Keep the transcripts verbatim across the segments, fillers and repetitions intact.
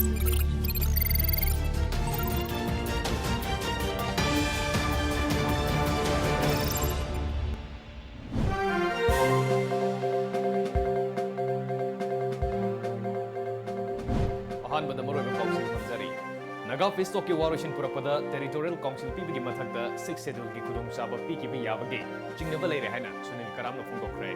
ꯑꯍꯥꯟꯕꯗ ꯃꯔꯨꯑꯣꯏꯕ ꯄꯥꯎꯁꯤꯡ ꯊꯝꯖꯔꯤ꯫ ꯅꯥꯒꯥ ꯄꯤꯁ ꯇꯣꯛꯀꯤ ꯋꯥꯔꯣꯏꯁꯤꯟ ꯄꯨꯔꯛꯄꯗ ꯇꯦꯔꯤꯇꯣꯔꯤꯌꯦꯜ ꯀꯥꯎꯟꯁꯤꯜ ꯄꯤꯕꯒꯤ ꯃꯊꯛꯇ ꯁꯤꯛꯁ ꯁꯦꯗꯨꯜꯒꯤ ꯈꯨꯗꯣꯡꯆꯥꯕ ꯄꯤꯈꯤꯕ ꯌꯥꯕꯒꯤ ꯆꯤꯡꯅꯕ ꯂꯩꯔꯦ ꯍꯥꯏꯅ ꯁꯨꯅꯤꯜ ꯀꯔꯥꯝꯅ ꯐꯣꯡꯗꯣꯛꯈ꯭ꯔꯦ꯫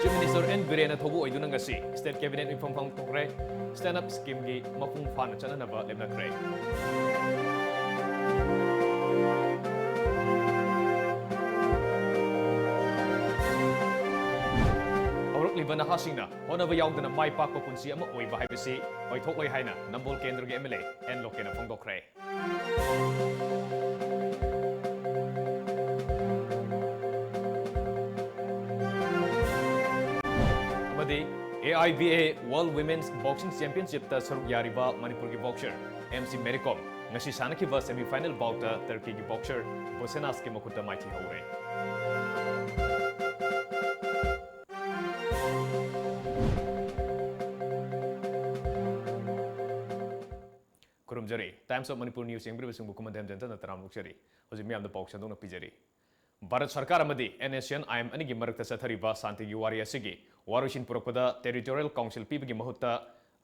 ꯆꯤꯐ ꯃꯤꯅꯤꯁꯇꯔ ꯑꯦꯟ ꯕꯤꯔꯦꯟꯅ ꯊꯧꯕꯨ ꯑꯣꯏꯗꯨꯅ ꯉꯁꯤ ꯁ꯭ꯇꯦꯠ ꯀꯦꯕꯤꯅꯦꯠ ꯃꯤꯐꯝ ꯄꯥꯡꯊꯣꯛꯈ꯭ꯔꯦ꯫ ꯁ꯭ꯇꯦꯟꯗ ꯑꯞ ꯁ꯭ꯀꯤꯝꯒꯤ ꯃꯄꯨꯡ ꯐꯥꯅ ꯆꯠꯅꯅꯕ ꯂꯦꯞꯅꯈ꯭ꯔꯦ꯫ ꯍꯧꯔꯛꯂꯤꯕ ꯅꯍꯥꯁꯤꯡꯅ ꯍꯣꯠꯅꯕ ꯌꯥꯎꯗꯅ ꯃꯥꯏ ꯄꯥꯛꯄ ꯄꯨꯟꯁꯤ ꯑꯃ ꯑꯣꯏꯕ ꯍꯥꯏꯕꯁꯤ ꯑꯣꯏꯊꯣꯛꯂꯣꯏ ꯍꯥꯏꯅ ꯅꯝꯕꯣꯜ ꯀꯦꯟꯗ꯭ꯔꯒꯤ ꯑꯦꯝ ꯑꯦꯜ ꯑꯦ ꯑꯦꯟ ꯂꯣꯀꯦꯟꯅ ꯐꯣꯡꯗꯣꯛꯈ꯭ꯔꯦ꯫ ꯑꯃꯗꯤ A I B A World Women's Boxing Championshipꯇ ꯁꯔꯨꯛ ꯌꯥꯔꯤꯕ ꯃꯅꯤꯄꯨꯔꯒꯤ ꯕꯣꯛꯁꯔ ꯑꯦꯝ ꯁꯤ ꯃꯦꯔꯤ ꯀꯣꯝ ꯉꯁꯤ ꯁꯥꯟꯅꯈꯤꯕ semi final boutꯇ ꯇꯔꯀꯤꯒꯤ ꯕꯣꯛꯁꯔ ꯕꯣꯁꯦꯅꯥꯁꯀꯤ ꯃꯈꯨꯠꯇ ꯃꯥꯏꯊꯤꯍꯧꯔꯦ꯫ ꯈꯨꯔꯨꯝꯖꯔꯤ꯫ Times of Manipur News ꯌꯦꯡꯕꯤꯔꯤꯕꯁꯤꯡꯕꯨ ꯈꯨꯃꯟꯊꯦꯝ ꯖꯦꯟꯇꯅ ꯇꯔꯥꯝꯅ ꯑꯣꯛꯆꯔꯤ꯫ ꯍꯧꯖꯤꯛ ꯃꯤꯌꯥꯝꯗ ꯄꯥꯎ ꯁꯟꯗꯣꯛꯅ ꯄꯤꯖꯔꯤ꯫ ꯚꯥꯔꯠ ꯁꯔꯀꯥꯔ ꯑꯃꯗꯤ N S N I M ꯑꯅꯤꯒꯤ ꯃꯔꯛꯇ ꯆꯠꯊꯔꯤꯕ ꯁꯥꯟꯇꯤꯒꯤ ꯋꯥꯔꯤ ꯑꯁꯤꯒꯤ ꯋꯥꯔꯣꯏꯁꯤꯟ ꯄꯨꯔꯛꯄꯗ ꯇꯦꯔꯤꯇꯣꯔꯤꯌꯦꯜ ꯀꯥꯎꯟꯁꯤꯜ ꯄꯤꯕꯒꯤ ꯃꯍꯨꯠꯇ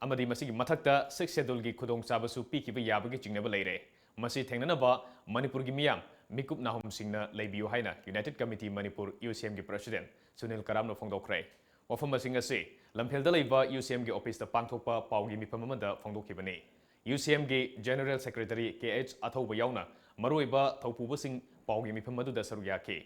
ꯑꯃꯗꯤ ꯃꯁꯤꯒꯤ ꯃꯊꯛꯇ ꯁꯤꯛꯁ ꯁꯦꯗꯨꯜꯒꯤ ꯈꯨꯗꯣꯡꯆꯥꯕꯁꯨ ꯄꯤꯈꯤꯕ ꯌꯥꯕꯒꯤ ꯆꯤꯡꯅꯕ ꯂꯩꯔꯦ꯫ ꯃꯁꯤ ꯊꯦꯡꯅꯅꯕ ꯃꯅꯤꯄꯨꯔꯒꯤ ꯃꯤꯌꯥꯝ ꯃꯤꯀꯨꯞ ꯅꯥꯍꯨꯝꯁꯤꯡꯅ ꯂꯩꯕꯤꯌꯨ ꯍꯥꯏꯅ United Committee Manipur, ꯌꯨ ꯁꯤ ꯑꯦꯝꯒꯤ president ꯁꯨꯅꯤꯜ ꯀꯔꯥꯝꯅ ꯐꯣꯡꯗꯣꯛꯈ꯭ꯔꯦ꯫ ꯋꯥꯐꯝꯁꯤꯡ ꯑꯁꯤ ꯂꯝꯐꯦꯜꯗ ꯂꯩꯕ ꯌꯨ ꯁꯤ ꯑꯦꯝꯒꯤ ꯑꯣꯐꯤꯁꯇ ꯄꯥꯡꯊꯣꯛꯄ ꯄꯥꯎꯒꯤ ꯃꯤꯐꯝ ꯑꯃꯗ ꯐꯣꯡꯗꯣꯛꯈꯤꯕꯅꯤ꯫ ꯌꯨ ꯁꯤ ꯑꯦꯝꯒꯤ General Secretary ꯀꯦ ꯑꯩꯆ ꯑꯊꯧꯕ ꯌꯥꯎꯅ ꯃꯔꯨꯑꯣꯏꯕ ꯊꯧꯄꯨꯕꯁꯤꯡ ꯄꯥꯎꯒꯤ ꯃꯤꯐꯝ ꯑꯗꯨꯗ ꯁꯔꯨꯛ ꯌꯥꯈꯤ꯫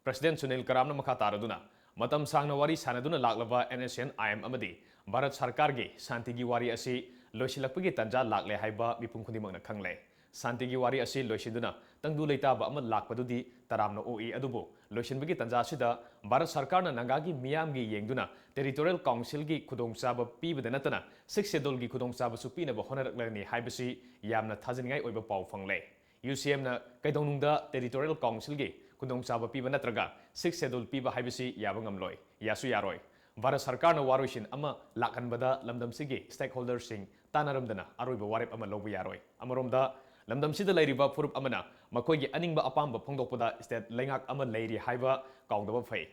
President ꯁꯨꯅꯤꯜ ꯀꯔꯥꯝꯅ ꯃꯈꯥ ꯇꯥꯔꯗꯨꯅ, ꯃꯇꯝ ꯁꯥꯡꯅ ꯋꯥꯔꯤ ꯁꯥꯟꯅꯗꯨꯅ ꯂꯥꯛꯂꯕ N S N I M ꯑꯃꯗꯤ ꯚꯥꯔꯠ ꯁꯔꯀꯥꯔꯒꯤ ꯁꯥꯟꯇꯤꯒꯤ ꯋꯥꯔꯤ ꯑꯁꯤ ꯂꯣꯏꯁꯤꯜꯂꯛꯄꯒꯤ ꯇꯥꯟꯖꯥ ꯂꯥꯛꯂꯦ ꯍꯥꯏꯕ ꯃꯤꯄꯨꯝ ꯈꯨꯗꯤꯡꯃꯛꯅ ꯈꯪꯂꯦ꯫ ꯁꯥꯟꯇꯤꯒꯤ ꯋꯥꯔꯤ ꯑꯁꯤ ꯂꯣꯏꯁꯤꯟꯗꯨꯅ ꯇꯪꯗꯨ ꯂꯩꯇꯥꯕ ꯑꯃ ꯂꯥꯛꯄꯗꯨꯗꯤ ꯇꯔꯥꯝꯅ ꯑꯣꯛꯏ, ꯑꯗꯨꯕꯨ ꯂꯣꯏꯁꯤꯟꯕꯒꯤ ꯇꯥꯟꯖꯥ ꯑꯁꯤꯗ ꯚꯥꯔꯠ ꯁꯔꯀꯥꯔꯅ ꯅꯥꯒꯥꯒꯤ ꯃꯤꯌꯥꯝꯒꯤ ꯌꯦꯡꯗꯨꯅ ꯇꯦꯔꯤꯇꯣꯔꯤꯌꯦꯜ ꯀꯥꯎꯟꯁꯤꯜꯒꯤ ꯈꯨꯗꯣꯡꯆꯥꯕ ꯄꯤꯕꯗ ꯅꯠꯇꯅ ꯁꯤꯛꯁ ꯁꯦꯗꯨꯜꯒꯤ ꯈꯨꯗꯣꯡꯆꯥꯕꯁꯨ ꯄꯤꯅꯕ ꯍꯣꯠꯅꯔꯛꯂꯒꯅꯤ ꯍꯥꯏꯕꯁꯤ ꯌꯥꯝꯅ ꯊꯥꯖꯅꯤꯡꯉꯥꯏ ꯑꯣꯏꯕ ꯄꯥꯎ ꯐꯪꯂꯦ꯫ UCMꯅ ꯀꯩꯗꯧꯅꯨꯡꯗ Territorial Councilꯒꯤ ꯈꯨꯗꯣꯡꯆꯥꯕ ꯄꯤꯕ ꯅꯠꯇ꯭ꯔꯒ Sixth Schedule ꯄꯤꯕ ꯍꯥꯏꯕꯁꯤ ꯌꯥꯕ ꯉꯝꯂꯣꯏ, ꯌꯥꯁꯨ ꯌꯥꯔꯣꯏ꯫ ꯚꯥꯔꯠ ꯁꯔꯀꯥꯔꯅ ꯋꯥꯔꯣꯏꯁꯤꯟ ꯑꯃ ꯂꯥꯛꯍꯟꯕꯗ ꯂꯝꯗꯝꯁꯤꯒꯤ stakeholderꯁꯤꯡ ꯇꯥꯟꯅꯔꯝꯗꯅ ꯑꯔꯣꯏꯕ ꯋꯥꯔꯦꯞ ꯑꯃ ꯂꯧꯕ ꯌꯥꯔꯣꯏ꯫ ꯑꯃꯔꯣꯝꯗ, ꯂꯝꯗꯝꯁꯤꯗ ꯂꯩꯔꯤꯕ ꯐꯨꯔꯨꯞ ꯑꯃꯅ ꯃꯈꯣꯏꯒꯤ ꯑꯅꯤꯡꯕ ꯑꯄꯥꯝꯕ ꯐꯣꯡꯗꯣꯛꯄꯗ state ꯂꯩꯉꯥꯛ ꯑꯃ ꯂꯩꯔꯤ ꯍꯥꯏꯕ ꯀꯥꯎꯗꯕ ꯐꯩ꯫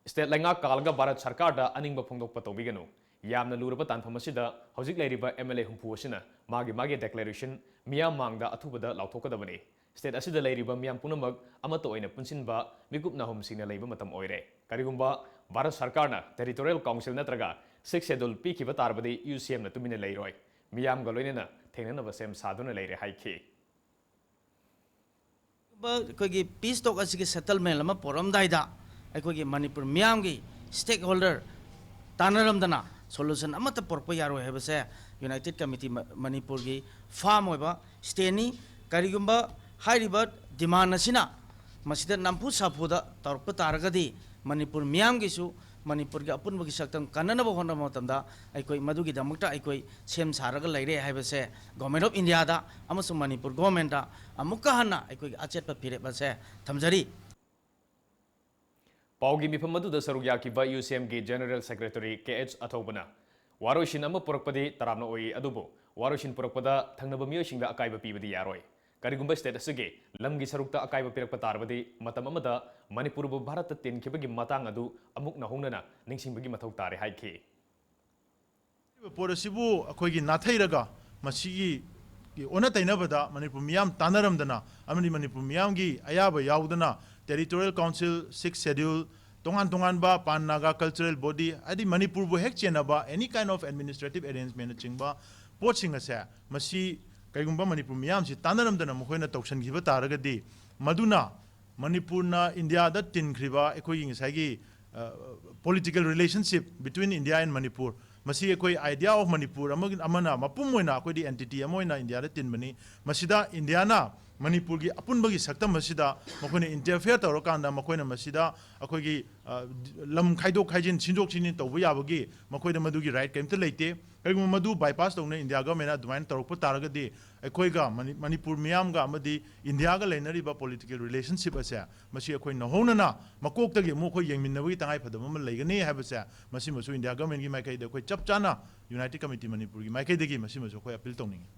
State ꯂꯩꯉꯥꯛ ꯀꯥꯜꯂꯒ ꯚꯥꯔꯠ ꯁꯔꯀꯥꯔꯗ ꯑꯅꯤꯡꯕ ꯐꯣꯡꯗꯣꯛꯄ ꯇꯧꯕꯤꯒꯅꯨ꯫ ꯌꯥꯝꯅ ꯂꯨꯔꯕ ꯇꯥꯟꯐꯝ ꯑꯁꯤꯗ ꯍꯧꯖꯤꯛ ꯂꯩꯔꯤꯕ MLA ꯍꯨꯝꯐꯨ ꯑꯁꯤꯅ ꯃꯥꯒꯤ ꯃꯥꯒꯤ declaration ꯃꯤꯌꯥꯝ ꯃꯥꯡꯗ ꯑꯊꯨꯕꯗ ꯂꯥꯎꯊꯣꯛꯀꯗꯕꯅꯤ꯫ State ꯑꯁꯤꯗ ꯂꯩꯔꯤꯕ ꯃꯤꯌꯥꯝ ꯄꯨꯝꯅꯃꯛ ꯑꯃꯠꯇ ꯑꯣꯏꯅ ꯄꯨꯟꯁꯤꯟꯕ, ꯃꯤꯀꯨꯞ ꯅꯥꯍꯨꯝ ꯁꯤꯡꯅ ꯂꯩꯕ ꯃꯇꯝ ꯑꯣꯏꯔꯦ꯫ ꯀꯔꯤꯒꯨꯝꯕ ꯚꯥꯔꯠ ꯁꯔꯀꯥꯔꯅ Territorial Council ꯅꯠꯇ꯭ꯔꯒ Sixth Schedule ꯄꯤꯈꯤꯕ ꯇꯥꯔꯕꯗꯤ UCMꯅ ꯇꯨꯃꯤꯟꯅ ꯂꯩꯔꯣꯏ, ꯃꯤꯌꯥꯝꯒ ꯂꯣꯏꯅꯅ ꯊꯦꯡꯅꯅꯕ ꯁꯦꯝ ꯁꯥꯗꯨꯅ ꯂꯩꯔꯦ ꯍꯥꯏꯈꯤ꯫ ꯑꯩꯈꯣꯏꯒꯤ peace talk ꯑꯁꯤꯒꯤ settlement ꯑꯃ ꯄꯨꯔꯛꯑꯝꯗꯥꯏꯗ ꯑꯩꯈꯣꯏꯒꯤ ꯃꯅꯤꯄꯨꯔ ꯃꯤꯌꯥꯝꯒꯤ stakeholder ꯇꯥꯟꯅꯔꯝꯗꯅ solution ꯑꯃꯠꯇ ꯄꯨꯔꯛꯄ ꯌꯥꯔꯣꯏ ꯍꯥꯏꯕꯁꯦ United Committee ꯃ-, ꯃꯅꯤꯄꯨꯔꯒꯤ firm ꯑꯣꯏꯕ standꯅꯤ꯫ ꯀꯔꯤꯒꯨꯝꯕ ꯍꯥꯏꯔꯤꯕ demand ꯑꯁꯤꯅ ꯃꯁꯤꯗ ꯅꯝꯐꯨ ꯁꯥꯐꯨꯗ ꯇꯧꯔꯛꯄ ꯇꯥꯔꯒꯗꯤ ꯃꯅꯤꯄꯨꯔ ꯃꯤꯌꯥꯝꯒꯤꯁꯨ, ꯃꯅꯤꯄꯨꯔꯒꯤ ꯑꯄꯨꯟꯕꯒꯤ ꯁꯛꯇꯝ ꯀꯟꯅꯅꯕ ꯍꯣꯠꯅꯕ ꯃꯇꯝꯗ ꯑꯩꯈꯣꯏ ꯃꯗꯨꯒꯤꯗꯃꯛꯇ ꯑꯩꯈꯣꯏ ꯁꯦꯝ ꯁꯥꯔꯒ ꯂꯩꯔꯦ ꯍꯥꯏꯕꯁꯦ Government of Indiaꯗ ꯑꯃꯁꯨꯡ ꯃꯅꯤꯄꯨꯔ governmentꯇ ꯑꯃꯨꯛꯀ ꯍꯟꯅ ꯑꯩꯈꯣꯏꯒꯤ ꯑꯆꯦꯠꯄ ꯐꯤꯔꯦꯞ ꯑꯁꯦ ꯊꯝꯖꯔꯤ꯫ ꯄꯥꯎꯒꯤ ꯃꯤꯐꯝ ꯑꯗꯨꯗ ꯁꯔꯨꯛ ꯌꯥꯈꯤꯕ UCMꯒꯤ General Secretary ꯀꯦ ꯑꯩꯆ ꯑꯊꯧꯕꯅ ꯋꯥꯔꯣꯏꯁꯤꯟ ꯑꯃ ꯄꯨꯔꯛꯄꯗꯤ ꯇꯔꯥꯝꯅ ꯑꯣꯏ, ꯑꯗꯨꯕꯨ ꯋꯥꯔꯣꯏꯁꯤꯟ ꯄꯨꯔꯛꯄꯗ ꯊꯪꯅꯕ ꯃꯤꯑꯣꯏꯁꯤꯡꯗ ꯑꯀꯥꯏꯕ ꯄꯤꯕꯗꯤ ꯌꯥꯔꯣꯏ꯫ ꯀꯔꯤꯒꯨꯝꯕ state ꯑꯁꯤꯒꯤ ꯂꯝꯒꯤ ꯁꯔꯨꯛꯇ ꯑꯀꯥꯏꯕ ꯄꯤꯔꯛꯄ ꯇꯥꯔꯕꯗꯤ ꯃꯇꯝ ꯑꯃꯗ ꯃꯅꯤꯄꯨꯔꯕꯨ ꯚꯥꯔꯠꯇ ꯇꯤꯟꯈꯤꯕꯒꯤ ꯃꯇꯥꯡ ꯑꯗꯨ ꯑꯃꯨꯛ ꯅꯧꯍꯧꯅꯅ ꯅꯤꯡꯁꯤꯡꯕꯒꯤ ꯃꯊꯧ ꯇꯥꯔꯦ ꯍꯥꯏꯈꯤ꯫ ꯍꯥꯏꯔꯤꯕ ꯄꯣꯠ ꯑꯁꯤꯕꯨ ꯑꯩꯈꯣꯏꯒꯤ ꯅꯥꯊꯩꯔꯒ ꯃꯁꯤꯒꯤ ꯑꯣꯟꯅ ꯇꯩꯅꯕꯗ ꯃꯅꯤꯄꯨꯔ ꯃꯤꯌꯥꯝ ꯇꯥꯟꯅꯔꯝꯗꯅ ꯑꯃꯗꯤ ꯃꯅꯤꯄꯨꯔ ꯃꯤꯌꯥꯝꯒꯤ ꯑꯌꯥꯕ ꯌꯥꯎꯗꯅ Territorial Council, Sixth Schedule, ꯇꯣꯉꯥꯟ ꯇꯣꯉꯥꯟꯕ Pan Naga Cultural Body, ꯍꯥꯏꯗꯤ ꯃꯅꯤꯄꯨꯔꯕꯨ ꯍꯦꯛ ꯆꯦꯟꯅꯕ any kind of administrative arrangementꯅꯆꯤꯡꯕ ꯄꯣꯠꯁꯤꯡ ꯑꯁꯦ ꯃꯁꯤ ꯀꯩꯒꯨꯝꯕ ꯃꯅꯤꯄꯨꯔ ꯃꯤꯌꯥꯝꯁꯤ ꯇꯥꯟꯅꯔꯝꯗꯅ ꯃꯈꯣꯏꯅ ꯇꯧꯁꯤꯟꯈꯤꯕ ꯇꯥꯔꯒꯗꯤ ꯃꯗꯨꯅ ꯃꯅꯤꯄꯨꯔꯅ ꯏꯟꯗꯤꯌꯥꯗ ꯇꯤꯟꯈ꯭ꯔꯤꯕ ꯑꯩꯈꯣꯏꯒꯤ ꯉꯁꯥꯏꯒꯤ political relationship between India and Manipur, ꯃꯁꯤ ꯑꯩꯈꯣꯏ idea of Manipur ꯑꯃꯒꯤ, ꯑꯃꯅ ꯃꯄꯨꯝ ꯑꯣꯏꯅ ꯑꯩꯈꯣꯏꯗꯤ entity ꯑꯃ ꯑꯣꯏꯅ ꯏꯟꯗꯤꯌꯥꯗ ꯇꯤꯟꯕꯅꯤ꯫ ꯃꯁꯤꯗ ꯏꯟꯗꯤꯌꯥꯅ ꯃꯅꯤꯄꯨꯔꯒꯤ ꯑꯄꯨꯟꯕꯒꯤ ꯁꯛꯇꯝ ꯑꯁꯤꯗ ꯃꯈꯣꯏꯅ interfere ꯇꯧꯔꯀꯥꯟꯗ ꯃꯈꯣꯏꯅ ꯃꯁꯤꯗ ꯑꯩꯈꯣꯏꯒꯤ, ꯑ, ꯂꯝ ꯈꯥꯏꯗꯣꯛ ꯈꯥꯏꯖꯤꯟ, ꯁꯤꯟꯗꯣꯛ ꯁꯤꯟꯖꯤꯟ ꯇꯧꯕ ꯌꯥꯕꯒꯤ ꯃꯈꯣꯏꯗ ꯃꯗꯨꯒꯤ right ꯀꯔꯤꯝꯇ ꯂꯩꯇꯦ꯫ ꯀꯔꯤꯒꯨꯝꯕ ꯃꯗꯨ ꯕꯥꯏꯄꯥꯁ ꯇꯧꯅ ꯏꯟꯗꯤꯌꯥ ꯒꯚꯔꯟꯃꯦꯟꯅ ꯑꯗꯨꯃꯥꯏꯅ ꯇꯧꯔꯛꯄ ꯇꯥꯔꯒꯗꯤ, ꯑꯩꯈꯣꯏꯒ ꯃꯅꯤ-, ꯃꯅꯤꯄꯨꯔ ꯃꯤꯌꯥꯝꯒ ꯑꯃꯗꯤ ꯏꯟꯗꯤꯌꯥꯒ ꯂꯩꯅꯔꯤꯕ ꯄꯣꯂꯤꯇꯤꯀꯦꯜ ꯔꯤꯂꯦꯁꯟꯁꯤꯞ ꯑꯁꯦ, ꯃꯁꯤ ꯑꯩꯈꯣꯏ ꯅꯧꯍꯧꯅꯅ ꯃꯀꯣꯛꯇꯒꯤ ꯑꯃꯨꯛ ꯑꯩꯈꯣꯏ ꯌꯦꯡꯃꯤꯟꯅꯕꯒꯤ ꯇꯉꯥꯏꯐꯗꯕ ꯑꯃ ꯂꯩꯒꯅꯤ ꯍꯥꯏꯕꯁꯦ, ꯃꯁꯤꯃꯁꯨ ꯏꯟꯗꯤꯌꯥ ꯒꯚꯔꯟꯃꯦꯟꯒꯤ ꯃꯥꯏꯀꯩꯗ ꯑꯩꯈꯣꯏ ꯆꯞ ꯆꯥꯅ ꯌꯨꯅꯥꯏꯇꯦꯗ ꯀꯃꯤꯇꯤ ꯃꯅꯤꯄꯨꯔꯒꯤ ꯃꯥꯏꯀꯩꯗꯒꯤ ꯃꯁꯤꯃꯁꯨ ꯑꯩꯈꯣꯏ ꯑꯄꯤꯜ ꯇꯧꯅꯤꯡꯉꯤ꯫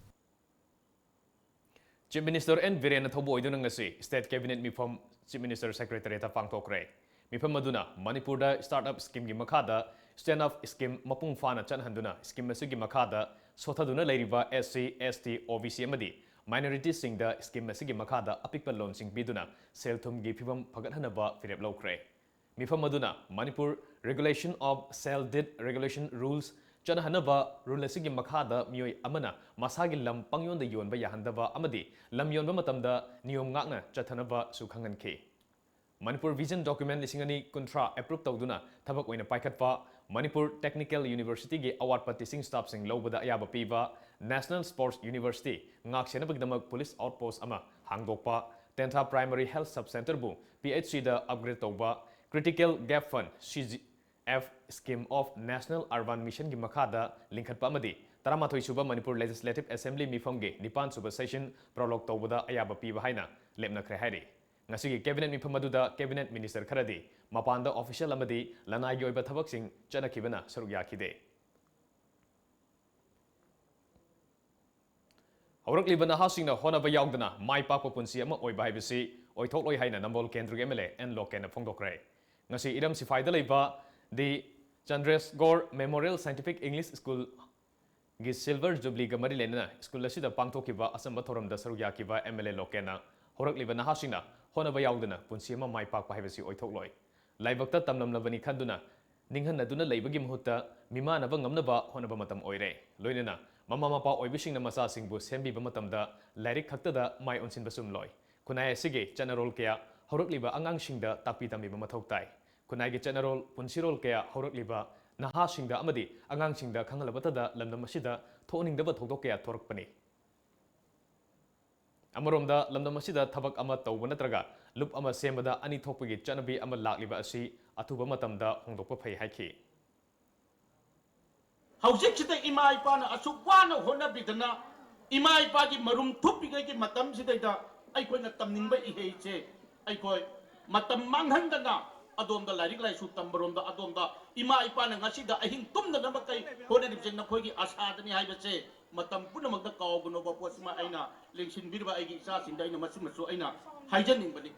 Chief Minister N ꯕꯤꯔꯦꯟꯅ ꯊꯧꯕꯨ ꯑꯣꯏꯗꯨꯅ ꯉꯁꯤ State Cabinet ꯃꯤꯐꯝ Chief Minister Secretariatꯇ ꯄꯥꯡꯊꯣꯛꯈ꯭ꯔꯦ꯫ ꯃꯤꯐꯝ ꯑꯗꯨꯅ ꯃꯅꯤꯄꯨꯔꯗ startup schemeꯒꯤ ꯃꯈꯥꯗ stand up scheme ꯃꯄꯨꯡ ꯐꯥꯅ ꯆꯠꯍꯟꯗꯨꯅ scheme ꯑꯁꯤꯒꯤ ꯃꯈꯥꯗ ꯁꯣꯊꯗꯨꯅ ꯂꯩꯔꯤꯕ SC, ST, OBC ꯑꯃꯗꯤ minorityꯁꯤꯡꯗ scheme ꯑꯁꯤꯒꯤ ꯃꯈꯥꯗ ꯑꯄꯤꯛꯄ loanꯁꯤꯡ ꯄꯤꯗꯨꯅ ꯁꯦꯜ ꯊꯨꯝꯒꯤ ꯐꯤꯕꯝ ꯐꯒꯠꯍꯟꯅꯕ ꯐꯤꯔꯦꯞ ꯂꯧꯈ꯭ꯔꯦ꯫ ꯃꯤꯐꯝ ꯑꯗꯨꯅ Manipur Regulation of Sale Deed Regulation Rules ꯆꯠꯅꯍꯟꯅꯕ rule ꯑꯁꯤꯒꯤ ꯃꯈꯥꯗ ꯃꯤꯑꯣꯏ ꯑꯃꯅ ꯃꯁꯥꯒꯤ ꯂꯝ ꯄꯪꯌꯣꯟꯗ ꯌꯣꯟꯕ ꯌꯥꯍꯟꯗꯕ ꯑꯃꯗꯤ ꯂꯝ ꯌꯣꯟꯕ ꯃꯇꯝꯗ ꯅꯤꯌꯣꯝ ꯉꯥꯛꯅ ꯆꯠꯊꯅꯕꯁꯨ ꯈꯪꯍꯟꯈꯤ꯫ Manipur Vision Document ꯂꯤꯁꯤꯡ ꯑꯅꯤ ꯀꯨꯟꯊ꯭ꯔꯥ approve ꯇꯧꯗꯨꯅ ꯊꯕꯛ ꯑꯣꯏꯅ ꯄꯥꯏꯈꯠꯄ, ꯃꯅꯤꯄꯨꯔ Technical Universityꯒꯤ ꯑꯋꯥꯠꯄ teaching staffꯁꯤꯡ ꯂꯧꯕꯗ ꯑꯌꯥꯕ ꯄꯤꯕ, National Sports University ꯉꯥꯛ ꯁꯦꯟꯅꯕꯒꯤꯗꯃꯛ police outpost ꯑꯃ ꯍꯥꯡꯗꯣꯛꯄ, ꯇꯦꯟꯊꯥ Primary Health Sub Centreꯕꯨ PHCꯗ upgrade ꯇꯧꯕ, Critical Gap Fund, CGF Scheme of National Urban Missionꯒꯤ ꯃꯈꯥꯗ ꯂꯤꯡꯈꯠꯄ ꯑꯃꯗꯤ ꯇꯔꯥꯃꯥꯊꯣꯏ ꯁꯨꯕ Manipur Legislative Assembly ꯃꯤꯐꯝꯒꯤ ꯅꯤꯄꯥꯟ ꯁꯨꯕ session prorogue ꯇꯧꯕꯗ ꯑꯌꯥꯕ ꯄꯤꯕ ꯍꯥꯏꯅ ꯂꯦꯞꯅꯈ꯭ꯔꯦ ꯍꯥꯏꯔꯤ꯫ ꯉꯁꯤꯒꯤ Cabinet ꯃꯤꯐꯝ ꯑꯗꯨꯗ Cabinet Minister ꯈꯔꯗꯤ ꯃꯄꯥꯟꯗ official ꯑꯃꯗꯤ ꯂꯅꯥꯏꯒꯤ ꯑꯣꯏꯕ ꯊꯕꯛꯁꯤꯡ ꯆꯠꯅꯈꯤꯕꯅ ꯁꯔꯨꯛ ꯌꯥꯈꯤꯗꯦ꯫ ꯍꯧꯔꯛꯂꯤꯕ ꯅꯍꯥꯁꯤꯡꯅ ꯍꯣꯠꯅꯕ ꯌꯥꯎꯗꯅ ꯃꯥꯏ ꯄꯥꯛꯄ ꯄꯨꯟꯁꯤ ꯑꯃ ꯑꯣꯏꯕ ꯍꯥꯏꯕꯁꯤ ꯑꯣꯏꯊꯣꯛꯂꯣꯏ ꯍꯥꯏꯅ ꯅꯝꯕꯣꯜ ꯀꯦꯟꯗ꯭ꯔꯒꯤ MLA N ꯂꯣꯀꯦꯟꯅ ꯐꯣꯡꯗꯣꯛꯈ꯭ꯔꯦ꯫ ꯉꯁꯤ ꯏꯔꯝ ꯁꯤꯐꯥꯏꯗ ꯂꯩꯕ ꯗꯤ ꯆꯟꯗ꯭ꯔꯦꯁꯒꯣꯔ Memorial Scientific English Schoolꯒꯤ Silver Jubileeꯒ ꯃꯔꯤ ꯂꯩꯅꯅ school ꯑꯁꯤꯗ ꯄꯥꯡꯊꯣꯛꯈꯤꯕ ꯑꯆꯝꯕ ꯊꯧꯔꯝꯗ ꯁꯔꯨꯛ ꯌꯥꯈꯤꯕ MLA ꯂꯣꯀꯦꯟꯅ ꯍꯧꯔꯛꯂꯤꯕ ꯅꯍꯥꯁꯤꯡꯅ ꯍꯣꯠꯅꯕ ꯌꯥꯎꯗꯅ ꯄꯨꯟꯁꯤ ꯑꯃ ꯃꯥꯏ ꯄꯥꯛꯄ ꯍꯥꯏꯕꯁꯤ ꯑꯣꯏꯊꯣꯛꯂꯣꯏ꯫ ꯂꯥꯏꯕꯛꯇ ꯇꯝꯂꯝꯂꯕꯅꯤ ꯈꯟꯗꯨꯅ ꯅꯤꯡꯍꯟꯅꯗꯨꯅ ꯂꯩꯕꯒꯤ ꯃꯍꯨꯠꯇ ꯃꯤꯃꯥꯟꯅꯕ ꯉꯝꯅꯕ ꯍꯣꯠꯅꯕ ꯃꯇꯝ ꯑꯣꯏꯔꯦ꯫ ꯂꯣꯏꯅꯅ ꯃꯃꯥ ꯃꯄꯥ ꯑꯣꯏꯕꯁꯤꯡꯅ ꯃꯆꯥꯁꯤꯡꯕꯨ ꯁꯦꯝꯕꯤꯕ ꯃꯇꯝꯗ ꯂꯥꯏꯔꯤꯛ ꯈꯛꯇꯗ ꯃꯥꯏ ꯑꯣꯟꯁꯤꯟꯕ ꯆꯨꯝꯂꯣꯏ꯫ ꯈꯨꯟꯅꯥꯏ ꯑꯁꯤꯒꯤ ꯆꯠꯅꯔꯣꯜ ꯀꯌꯥ ꯍꯧꯔꯛꯂꯤꯕ ꯑꯉꯥꯡꯁꯤꯡꯗ ꯇꯥꯛꯄꯤ ꯇꯝꯕꯤꯕ ꯃꯊꯧ ꯇꯥꯏ꯫ ꯈꯨꯟꯅꯥꯏꯒꯤ ꯆꯠꯅꯔꯣꯜ, ꯄꯨꯟꯁꯤꯔꯣꯜ ꯀꯌꯥ ꯍꯧꯔꯛꯂꯤꯕ ꯅꯍꯥꯁꯤꯡꯗ ꯑꯃꯗꯤ ꯑꯉꯥꯡꯁꯤꯡꯗ ꯈꯪꯍꯜꯂꯕꯇꯗ ꯂꯝꯗꯝ ꯑꯁꯤꯗ ꯊꯣꯛꯍꯟꯅꯤꯡꯗꯕ ꯊꯧꯗꯣꯛ ꯀꯌꯥ ꯊꯣꯔꯛꯄꯅꯤ꯫ ꯑꯃꯔꯣꯝꯗ, ꯂꯝꯗꯝ ꯑꯁꯤꯗ ꯊꯕꯛ ꯑꯃ ꯇꯧꯕ ꯅꯠꯇ꯭ꯔꯒ ꯂꯨꯞ ꯑꯃ ꯁꯦꯝꯕꯗ ꯑꯅꯤ ꯊꯣꯛꯄꯒꯤ ꯆꯠꯅꯕꯤ ꯑꯃ ꯂꯥꯛꯂꯤꯕ ꯑꯁꯤ ꯑꯊꯨꯕ ꯃꯇꯝꯗ ꯍꯣꯡꯗꯣꯛꯄ ꯐꯩ ꯍꯥꯏꯈꯤ꯫ ꯍꯧꯖꯤꯛꯁꯤꯗ ꯏꯃꯥ ꯏꯄꯥꯅ ꯑꯁꯨꯛ ꯋꯥꯅ ꯍꯣꯠꯅꯕꯤꯗꯅ, ꯏꯃꯥ ꯏꯄꯥꯒꯤ ꯃꯔꯨꯝ ꯊꯨꯞꯄꯤꯉꯩꯒꯤ ꯃꯇꯝꯁꯤꯗꯩꯗ ꯑꯩꯈꯣꯏꯅ ꯇꯝꯅꯤꯡꯕ ꯏꯍꯩꯁꯦ ꯑꯩꯈꯣꯏ ꯃꯇꯝ ꯃꯥꯡꯍꯟꯗꯅ ꯑꯗꯣꯝꯗ ꯂꯥꯏꯔꯤꯛ ꯂꯥꯏꯁꯨ ꯇꯝꯕꯔꯣꯝꯗ, ꯑꯗꯣꯝꯗ ꯏꯃꯥ ꯏꯄꯥꯅ ꯉꯁꯤꯗ ꯑꯍꯤꯡ ꯇꯨꯝꯗꯅꯕ ꯀꯩ ꯍꯣꯠꯅꯔꯤꯕꯁꯦ ꯅꯈꯣꯏꯒꯤ ꯑꯁꯥꯗꯅꯤ ꯍꯥꯏꯕꯁꯦ ꯃꯇꯝ ꯄꯨꯝꯅꯃꯛꯇ ꯀꯥꯎꯒꯅꯨꯕ ꯄꯣꯠꯁꯤꯃ ꯑꯩꯅ ꯂꯦꯡꯁꯤꯟꯕꯤꯔꯤꯕ ꯑꯩꯒꯤ ꯏꯆꯥꯁꯤꯡꯗ ꯑꯩꯅ ꯃꯁꯤꯃꯁꯨ ꯑꯩꯅ ꯍꯥꯏꯖꯅꯤꯡꯕꯅꯤ꯫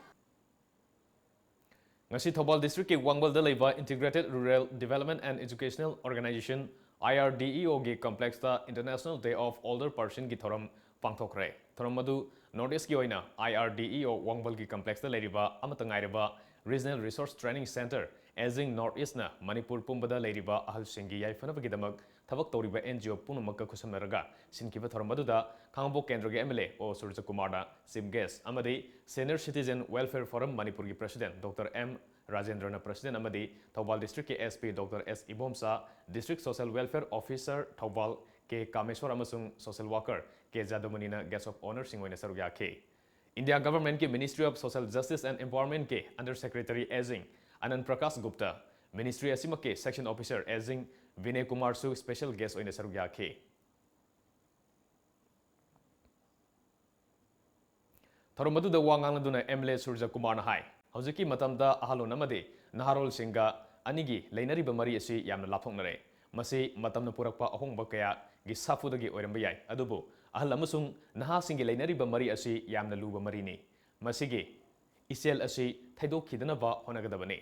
ꯉꯁꯤ ꯊꯧꯕꯥꯜ ꯗꯤꯁꯇ꯭ꯔꯤꯛꯀꯤ ꯋꯥꯡꯕꯜꯗ ꯂꯩꯕ Integrated Rural Development and Educational Organization, I R D E O ꯒꯤ complexꯇ International Day of Older Personꯒꯤ ꯊꯧꯔꯝ ꯄꯥꯡꯊꯣꯛꯈ꯭ꯔꯦ꯫ ꯊꯧꯔꯝ ꯑꯗꯨ North Eastꯀꯤ ꯑꯣꯏꯅ I R D E O ꯋꯥꯡꯕꯜꯒꯤ complexꯇ ꯂꯩꯔꯤꯕ ꯑꯃꯠꯇ ꯉꯥꯏꯔꯕ Regional Resource Training Centre, Ageing North Eastꯅ Manipur ꯄꯨꯝꯕꯗ ꯂꯩꯔꯤꯕ ꯑꯍꯜꯁꯤꯡꯒꯤ ꯌꯥꯏꯐꯅꯕꯒꯤꯗꯃꯛ ꯊꯕꯛ ꯇꯧꯔꯤꯕ N G O ꯄꯨꯝꯅꯃꯛꯀ ꯈꯨꯠꯁꯝꯅꯔꯒ ꯁꯤꯟꯈꯤꯕ ꯊꯧꯔꯝ ꯑꯗꯨꯗ ꯈꯥꯉꯕꯣꯛ ꯀꯦꯟꯗ꯭ꯔꯒꯤ M L A ꯑꯣ ꯁꯨꯔꯖꯀꯨꯃꯥꯔꯅ chief guest ꯑꯃꯗꯤ Senior Citizen Welfare Forum ꯃꯅꯤꯄꯨꯔꯒꯤ president Doctor M ꯔꯥꯖꯦꯟꯗ꯭ꯔꯅ president ꯑꯃꯗꯤ ꯊꯧꯕꯥꯜ ꯗꯤꯁꯇ꯭ꯔꯤꯛꯀꯤ S P Doctor S Ibomcha, District Social Welfare Officer Thoubal ꯀꯦ ꯀꯥꯃꯦꯁꯣꯔ ꯑꯃꯁꯨꯡ social worker K ꯖꯥꯗꯨꯃꯅꯤꯅ guest of honourꯁꯤꯡ ꯑꯣꯏꯅ ꯁꯔꯨꯛ ꯌꯥꯈꯤ꯫ India Governmentꯀꯤ Ministry of Social Justice and Empowermentꯀꯤ Under Secretary Ageing ꯑꯅꯟ Prakash Gupta, ministry ꯑꯁꯤꯃꯛꯀꯤ section officer Ageing ꯕꯤꯅꯦ ꯀꯨꯃꯥꯔꯁꯨ special guest ꯑꯣꯏꯅ ꯁꯔꯨꯛ ꯌꯥꯈꯤ꯫ ꯊꯧꯔꯝ ꯑꯗꯨꯗ ꯋꯥ ꯉꯥꯡꯂꯗꯨꯅ M L A ꯁꯨꯔꯖ ꯀꯨꯃꯥꯔꯅ ꯍꯥꯏ, ꯍꯧꯖꯤꯛꯀꯤ ꯃꯇꯝꯗ ꯑꯍꯜꯂꯣꯟ ꯑꯃꯗꯤ ꯅꯍꯥꯔꯣꯜꯁꯤꯡꯒ ꯑꯅꯤꯒꯤ ꯂꯩꯅꯔꯤꯕ ꯃꯔꯤ ꯑꯁꯤ ꯌꯥꯝꯅ ꯂꯥꯞꯊꯣꯛꯅꯔꯦ꯫ ꯃꯁꯤ ꯃꯇꯝꯅ ꯄꯨꯔꯛꯄ ꯑꯍꯣꯡꯕ ꯀꯌꯥꯒꯤ ꯁꯥꯐꯨꯗꯒꯤ ꯑꯣꯏꯔꯝꯕ ꯌꯥꯏ, ꯑꯗꯨꯕꯨ ꯑꯍꯜ ꯑꯃꯁꯨꯡ ꯅꯍꯥꯁꯤꯡꯒꯤ ꯂꯩꯅꯔꯤꯕ ꯃꯔꯤ ꯑꯁꯤ ꯌꯥꯝꯅ ꯂꯨꯕ ꯃꯔꯤꯅꯤ꯫ ꯃꯁꯤꯒꯤ ꯏꯆꯦꯜ ꯑꯁꯤ ꯊꯩꯗꯣꯛꯈꯤꯗꯅꯕ ꯍꯣꯠꯅꯒꯗꯕꯅꯤ꯫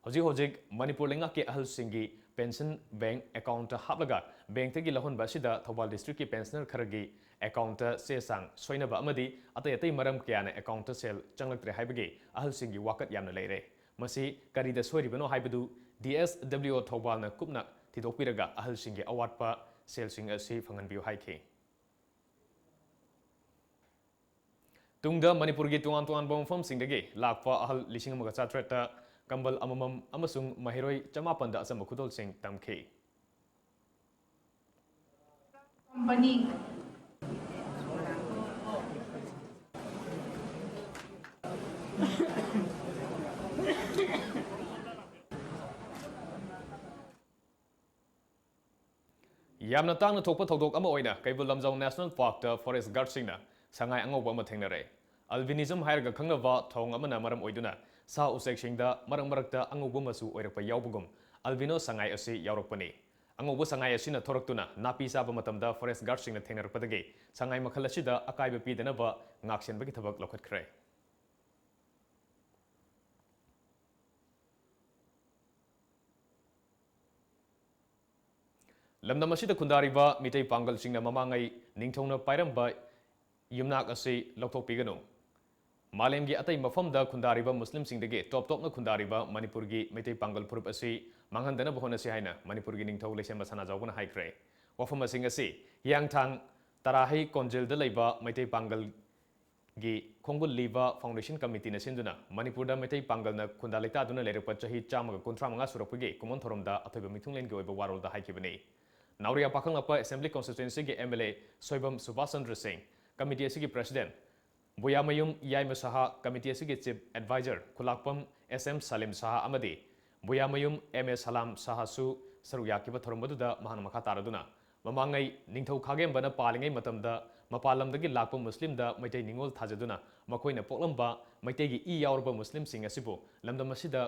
ꯍꯧꯖꯤꯛ ꯍꯧꯖꯤꯛ ꯃꯅꯤꯄꯨꯔ ꯂꯩꯉꯥꯛꯀꯤ ꯑꯍꯜꯁꯤꯡꯒꯤ pension bank accountꯇ ꯍꯥꯞꯂꯒ bankꯇꯒꯤ ꯂꯧꯍꯟꯕ ꯑꯁꯤꯗ ꯊꯧꯕꯥꯜ districtꯀꯤ pensioner ꯈꯔꯒꯤ accountꯇ ꯆꯦ ꯆꯥꯡ ꯁꯣꯏꯅꯕ ꯑꯃꯗꯤ ꯑꯇꯩ ꯑꯇꯩ ꯃꯔꯝ ꯀꯌꯥꯅ accountꯇ ꯁꯦꯜ ꯆꯪꯂꯛꯇ꯭ꯔꯦ ꯍꯥꯏꯕꯒꯤ ꯑꯍꯜꯁꯤꯡꯒꯤ ꯋꯥꯀꯠ ꯌꯥꯝꯅ ꯂꯩꯔꯦ꯫ ꯃꯁꯤ ꯀꯔꯤꯗ ꯁꯣꯏꯔꯤꯕꯅꯣ ꯍꯥꯏꯕꯗꯨ D S W O ꯊꯧꯕꯥꯜꯅ ꯀꯨꯞꯅ ꯊꯤꯗꯣꯛꯄꯤꯔꯒ ꯑꯍꯜꯁꯤꯡꯒꯤ ꯑꯋꯥꯠꯄ ꯁꯦꯜꯁꯤꯡ ꯑꯁꯤ ꯐꯪꯍꯟꯕꯤꯌꯨ ꯍꯥꯏꯈꯤ꯫ ꯇꯨꯡꯗ ꯃꯅꯤꯄꯨꯔꯒꯤ ꯇꯣꯉꯥꯟ ꯇꯣꯉꯥꯟꯕ ꯃꯐꯝꯁꯤꯡꯗꯒꯤ ꯂꯥꯛꯄ ꯑꯍꯜ ꯂꯤꯁꯤꯡ ꯑꯃꯒ ꯆꯥꯇ꯭ꯔꯦꯠꯇ ꯀꯝꯕꯜ ꯑꯃꯃꯝ ꯑꯃꯁꯨꯡ ꯃꯍꯩꯔꯣꯏ ꯆꯃꯥꯄꯟꯗ ꯑꯆꯝꯕ ꯈꯨꯗꯣꯜꯁꯤꯡ ꯇꯝꯈꯤ꯫ ꯀꯝꯄꯅꯤ꯫ ꯌꯥꯝꯅ ꯇꯥꯡꯅ ꯊꯣꯛꯄ ꯊꯧꯗꯣꯛ ꯑꯃ ꯑꯣꯏꯅ ꯀꯩꯕꯨꯜ ꯂꯝꯖꯥꯎ ꯅꯦꯁꯅꯦꯜ ꯄꯥꯔꯛꯇ ꯐꯣꯔꯦꯁ꯭ꯠ ꯒꯥꯔꯗꯁꯤꯡꯅ ꯁꯉꯥꯏ ꯑꯉꯧꯕ ꯑꯃ ꯊꯦꯡꯅꯔꯦ꯫ ꯑꯜꯕꯤꯅꯤꯖꯝ ꯍꯥꯏꯔꯒ ꯈꯪꯅꯕ ꯊꯧꯑꯣꯡ ꯑꯃꯅ ꯃꯔꯝ ꯑꯣꯏꯗꯨꯅ ꯁꯥ ꯎꯆꯦꯛꯁꯤꯡꯗ ꯃꯔꯛ ꯃꯔꯛꯇ ꯑꯉꯧꯕ ꯃꯆꯨ ꯑꯣꯏꯔꯛꯄ ꯌꯥꯎꯕꯒꯨꯝ ꯑꯜꯕꯤꯅꯣ ꯁꯉꯥꯏ ꯑꯁꯤ ꯌꯥꯎꯔꯛꯄꯅꯤ꯫ ꯑꯉꯧꯕ ꯁꯉꯥꯏ ꯑꯁꯤꯅ ꯊꯣꯔꯛꯇꯨꯅ ꯅꯥꯄꯤ ꯆꯥꯕ ꯃꯇꯝꯗ ꯐꯣꯔꯦꯁ꯭ꯠ ꯒꯥꯔꯗꯁꯤꯡꯅ ꯊꯦꯡꯅꯔꯛꯄꯗꯒꯤ ꯁꯉꯥꯏ ꯃꯈꯜ ꯑꯁꯤꯗ ꯑꯀꯥꯏꯕ ꯄꯤꯗꯅꯕ ꯉꯥꯛꯁꯦꯟꯕꯒꯤ ꯊꯕꯛ ꯂꯧꯈꯠꯈ꯭ꯔꯦ꯫ ꯂꯝꯗꯝ ꯑꯁꯤꯗ ꯈꯨꯟꯗꯥꯔꯤꯕ ꯃꯤꯇꯩ ꯄꯥꯡꯒꯜꯁꯤꯡꯅ ꯃꯃꯥꯡꯉꯩ ꯅꯤꯡꯊꯧꯅ ꯄꯥꯏꯔꯝꯕ ꯌꯨꯝꯅꯥꯛ ꯑꯁꯤ ꯂꯧꯊꯣꯛꯄꯤꯒꯅꯨ꯫ ꯃꯥꯂꯦꯝꯒꯤ ꯑꯇꯩ ꯃꯐꯝꯗ ꯈꯨꯟꯗꯥꯔꯤꯕ ꯃꯨꯁꯂꯤꯝꯁꯤꯡꯗꯒꯤ ꯇꯣꯞ ꯇꯣꯞꯅ ꯈꯨꯟꯗꯥꯔꯤꯕ ꯃꯅꯤꯄꯨꯔꯒꯤ ꯃꯩꯇꯩ ꯄꯥꯡꯒꯜ ꯐꯨꯔꯨꯞ ꯑꯁꯤ ꯃꯥꯡꯍꯟꯗꯅꯕ ꯍꯣꯠꯅꯁꯤ ꯍꯥꯏꯅ ꯃꯅꯤꯄꯨꯔꯒꯤ ꯅꯤꯡꯊꯧ ꯂꯩꯁꯦꯝꯕ ꯁꯅꯥꯖꯥꯎꯕꯅ ꯍꯥꯏꯈ꯭ꯔꯦ꯫ ꯋꯥꯐꯝ ꯑꯁꯤꯡ ꯑꯁꯤ ꯍꯤꯌꯥꯡꯊꯥꯡ ꯇꯔꯥꯍꯩ ꯀꯣꯟꯖꯦꯜꯗ ꯂꯩꯕ ꯃꯩꯇꯩ ꯄꯥꯡꯒꯜ ꯒꯤ ꯈꯣꯡꯒꯨꯜ ꯂꯤꯕ ꯐꯥꯎꯟꯗꯦꯁꯟ ꯀꯃꯤꯇꯤꯅ ꯁꯤꯟꯗꯨꯅ ꯃꯅꯤꯄꯨꯔꯗ ꯃꯩꯇꯩ ꯄꯥꯡꯒꯜꯅ ꯈꯨꯟꯗꯥ ꯂꯩꯇꯥꯗꯨꯅ ꯂꯩꯔꯛꯄ ꯆꯍꯤ ꯆꯥꯝꯃꯒ ꯀꯨꯟꯊ꯭ꯔꯥ ꯃꯉꯥ ꯁꯨꯔꯛꯄꯒꯤ ꯀꯨꯃꯣꯟ ꯊꯧꯔꯝꯗ ꯑꯊꯣꯏꯕ ꯃꯤꯊꯨꯡꯂꯦꯟꯒꯤ ꯑꯣꯏꯕ ꯋꯥꯔꯣꯜꯗ ꯍꯥꯏꯈꯤꯕꯅꯤ꯫ ꯅꯥꯎꯔꯤꯌꯥ ꯄꯥꯈꯪꯂꯛꯄ ꯑꯦꯁꯦꯝꯕ꯭ꯂꯤ ꯀꯣꯟꯁꯇꯤꯇ꯭ꯋꯦꯟꯁꯤꯒꯤ ꯑꯦꯝ ꯑꯦꯜ ꯑꯦ ꯁꯣꯏꯕꯝ ꯁꯨꯕꯥꯁ ꯆꯟꯗ꯭ꯔ ꯁꯤꯡ, ꯀꯃꯤꯇꯤ ꯑꯁꯤꯒꯤ ꯄ꯭ꯔꯦꯁꯤꯗꯦꯟꯠ ꯕꯨꯌꯥꯃꯌꯨꯝ ꯌꯥꯏꯃ ꯁꯍꯥ, ꯀꯃꯤꯇꯤ ꯑꯁꯤꯒꯤ ꯆꯤꯐ ꯑꯦꯗꯚꯥꯏꯖꯔ ꯈꯨꯂꯥꯛꯄꯝ ꯑꯦꯁ ꯑꯦꯝ ꯁꯂꯤꯝ ꯁꯍꯥ ꯑꯃꯗꯤ ꯕꯨꯌꯥꯃꯌꯨꯝ ꯑꯦꯝ ꯑꯦ ꯁꯂꯥꯝ ꯁꯍꯥꯁꯨ ꯁꯔꯨꯛ ꯌꯥꯈꯤꯕ ꯊꯧꯔꯝ ꯑꯗꯨꯗ ꯃꯍꯥꯛꯅ ꯃꯈꯥ ꯇꯥꯔꯗꯨꯅ, ꯃꯃꯥꯡꯉꯩ ꯅꯤꯡꯊꯧ ꯈꯥꯒꯦꯝꯕꯅ ꯄꯥꯜꯂꯤꯉꯩ ꯃꯇꯝꯗ ꯃꯄꯥꯟ ꯂꯝꯗꯒꯤ ꯂꯥꯛꯄ ꯃꯨꯁꯂꯤꯝꯗ ꯃꯩꯇꯩ ꯅꯤꯉꯣꯜ ꯊꯥꯖꯗꯨꯅ ꯃꯈꯣꯏꯅ ꯄꯣꯛꯂꯝꯕ ꯃꯩꯇꯩꯒꯤ ꯏ ꯌꯥꯎꯔꯕ ꯃꯨꯁꯂꯤꯝꯁꯤꯡ ꯑꯁꯤꯕꯨ ꯂꯝꯗꯝ ꯑꯁꯤꯗ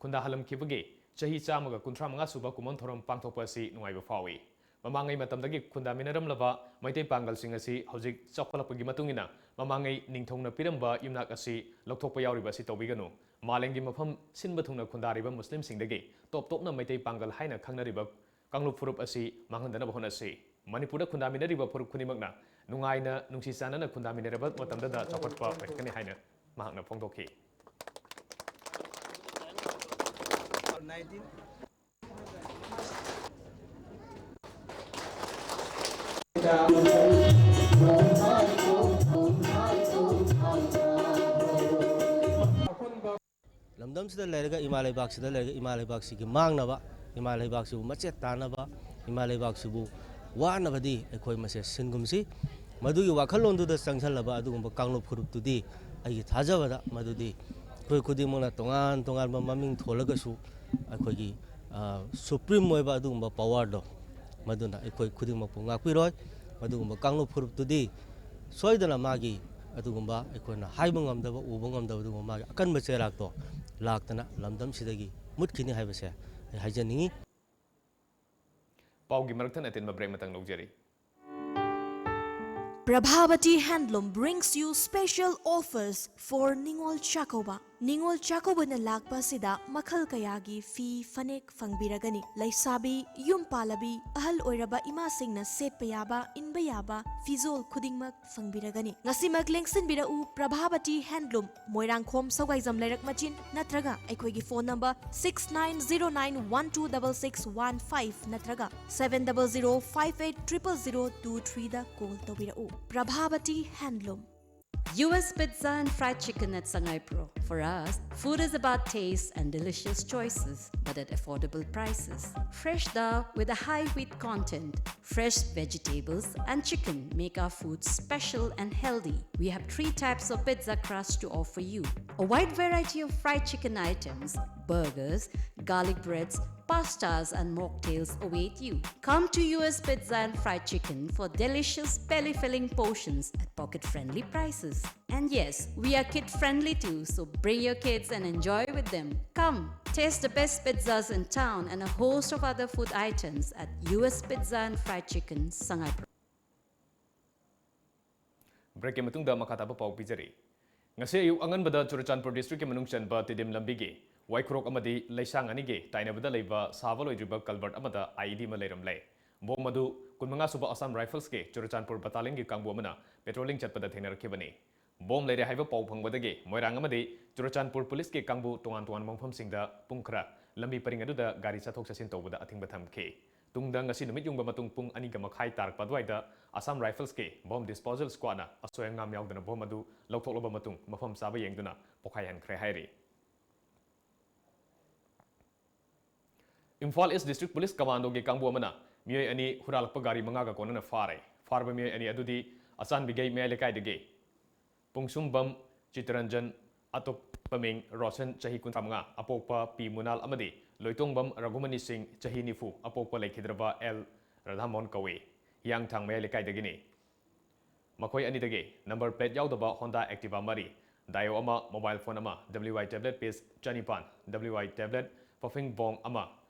ꯈꯨꯟꯗꯥꯍꯜꯂꯝꯈꯤꯕꯒꯤ ꯆꯍꯤ ꯆꯥꯝꯃꯒ ꯀꯨꯟꯊ꯭ꯔꯥ ꯃꯉꯥ ꯁꯨꯕ ꯀꯨꯃꯣꯟ ꯊꯧꯔꯝ ꯄꯥꯡꯊꯣꯛꯄ ꯑꯁꯤ ꯅꯨꯡꯉꯥꯏꯕ ꯐꯥꯎꯏ꯫ ꯃꯃꯥꯡꯉꯩ ꯃꯇꯝꯗꯒꯤ ꯈꯨꯟꯗꯥꯃꯤꯟꯅꯔꯝꯂꯕ ꯃꯩꯇꯩ ꯄꯥꯡꯒꯜꯁꯤꯡ ꯑꯁꯤ ꯍꯧꯖꯤꯛ ꯆꯥꯎꯈꯠꯂꯛꯄꯒꯤ ꯃꯇꯨꯡ ꯏꯟꯅ ꯃꯃꯥꯡꯉꯩ ꯅꯤꯡꯊꯧꯅ ꯄꯤꯔꯝꯕ ꯌꯨꯝꯅꯥꯛ ꯑꯁꯤ ꯂꯧꯊꯣꯛꯄ ꯌꯥꯎꯔꯤꯕ ꯑꯁꯤ ꯇꯧꯕꯤꯒꯅꯨ꯫ ꯃꯥꯂꯦꯝꯒꯤ ꯃꯐꯝ ꯁꯤꯟꯕ ꯊꯨꯡꯅ ꯈꯨꯟꯗꯥꯔꯤꯕ ꯃꯨꯁꯂꯤꯝꯁꯤꯡꯗꯒꯤ ꯇꯣꯞ ꯇꯣꯞꯅ ꯃꯩꯇꯩ ꯄꯥꯡꯒꯜ ꯍꯥꯏꯅ ꯈꯪꯅꯔꯤꯕ ꯀꯥꯡꯂꯨꯞ ꯐꯨꯔꯨꯞ ꯑꯁꯤ ꯃꯥꯡꯍꯟꯗꯅꯕ ꯍꯣꯠꯅꯁꯤ꯫ ꯃꯅꯤꯄꯨꯔꯗ ꯈꯨꯟꯗꯥꯃꯤꯟꯅꯔꯤꯕ ꯐꯨꯔꯨꯞ ꯈꯨꯗꯤꯡꯃꯛꯅ ꯅꯨꯡꯉꯥꯏꯅ, ꯅꯨꯡꯁꯤ ꯆꯥꯟꯅꯅ ꯈꯨꯟꯗꯥꯃꯤꯟꯅꯔꯕ ꯃꯇꯝꯗꯗ ꯆꯥꯎꯈꯠꯄ ꯑꯣꯏꯔꯛꯀꯅꯤ ꯍꯥꯏꯅ ꯃꯍꯥꯛꯅ ꯐꯣꯡꯗꯣꯛꯈꯤ꯫ ꯂꯝꯗꯝꯁꯤꯗ ꯂꯩꯔꯒ, ꯏꯃꯥ ꯂꯩꯕꯥꯛꯁꯤꯗ ꯂꯩꯔꯒ, ꯏꯃꯥ ꯂꯩꯕꯥꯛꯁꯤꯒꯤ ꯃꯥꯡꯅꯕ, ꯏꯃꯥ ꯂꯩꯕꯥꯛꯁꯤꯕꯨ ꯃꯆꯦꯠ ꯇꯥꯅꯕ, ꯏꯃꯥ ꯂꯩꯕꯥꯛꯁꯤꯕꯨ ꯋꯥꯅꯕꯗꯤ ꯑꯩꯈꯣꯏ ꯃꯁꯦ ꯁꯤꯟꯒꯨꯝꯁꯤ꯫ ꯃꯗꯨꯒꯤ ꯋꯥꯈꯜꯂꯣꯟꯗꯨꯗ ꯆꯪꯁꯤꯜꯂꯕ ꯑꯗꯨꯒꯨꯝꯕ ꯀꯥꯡꯂꯨꯞ ꯐꯨꯔꯨꯞꯇꯨꯗꯤ ꯑꯩꯒꯤ ꯊꯥꯖꯕꯗ ꯃꯗꯨꯗꯤ ꯑꯩꯈꯣꯏ ꯈꯨꯗꯤꯡꯃꯛꯅ ꯇꯣꯉꯥꯟ ꯇꯣꯉꯥꯟꯕ ꯃꯃꯤꯡ ꯊꯣꯜꯂꯒꯁꯨ ꯑꯩꯈꯣꯏꯒꯤ, ꯑ, ꯁꯨꯄ꯭ꯔꯤꯝ ꯑꯣꯏꯕ ꯑꯗꯨꯒꯨꯝꯕ ꯄꯋꯥꯔꯗꯣ, ꯃꯗꯨꯅ ꯑꯩꯈꯣꯏ ꯈꯨꯗꯤꯡꯃꯛꯄꯨ ꯉꯥꯛꯄꯤꯔꯣꯏ꯫ ꯃꯗꯨꯒꯨꯝꯕ ꯀꯥꯡꯂꯨꯞ ꯐꯨꯔꯨꯞꯇꯨꯗꯤ ꯁꯣꯏꯗꯅ ꯃꯥꯒꯤ ꯑꯗꯨꯒꯨꯝꯕ ꯑꯩꯈꯣꯏꯅ ꯍꯥꯏꯕ ꯉꯝꯗꯕ, ꯎꯕ ꯉꯝꯗꯕ ꯑꯗꯨꯒꯨꯝꯕ ꯃꯥꯒꯤ ꯑꯀꯟꯕ ꯆꯩꯔꯥꯛꯇꯣ ꯂꯥꯛꯇꯅ ꯂꯝꯗꯝꯁꯤꯗꯒꯤ ꯃꯨꯠꯈꯤꯅꯤ ꯍꯥꯏꯕꯁꯦ ꯑꯩ ꯍꯥꯏꯖꯅꯤꯡꯏ꯫ ꯄꯥꯎꯒꯤ ꯃꯔꯛꯊꯠꯅ ꯑꯇꯦꯟꯕ break ꯑꯃꯇꯪ ꯂꯧꯖꯔꯤ꯫ Prabhavati Handloom brings you special offers for Ningol Chakkouba. ꯅꯤꯉꯣꯜ ꯆꯥꯛꯀꯧꯕꯅ ꯂꯥꯛꯄ ꯑꯁꯤꯗ ꯃꯈꯜ ꯀꯌꯥꯒꯤ ꯐꯤ, ꯐꯅꯦꯛ ꯐꯪꯕꯤꯔꯒꯅꯤ꯫ ꯂꯩꯁꯥꯕꯤ, ꯌꯨꯝ ꯄꯥꯜꯂꯕꯤ, ꯑꯍꯜ ꯑꯣꯏꯔꯕ ꯏꯃꯥꯁꯤꯡꯅ ꯁꯦꯠꯄ ꯌꯥꯕ, ꯏꯟꯕ ꯌꯥꯕ ꯐꯤꯖꯣꯜ ꯈꯨꯗꯤꯡꯃꯛ ꯐꯪꯕꯤꯔꯒꯅꯤ꯫ ꯉꯁꯤꯃꯛ ꯂꯦꯡꯁꯤꯟꯕꯤꯔꯛꯎ Prabhavati Handloom, ꯃꯣꯏꯔꯥꯡꯈꯣꯝ ꯁꯧꯒꯥꯏꯖꯝ ꯂꯩꯔꯛ ꯃꯆꯤꯟ, ꯅꯠꯇ꯭ꯔꯒ ꯑꯩꯈꯣꯏꯒꯤ phone number six nine zero nine one two double six one five ꯅꯠꯇ꯭ꯔꯒ seven double zero five eight triple zero two three ꯗ call ꯇꯧꯕꯤꯔꯛꯎ꯫ Prabhavati Handloom. U S Pizza and Fried Chicken at Sangaipro. For us, food is about taste and delicious choices, but at affordable prices. Fresh dal with a high wheat content, fresh vegetables and chicken make our food special and healthy. We have three types of pizza crust to offer you. A wide variety of fried chicken items, burgers, garlic breads, pastas and mocktails await you. Come to U S Pizza and Fried Chicken for delicious belly-filling portions at pocket-friendly prices. And yes, we are kid-friendly too, so bring your kids and enjoy with them. Come, taste the best pizzas in town and a host of other food items at U S Pizza and Fried Chicken, Sangaipro. Break ꯀꯤ ꯃꯇꯨꯡꯗ ꯃꯈꯥ ꯇꯥꯕ ꯄꯥꯎ ꯄꯤꯖꯔꯤ꯫ ꯉꯁꯤ ꯑꯌꯨꯛ ꯑꯉꯟꯕꯗ Churachandpur district ꯀꯤ ꯃꯅꯨꯡ ꯆꯟꯕ ꯇꯤꯗꯤꯝ ꯂꯝꯕꯤꯒꯤ ꯋꯥꯏꯈꯨꯔꯣꯛ ꯑꯃꯗꯤ ꯂꯩꯁꯥꯡ ꯑꯅꯤꯒꯤ ꯇꯥꯏꯅꯕꯗ ꯂꯩꯕ ꯁꯥꯕ ꯂꯣꯏꯗ꯭ꯔꯤꯕ culvert ꯑꯃꯗ I E D ꯑꯃ ꯂꯩꯔꯝꯂꯦ꯫ ꯕꯣꯝ ꯑꯗꯨ ꯀꯨꯟꯃꯉꯥ ꯁꯨꯕ Assam Rifles ꯀꯤ ꯆꯨꯔꯆꯥꯟꯄꯨꯔ battalion ꯒꯤ ꯀꯥꯡꯕꯨ ꯑꯃꯅ patrolling ꯆꯠꯄꯗ ꯊꯦꯡꯅꯔꯛꯈꯤꯕꯅꯤ꯫ ꯕꯣꯝ ꯂꯩꯔꯦ ꯍꯥꯏꯕ ꯄꯥꯎ ꯐꯪꯕꯗꯒꯤ ꯃꯣꯏꯔꯥꯡ ꯑꯃꯗꯤ ꯆꯨꯔꯆꯥꯟꯄꯨꯔ police ꯀꯤ ꯀꯥꯡꯕꯨ ꯇꯣꯉꯥꯟ ꯇꯣꯉꯥꯟꯕ ꯃꯐꯝꯁꯤꯡꯗ ꯄꯨꯡ ꯈꯔ ꯂꯝꯕꯤ ꯄꯔꯤꯡ ꯑꯗꯨꯗ ꯒꯥꯔꯤ ꯆꯠꯊꯣꯛ ꯆꯠꯁꯤꯟ ꯇꯧꯕꯗ ꯑꯊꯤꯡꯕ ꯊꯝꯈꯤ꯫ ꯇꯨꯡꯗ ꯉꯁꯤ ꯅꯨꯃꯤꯠ ꯌꯨꯡꯕ ꯃꯇꯨꯡ ꯄꯨꯡ ꯑꯅꯤꯒ ꯃꯈꯥꯏ ꯇꯥꯔꯛꯄ ꯑꯗꯨꯋꯥꯏꯗ Assam Rifles ꯀꯤ bomb disposal squad ꯅ ꯑꯁꯣꯏ ꯑꯉꯥꯝ ꯌꯥꯎꯗꯅ ꯕꯣꯝ ꯑꯗꯨ ꯂꯧꯊꯣꯛꯂꯕ ꯃꯇꯨꯡ ꯃꯐꯝ ꯆꯥꯕ ꯌꯦꯡꯗꯨꯅ ꯄꯣꯈꯥꯏꯍꯟꯈ꯭ꯔꯦ ꯍꯥꯏꯔꯤ꯫ Imphal East District Police Commando ꯒꯤ ꯀꯥꯡꯕꯨ ꯑꯃꯅ ꯃꯤꯑꯣꯏ ꯑꯅꯤ ꯍꯨꯔꯥꯜꯂꯛꯄ ꯒꯥꯔꯤ ꯃꯉꯥꯒ ꯀꯣꯟꯅꯅ ꯐꯥꯔꯦ꯫ ꯐꯥꯔꯕ ꯃꯤꯑꯣꯏ ꯑꯅꯤ ꯑꯗꯨꯗꯤ ꯑꯆꯥꯟꯕꯤꯒꯩ ꯃꯌꯥꯏ ꯂꯩꯀꯥꯏꯗꯒꯤ ꯄꯨꯡꯁꯨꯝꯕꯝ ꯆꯤꯇꯔꯟꯖꯟ, ꯑꯇꯣꯞꯄ ꯃꯤꯡ ꯔꯣꯁꯟ, ꯆꯍꯤ ꯀꯨꯟꯊ꯭ꯔꯥ ꯃꯉꯥ, ꯑꯄꯣꯛꯄ ꯄꯤ ꯃꯨꯅꯥꯜ ꯑꯃꯗꯤ ꯂꯣꯏꯇꯣꯡꯕꯝ ꯔꯘꯨꯃꯅꯤ ꯁꯤꯡ, ꯆꯍꯤ ꯅꯤꯐꯨ, ꯑꯄꯣꯛꯄ ꯂꯩꯈꯤꯗ꯭ꯔꯕ ꯑꯦꯜ ꯔꯥꯙꯥꯃꯣꯍꯟ ꯀꯧꯏ꯫ ꯍꯤꯌꯥꯡꯊꯥꯡ ꯃꯌꯥꯏ ꯂꯩꯀꯥꯏꯗꯒꯤꯅꯤ꯫ ꯃꯈꯣꯏ ꯑꯅꯤꯗꯒꯤ number plate ꯌꯥꯎꯗꯕ Honda Activa ꯃꯔꯤ, Daewoo ꯑꯃ, mobile phone ꯑꯃ, W I tablet piece ꯆꯅꯤꯄꯥꯟ, W I tablet puffing bong ꯑꯃ,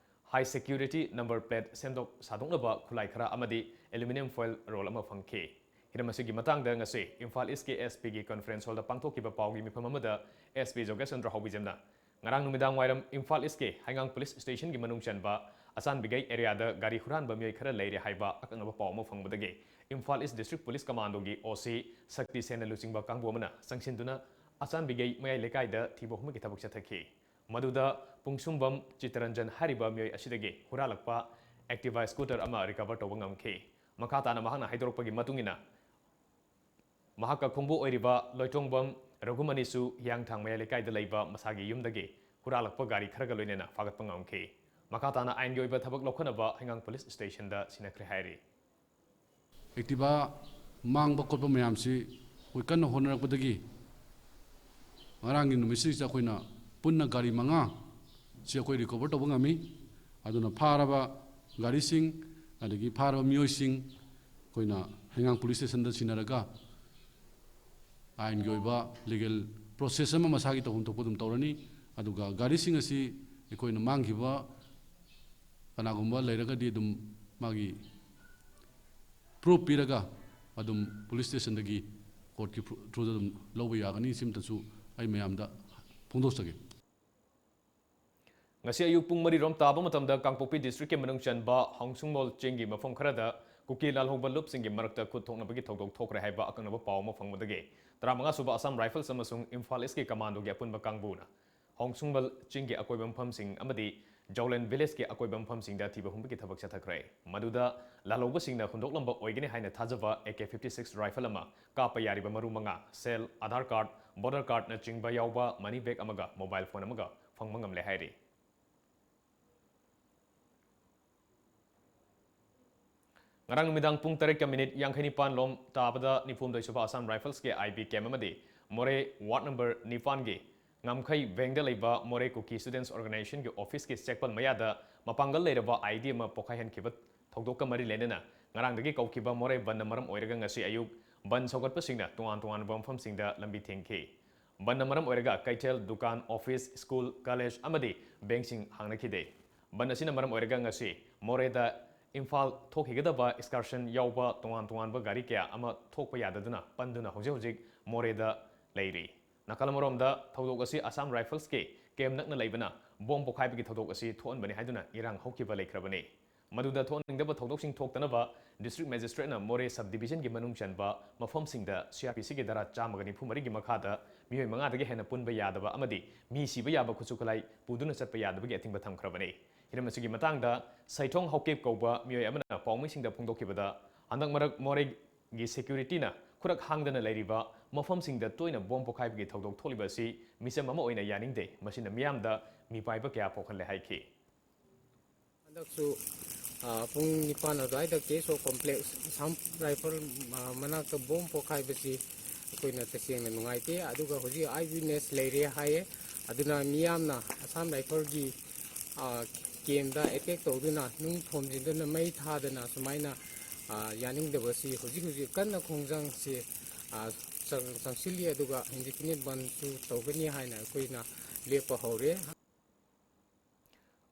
high security number plate ꯁꯦꯝꯗꯣꯛ ꯁꯥꯗꯣꯛꯅꯕ ꯈꯨꯠꯂꯥꯏ ꯈꯔ ꯑꯃꯗꯤ aluminium foil roll ꯑꯃ ꯐꯪꯈꯤ꯫ ꯍꯤꯔꯝ ꯑꯁꯤꯒꯤ ꯃꯇꯥꯡꯗ ꯉꯁꯤ ꯏꯝꯐꯥꯜ ꯏꯁꯀꯤ S P ꯒꯤ conference hall ꯗ ꯄꯥꯡꯊꯣꯛꯈꯤꯕ ꯄꯥꯎꯒꯤ ꯃꯤꯐꯝ ꯑꯃꯗ S P ꯖꯣꯒꯦꯁ ꯆꯟꯗ꯭ꯔ ꯍꯥꯎꯕꯤꯖꯝꯅ ꯉꯔꯥꯡ ꯅꯨꯃꯤꯗꯥꯡ ꯋꯥꯏꯔꯝ ꯏꯝꯐꯥꯜ ꯏꯁꯀꯤ ꯍꯩꯉꯥꯡ police station ꯒꯤ ꯃꯅꯨꯡ ꯆꯟꯕ ꯑꯆꯥꯟꯕꯤꯒꯩ area ꯗ ꯒꯥꯔꯤ ꯍꯨꯔꯥꯟꯕ ꯃꯤꯑꯣꯏ ꯈꯔ ꯂꯩꯔꯦ ꯍꯥꯏꯕ ꯑꯀꯛꯅꯕ ꯄꯥꯎ ꯑꯃ ꯐꯪꯕꯗꯒꯤ ꯏꯝꯐꯥꯜ ꯏꯁ district police commando ꯒꯤ O C ꯁꯛꯇꯤ ꯁꯦꯟꯅ ꯂꯨꯆꯤꯡꯕ ꯀꯥꯡꯕꯨ ꯑꯃꯅ ꯆꯪꯁꯤꯟꯗꯨꯅ ꯑꯆꯥꯟꯕꯤꯒꯩ ꯃꯌꯥꯏ ꯂꯩꯀꯥꯏꯗ ꯊꯤꯕ ꯍꯨꯝꯕꯒꯤ ꯊꯕꯛ ꯆꯠꯊꯈꯤ꯫ ꯃꯗꯨꯗ ꯄꯨꯡꯁꯨꯝꯕꯝ ꯆꯤꯇꯔꯟꯖꯟ ꯍꯥꯏꯔꯤꯕ ꯃꯤꯑꯣꯏ ꯑꯁꯤꯗꯒꯤ ꯍꯨꯔꯥꯜꯂꯛꯄ Activa scooter ꯑꯃ recover ꯇꯧꯕ ꯉꯝꯈꯤ꯫ ꯃꯈꯥ ꯇꯥꯅ ꯃꯍꯥꯛꯅ ꯍꯥꯏꯗꯣꯔꯛꯄꯒꯤ ꯃꯇꯨꯡ ꯏꯟꯅ, ꯃꯍꯥꯛꯀ ꯈꯣꯡꯕꯨ ꯑꯣꯏꯔꯤꯕ ꯂꯣꯏꯇꯣꯡꯕꯝ ꯔꯘꯨꯃꯅꯤꯁꯨ ꯍꯤꯌꯥꯡꯊꯥꯡ ꯃꯌꯥꯏ ꯂꯩꯀꯥꯏꯗ ꯂꯩꯕ ꯃꯁꯥꯒꯤ ꯌꯨꯝꯗꯒꯤ ꯍꯨꯔꯥꯜꯂꯛꯄ ꯒꯥꯔꯤ ꯈꯔꯒ ꯂꯣꯏꯅꯅ ꯐꯥꯒꯠꯄ ꯉꯝꯈꯤ꯫ ꯃꯈꯥ ꯇꯥꯅ ꯑꯥꯏꯟꯒꯤ ꯑꯣꯏꯕ ꯊꯕꯛ ꯂꯧꯈꯠꯅꯕ ꯍꯩꯉꯥꯡ police station ꯗ ꯁꯤꯟꯅꯈ꯭ꯔꯦ ꯍꯥꯏꯔꯤ꯫ Activa ꯃꯥꯡꯕ ꯈꯣꯠꯄ ꯃꯌꯥꯝꯁꯤ ꯑꯩꯈꯣꯏ ꯀꯟꯅ ꯍꯣꯠꯅꯔꯛꯄꯗꯒꯤ ꯉꯔꯥꯡꯒꯤ ꯅꯨꯃꯤꯠꯁꯤꯗ ꯑꯩꯈꯣꯏꯅ ꯄꯨꯟꯅ ꯒꯥꯔꯤ ꯃꯉꯥ ꯁꯤ ꯑꯩꯈꯣꯏ recover ꯇꯧꯕ ꯉꯝꯃꯤ꯫ ꯑꯗꯨꯅ ꯐꯥꯔꯕ ꯒꯥꯔꯤꯁꯤꯡ ꯑꯗꯒꯤ ꯐꯥꯔꯕ ꯃꯤꯑꯣꯏꯁꯤꯡ ꯑꯩꯈꯣꯏꯅ ꯍꯩꯉꯥꯡ police station ꯗ ꯁꯤꯟꯅꯔꯒ ꯑꯥꯏꯟꯒꯤ ꯑꯣꯏꯕ legal process ꯑꯃ ꯃꯁꯥꯒꯤ ꯇꯧꯐꯝ ꯊꯣꯛꯄ ꯑꯗꯨꯝ ꯇꯧꯔꯅꯤ꯫ ꯑꯗꯨꯒ ꯒꯥꯔꯤꯁꯤꯡ ꯑꯁꯤ ꯑꯩꯈꯣꯏꯅ ꯃꯥꯡꯈꯤꯕ ꯀꯅꯥꯒꯨꯝꯕ ꯂꯩꯔꯒꯗꯤ ꯑꯗꯨꯝ ꯃꯥꯒꯤ proof ꯄꯤꯔꯒ ꯑꯗꯨꯝ police station ꯗꯒꯤ court ꯀꯤ through ꯗ ꯑꯗꯨꯝ ꯂꯧꯕ ꯌꯥꯒꯅꯤ꯫ ꯁꯤꯃꯇꯁꯨ ꯑꯩ ꯃꯌꯥꯝꯗ ꯐꯣꯡꯗꯣꯛꯆꯒꯦ꯫ ꯉꯁꯤ ꯑꯌꯨꯛ ꯄꯨꯡ ꯃꯔꯤ ꯔꯣꯝ ꯇꯥꯕ ꯃꯇꯝꯗ ꯀꯥꯡꯄꯣꯛꯄꯤ district ꯀꯤ ꯃꯅꯨꯡ ꯆꯟꯕ ꯍꯥꯎꯁꯨꯡꯕꯣꯜ ꯆꯤꯡꯒꯤ ꯃꯐꯝ ꯈꯔꯗ ꯀꯨꯀꯤ ꯂꯥꯜꯍꯧꯕ ꯂꯨꯞꯁꯤꯡꯒꯤ ꯃꯔꯛꯇ ꯈꯨꯠ ꯊꯣꯛꯅꯕꯒꯤ ꯊꯧꯗꯣꯛ ꯊꯣꯛꯈ꯭ꯔꯦ ꯍꯥꯏꯕ ꯑꯀꯛꯅꯕ ꯄꯥꯎ ꯑꯃ ꯐꯪꯕꯗꯒꯤ ꯇꯔꯥꯃꯉꯥ ꯁꯨꯕ Assam Rifles ꯑꯃꯁꯨꯡ ꯏꯝꯐꯥꯜ ꯏꯁꯀꯤ commandoꯒꯤ ꯑꯄꯨꯟꯕ ꯀꯥꯡꯕꯨꯅ ꯍꯥꯎꯁꯨꯡꯕꯣꯜ ꯆꯤꯡꯒꯤ ꯑꯀꯣꯏꯕ ꯃꯐꯝꯁꯤꯡ ꯑꯃꯗꯤ ꯖꯧꯂꯦꯟ village ꯀꯤ ꯑꯀꯣꯏꯕ ꯃꯐꯝꯁꯤꯡꯗ ꯊꯤꯕ ꯍꯨꯝꯕꯒꯤ ꯊꯕꯛ ꯆꯠꯊꯈ꯭ꯔꯦ꯫ ꯃꯗꯨꯗ ꯂꯥꯜꯍꯧꯕꯁꯤꯡꯅ ꯍꯨꯟꯗꯣꯛꯂꯝꯕ ꯑꯣꯏꯒꯅꯤ ꯍꯥꯏꯅ ꯊꯥꯖꯕ A K fifty six rifle ꯑꯃ, ꯀꯥꯞꯄ ꯌꯥꯔꯤꯕ ꯃꯔꯨ ꯃꯉꯥ, cell, Aadhaar card, voter card ꯅꯆꯤꯡꯕ ꯌꯥꯎꯕ money bag ꯑꯃꯒ mobile phone ꯑꯃꯒ ꯐꯪꯕ ꯉꯝꯂꯦ ꯍꯥꯏꯔꯤ꯫ ꯉꯔꯥꯡ ꯅꯨꯃꯤꯗꯥꯡ ꯄꯨꯡ ꯇꯔꯦꯠꯀ minute ꯌꯥꯡꯈꯩ ꯅꯤꯄꯥꯟ ꯂꯣꯝ ꯇꯥꯕꯗ ꯅꯤꯐꯨꯍꯨꯝꯗꯣꯏ ꯁꯨꯕ Assam Rifles ꯀꯤ I B camp ꯑꯃꯗꯤ ꯃꯣꯔꯦ ward number ꯅꯤꯄꯥꯟꯒꯤ ꯉꯝꯈꯩ ꯚꯦꯡꯗ ꯂꯩꯕ ꯃꯣꯔꯦ ꯀꯨꯀꯤ Students Organization ꯒꯤ office ꯀꯤ ꯆꯦꯛꯄꯜ ꯃꯌꯥꯗ ꯃꯄꯥꯡꯒꯜ ꯂꯩꯔꯕ I E D ꯑꯃ ꯄꯣꯈꯥꯏꯍꯟꯈꯤꯕ ꯊꯧꯗꯣꯛꯀ ꯃꯔꯤ ꯂꯩꯅꯅ ꯉꯔꯥꯡꯗꯒꯤ ꯀꯧꯈꯤꯕ ꯃꯣꯔꯦ ꯕꯟꯗ ꯃꯔꯝ ꯑꯣꯏꯔꯒ ꯉꯁꯤ ꯑꯌꯨꯛ ꯕꯟꯗ ꯁꯧꯒꯠꯄꯁꯤꯡꯅ ꯇꯣꯉꯥꯟ ꯇꯣꯉꯥꯟꯕ ꯃꯐꯝꯁꯤꯡꯗ ꯂꯝꯕꯤ ꯊꯤꯡꯈꯤ꯫ ꯕꯟꯗ ꯃꯔꯝ ꯑꯣꯏꯔꯒ ꯀꯩꯊꯦꯜ, ꯗꯨꯀꯥꯟ, ꯑꯣꯐꯤꯁ, ꯁ꯭ꯀꯨꯜ, ꯀꯣꯂꯦꯖ ꯑꯃꯗꯤ ꯕꯦꯡꯛꯁꯤꯡ ꯍꯥꯡꯅꯈꯤꯗꯦ꯫ ꯕꯟꯗ ꯑꯁꯤꯅ ꯃꯔꯝ ꯑꯣꯏꯔꯒ ꯉꯁꯤ ꯃꯣꯔꯦꯗ ꯏꯝꯐꯥꯜ ꯊꯣꯛꯈꯤꯒꯗꯕ excursion ꯌꯥꯎꯕ ꯇꯣꯉꯥꯟ ꯇꯣꯉꯥꯟꯕ ꯒꯥꯔꯤ ꯀꯌꯥ ꯑꯃ ꯊꯣꯛꯄ ꯌꯥꯗꯗꯨꯅ ꯄꯟꯗꯨꯅ ꯍꯧꯖꯤꯛ ꯍꯧꯖꯤꯛ ꯃꯣꯔꯦꯗ ꯂꯩꯔꯤ꯫ ꯅꯥꯀꯜ ꯑꯃꯔꯣꯝꯗ ꯊꯧꯗꯣꯛ ꯑꯁꯤ Assam Riflesꯀꯤ camp ꯅꯛꯅ ꯂꯩꯕꯅ ꯕꯣꯝ ꯄꯣꯈꯥꯏꯕꯒꯤ ꯊꯧꯗꯣꯛ ꯑꯁꯤ ꯊꯣꯛꯍꯟꯕꯅꯤ ꯍꯥꯏꯗꯨꯅ ꯏꯔꯥꯡ ꯍꯧꯈꯤꯕ ꯂꯩꯈ꯭ꯔꯕꯅꯤ꯫ ꯃꯗꯨꯗ ꯊꯣꯛꯍꯟꯅꯤꯡꯗꯕ ꯊꯧꯗꯣꯛꯁꯤꯡ ꯊꯣꯛꯇꯅꯕ district magistrateꯅ ꯃꯣꯔꯦ subdivisionꯒꯤ ꯃꯅꯨꯡ ꯆꯟꯕ ꯃꯐꯝꯁꯤꯡꯗ CRPCꯒꯤ ꯙꯥꯔꯥ ꯆꯥꯝꯃꯒ ꯅꯤꯐꯨ ꯃꯔꯤꯒꯤ ꯃꯈꯥꯗ ꯃꯤꯑꯣꯏ ꯃꯉꯥꯗꯒꯤ ꯍꯦꯟꯅ ꯄꯨꯟꯕ ꯌꯥꯗꯕ ꯑꯃꯗꯤ ꯃꯤ ꯁꯤꯕ ꯌꯥꯕ ꯈꯨꯠꯁꯨ ꯈꯨꯠꯂꯥꯏ ꯄꯨꯗꯨꯅ ꯆꯠꯄ ꯌꯥꯗꯕꯒꯤ ꯑꯊꯤꯡꯕ ꯊꯝꯈ꯭ꯔꯕꯅꯤ꯫ ꯍꯤꯔꯝ ꯑꯁꯤꯒꯤ ꯃꯇꯥꯡꯗ ꯁꯩꯊꯣꯡ ꯍꯥꯎꯀꯦꯞ ꯀꯧꯕ ꯃꯤꯑꯣꯏ ꯑꯃꯅ ꯄꯥꯎꯃꯤꯁꯤꯡꯗ ꯐꯣꯡꯗꯣꯛꯈꯤꯕꯗ, ꯍꯟꯗꯛ ꯃꯔꯛ ꯃꯣꯔꯦꯒꯤ securityꯅ ꯈꯨꯔꯛ ꯍꯥꯡꯗꯅ ꯂꯩꯔꯤꯕ ꯃꯐꯝꯁꯤꯡꯗ ꯇꯣꯏꯅ ꯕꯣꯝ ꯄꯣꯈꯥꯏꯕꯒꯤ ꯊꯧꯗꯣꯛ ꯊꯣꯛꯂꯤꯕ ꯑꯁꯤ ꯃꯤꯆꯝ ꯑꯃ ꯑꯣꯏꯅ ꯌꯥꯅꯤꯡꯗꯦ, ꯃꯁꯤꯅ ꯃꯤꯌꯥꯝꯗ ꯃꯤꯄꯥꯏꯕ ꯀꯌꯥ ꯄꯣꯛꯍꯜꯂꯦ ꯍꯥꯏꯈꯤ꯫ ꯍꯟꯗꯛꯁꯨ, ꯑ, ꯄꯨꯡ ꯅꯤꯄꯥꯟ ꯑꯗꯨꯋꯥꯏꯗ KSO complex Assam Rifle, ꯑ, ꯃꯅꯥꯛꯇ ꯕꯣꯝ ꯄꯣꯈꯥꯏꯕꯁꯤ ꯑꯩꯈꯣꯏꯅ ꯇꯁꯦꯡꯅ ꯅꯨꯡꯉꯥꯏꯇꯦ꯫ ꯑꯗꯨꯒ ꯍꯧꯖꯤꯛ eye witness ꯂꯩꯔꯦ ꯍꯥꯏꯌꯦ꯫ ꯑꯗꯨꯅ ꯃꯤꯌꯥꯝꯅ Assam Rifleꯒꯤ, ꯑ, campꯇ attack ꯇꯧꯗꯨꯅ, ꯅꯨꯡ ꯊꯣꯝꯖꯤꯟꯗꯨꯅ, ꯃꯩ ꯊꯥꯗꯅ ꯁꯨꯃꯥꯏꯅ, ꯑ, ꯌꯥꯅꯤꯡꯗꯕꯁꯤ ꯍꯧꯖꯤꯛ ꯍꯧꯖꯤꯛ ꯀꯟꯅ ꯈꯣꯡꯖꯪꯁꯤ, ꯑ, ꯆꯪ-, ꯆꯪꯁꯤꯜꯂꯤ꯫ ꯑꯗꯨꯒ indefinite ꯕꯟꯁꯨ ꯇꯧꯒꯅꯤ ꯍꯥꯏꯅ ꯑꯩꯈꯣꯏꯅ ꯂꯦꯞꯄ ꯍꯧꯔꯦ꯫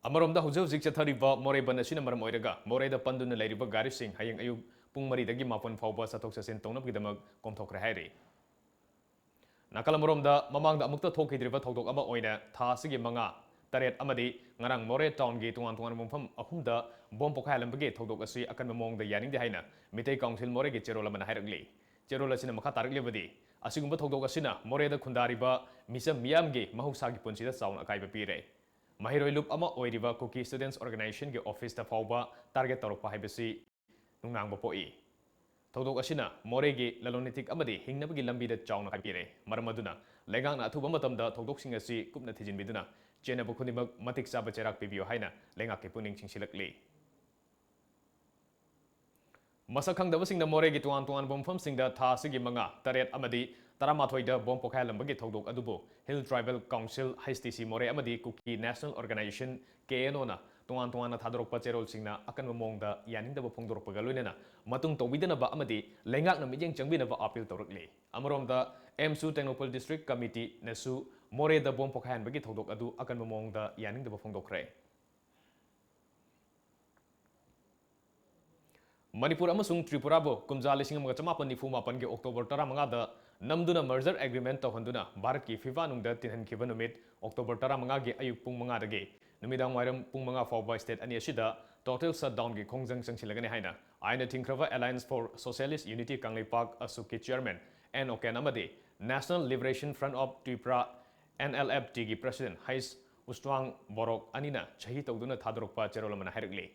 ꯑꯃꯔꯣꯝꯗ ꯍꯧꯖꯤꯛ ꯍꯧꯖꯤꯛ ꯆꯠꯊꯔꯤꯕ ꯃꯣꯔꯦ ꯕꯟ ꯑꯁꯤꯅ ꯃꯔꯝ ꯑꯣꯏꯔꯒ ꯃꯣꯔꯦꯗ ꯄꯟꯗꯨꯅ ꯂꯩꯔꯤꯕ ꯒꯥꯔꯤꯁꯤꯡ ꯍꯌꯦꯡ ꯑꯌꯨꯛ ꯄꯨꯡ ꯃꯔꯤꯗꯒꯤ ꯃꯥꯄꯟ ꯐꯥꯎꯕ ꯆꯠꯊꯣꯛ ꯆꯠꯁꯤꯟ ꯇꯧꯅꯕꯒꯤꯗꯃꯛ ꯀꯣꯝꯊꯣꯛꯈ꯭ꯔꯦ ꯍꯥꯏꯔꯤ꯫ ꯅꯥꯀꯜ ꯑꯃꯔꯣꯝꯗ ꯃꯃꯥꯡꯗ ꯑꯃꯨꯛꯇ ꯊꯣꯛꯈꯤꯗ꯭ꯔꯤꯕ ꯊꯧꯗꯣꯛ ꯑꯃ ꯑꯣꯏꯅ ꯊꯥ ꯑꯁꯤꯒꯤ ꯃꯉꯥ, ꯇꯔꯦꯠ ꯑꯃꯗꯤ ꯉꯔꯥꯡ ꯃꯣꯔꯦ townꯒꯤ ꯇꯣꯉꯥꯟ ꯇꯣꯉꯥꯟꯕ ꯃꯐꯝ ꯑꯍꯨꯝꯗ ꯕꯣꯝ ꯄꯣꯈꯥꯏꯍꯜꯂꯝꯕꯒꯤ ꯊꯧꯗꯣꯛ ꯑꯁꯤ ꯑꯀꯟꯕ ꯃꯑꯣꯡꯗ ꯌꯥꯅꯤꯡꯗꯦ ꯍꯥꯏꯅ ꯃꯤꯇꯩ council ꯃꯣꯔꯦꯒꯤ ꯆꯦꯔꯣꯜ ꯑꯃꯅ ꯍꯥꯏꯔꯛꯂꯤ꯫ ꯆꯦꯔꯣꯜ ꯑꯁꯤꯅ ꯃꯈꯥ ꯇꯥꯔꯛꯂꯤꯕꯗꯤ, ꯑꯁꯤꯒꯨꯝꯕ ꯊꯧꯗꯣꯛ ꯑꯁꯤꯅ ꯃꯣꯔꯦꯗ ꯈꯨꯟꯗꯥꯔꯤꯕ ꯃꯤꯆꯝ ꯃꯤꯌꯥꯝꯒꯤ ꯃꯍꯧꯁꯥꯒꯤ ꯄꯨꯟꯁꯤꯗ ꯆꯥꯎꯅ ꯑꯀꯥꯏꯕ ꯄꯤꯔꯦ꯫ ꯃꯍꯩꯔꯣꯏ ꯂꯨꯞ ꯑꯃ ꯑꯣꯏꯔꯤꯕ Kuki Students Organizationꯒꯤ officeꯇ ꯐꯥꯎꯕ target ꯇꯧꯔꯛꯄ ꯍꯥꯏꯕꯁꯤ ꯅꯨꯡꯅꯥꯡꯕ ꯄꯣꯛꯏ꯫ ꯊꯧꯗꯣꯛ ꯑꯁꯤꯅ ꯃꯣꯔꯦꯒꯤ ꯂꯂꯣꯟ ꯏꯇꯤꯛ ꯑꯃꯗꯤ ꯍꯤꯡꯅꯕꯒꯤ ꯂꯝꯕꯤꯗ ꯆꯥꯎꯅ ꯀꯥꯏꯄꯤꯔꯦ꯫ ꯃꯔꯝ ꯑꯗꯨꯅ ꯂꯩꯉꯥꯛꯅ ꯑꯊꯨꯕ ꯃꯇꯝꯗ ꯊꯧꯗꯣꯛꯁꯤꯡ ꯑꯁꯤ ꯀꯨꯞꯅ ꯊꯤꯖꯤꯟꯕꯤꯗꯨꯅ ꯆꯦꯟꯅꯕ ꯈꯨꯗꯤꯡꯃꯛ ꯃꯇꯤꯛ ꯆꯥꯕ ꯆꯩꯔꯥꯛ ꯄꯤꯕꯤꯌꯨ ꯍꯥꯏꯅ ꯂꯩꯉꯥꯛꯀꯤ ꯄꯨꯛꯅꯤꯡ ꯆꯤꯡꯁꯤꯜꯂꯛꯂꯤ꯫ ꯃꯁꯛ ꯈꯪꯗꯕꯁꯤꯡꯅ ꯃꯣꯔꯦꯒꯤ ꯇꯣꯉꯥꯟ ꯇꯣꯉꯥꯟꯕ ꯃꯐꯝꯁꯤꯡꯗ ꯊꯥ ꯑꯁꯤꯒꯤ ꯃꯉꯥ, ꯇꯔꯦꯠ ꯑꯃꯗꯤ ꯇꯔꯥꯃꯥꯊꯣꯏꯗ ꯕꯣꯝ ꯄꯣꯈꯥꯏꯍꯜꯂꯝꯕꯒꯤ ꯊꯧꯗꯣꯛ ꯑꯗꯨꯕꯨ Hill Tribal Council, HTC, ꯃꯣꯔꯦ ꯑꯃꯗꯤ Kuki National Organization, KNOꯅ ꯇꯣꯉꯥꯟ ꯇꯣꯉꯥꯟꯅ ꯊꯥꯗꯣꯔꯛꯄ ꯆꯦꯔꯣꯜꯁꯤꯡꯅ ꯑꯀꯟꯕ ꯃꯑꯣꯡꯗ ꯌꯥꯅꯤꯡꯗꯕ ꯐꯣꯡꯗꯣꯔꯛꯄꯒ ꯂꯣꯏꯅꯅ ꯃꯇꯨꯡ ꯇꯧꯕꯤꯗꯅꯕ ꯑꯃꯗꯤ ꯂꯩꯉꯥꯛꯅ ꯃꯤꯠꯌꯦꯡ ꯆꯪꯕꯤꯅꯕ ꯑꯥꯄꯤꯜ ꯇꯧꯔꯛꯂꯤ꯫ ꯑꯃꯔꯣꯝꯗ, ꯑꯦꯝꯁꯨ ꯇꯦꯡꯅꯧꯄꯜ ꯗꯤꯁꯇ꯭ꯔꯤꯛ ꯀꯃꯤꯇꯤꯅꯁꯨ ꯃꯣꯔꯦꯗ ꯕꯣꯝ ꯄꯣꯈꯥꯏꯍꯟꯕꯒꯤ ꯊꯧꯗꯣꯛ ꯑꯗꯨ ꯑꯀꯟꯕ ꯃꯑꯣꯡꯗ ꯌꯥꯅꯤꯡꯗꯕ ꯐꯣꯡꯗꯣꯛꯈ꯭ꯔꯦ꯫ ꯃꯅꯤꯄꯨꯔ ꯑꯃꯁꯨꯡ ꯇ꯭ꯔꯤꯄꯨꯔꯥꯕꯨ ꯀꯨꯝꯖꯥ ꯂꯤꯁꯤꯡ ꯑꯃꯒ ꯆꯃꯥꯄꯟ ꯅꯤꯐꯨ ꯃꯥꯄꯟꯒꯤ October ꯇꯔꯥꯃꯉꯥꯗ ꯅꯝꯗꯨꯅ merger agreement ꯇꯧꯍꯟꯗꯨꯅ ꯚꯥꯔꯠꯀꯤ ꯐꯤꯐꯥ ꯅꯨꯡꯗ ꯇꯤꯟꯍꯟꯈꯤꯕ ꯅꯨꯃꯤꯠ October ꯇꯔꯥꯃꯉꯥꯒꯤ ꯑꯌꯨꯛ ꯄꯨꯡ ꯃꯉꯥꯗꯒꯤ ꯅꯨꯃꯤꯗꯥꯡ ꯋꯥꯏꯔꯝ ꯄꯨꯡ ꯃꯉꯥ ꯐꯥꯎꯕ state ꯑꯅꯤ ꯑꯁꯤꯗ total shutdownꯒꯤ ꯈꯣꯡꯖꯪ ꯆꯪꯁꯤꯜꯂꯒꯅꯤ ꯍꯥꯏꯅ ꯑꯥꯏꯟꯅ ꯊꯤꯡꯈ꯭ꯔꯕ Alliance for Socialist Unity Kangleipak, ꯑꯁꯨꯛꯀꯤ chairman ꯑꯦꯟ ꯑꯣꯀꯦꯟ ꯑꯃꯗꯤ National Liberation Front of Tripura, NLFTꯒꯤ president ꯍꯩꯁ ꯎꯁꯇ꯭ꯋꯥꯡ ꯕꯣꯔꯣꯛ ꯑꯅꯤꯅ ꯁꯍꯤ ꯇꯧꯗꯨꯅ ꯊꯥꯗꯣꯔꯛꯄ ꯆꯦꯔꯣꯜ ꯑꯃꯅ ꯍꯥꯏꯔꯛꯂꯤ꯫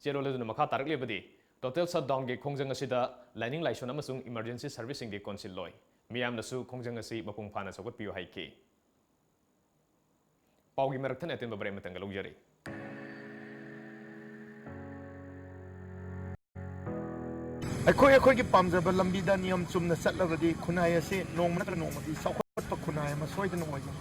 ꯆꯦꯔꯣꯜ ꯑꯗꯨꯅ ꯃꯈꯥ ꯇꯥꯔꯛꯂꯤꯕꯗꯤ, total shutdownꯒꯤ ꯈꯣꯡꯖꯪ ꯑꯁꯤꯗ ꯂꯥꯏꯅꯤꯡ ꯂꯥꯏꯁꯣꯟ ꯑꯃꯁꯨꯡ emergency serviceꯁꯤꯡꯒꯤ ꯀꯣꯟꯁꯤꯜꯂꯣꯏ꯫ ꯃꯤꯌꯥꯝꯅꯁꯨ ꯈꯣꯡꯖꯪ ꯑꯁꯤ ꯃꯄꯨꯡ ꯐꯥꯅ ꯁꯧꯒꯠꯄꯤꯌꯨ ꯍꯥꯏꯈꯤ꯫ ꯄꯥꯎꯒꯤ ꯃꯔꯛ ꯊꯠꯅ ꯑꯇꯦꯟꯕ break ꯑꯃꯇꯪꯒ ꯂꯧꯖꯔꯤ꯫ ꯑꯩꯈꯣꯏ ꯑꯩꯈꯣꯏꯒꯤ ꯄꯥꯝꯖꯕ ꯂꯝꯕꯤꯗ ꯅꯤꯌꯝ ꯆꯨꯝꯅ ꯆꯠꯂꯕꯗꯤ ꯈꯨꯟꯅꯥꯏ ꯑꯁꯤ ꯅꯣꯡꯃ ꯅꯠꯇ꯭ꯔꯒ ꯅꯣꯡꯃꯗꯤ ꯆꯥꯎꯈꯠꯄ ꯈꯨꯟꯅꯥꯏ ꯑꯃ ꯁꯣꯏꯗꯅ ꯑꯣꯏꯒꯅꯤ꯫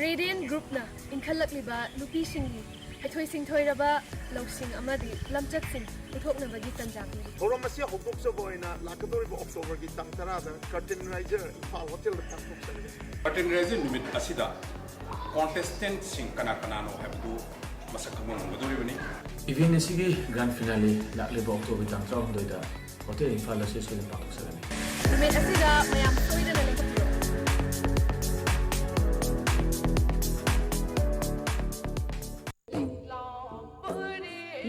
Radiant Groupꯅ ꯏꯟꯈꯠꯂꯛꯂꯤꯕ ꯅꯨꯄꯤꯁꯤꯡꯒꯤ ꯍꯩꯊꯣꯏ ꯁꯤꯡꯊꯣꯏꯔꯕ ꯂꯧꯁꯤꯡ ꯑꯃꯗꯤ ꯂꯝꯆꯠꯁꯤꯡ ꯄꯨꯊꯣꯛꯅꯕꯒꯤ ꯇꯟꯖꯥ ꯄꯤꯔꯤ꯫ ꯊꯧꯔꯝ ꯑꯁꯤ ꯍꯧꯗꯣꯛꯆꯕ ꯑꯣꯏꯅ ꯂꯥꯛꯀꯗꯧꯔꯤꯕ Octoberꯒꯤ ꯇꯥꯡ ꯇꯔꯥꯗ Curtain Raiser ꯏꯝꯐꯥꯜ ꯍꯣꯇꯦꯜꯗ ꯄꯥꯡꯊꯣꯛꯆꯔꯒꯅꯤ꯫ Curtain Raiser ꯅꯨꯃꯤꯠ ꯑꯁꯤꯗ contestantꯁꯤꯡ ꯀꯅꯥ ꯀꯅꯥꯅꯣ ꯍꯥꯏꯕꯗꯨ ꯃꯁꯛ ꯈꯪꯕ ꯉꯝꯒꯗꯧꯔꯤꯕꯅꯤ꯫ Event ꯑꯁꯤꯒꯤ grand finale ꯂꯥꯛꯂꯤꯕ October ꯇꯥꯡ ꯇꯔꯥꯍꯨꯝꯗꯣꯏꯗ ꯍꯣꯇꯦꯜ ꯏꯝꯐꯥꯜ ꯑꯁꯤ ꯁꯣꯏꯗꯅ ꯄꯥꯡꯊꯣꯛꯆꯒꯅꯤ꯫ ꯅꯨꯃꯤꯠ ꯑꯁꯤꯗ ꯃꯌꯥꯝ ꯁꯣꯏꯗꯅ ꯂꯦꯡꯈꯠꯄꯤꯌꯨ꯫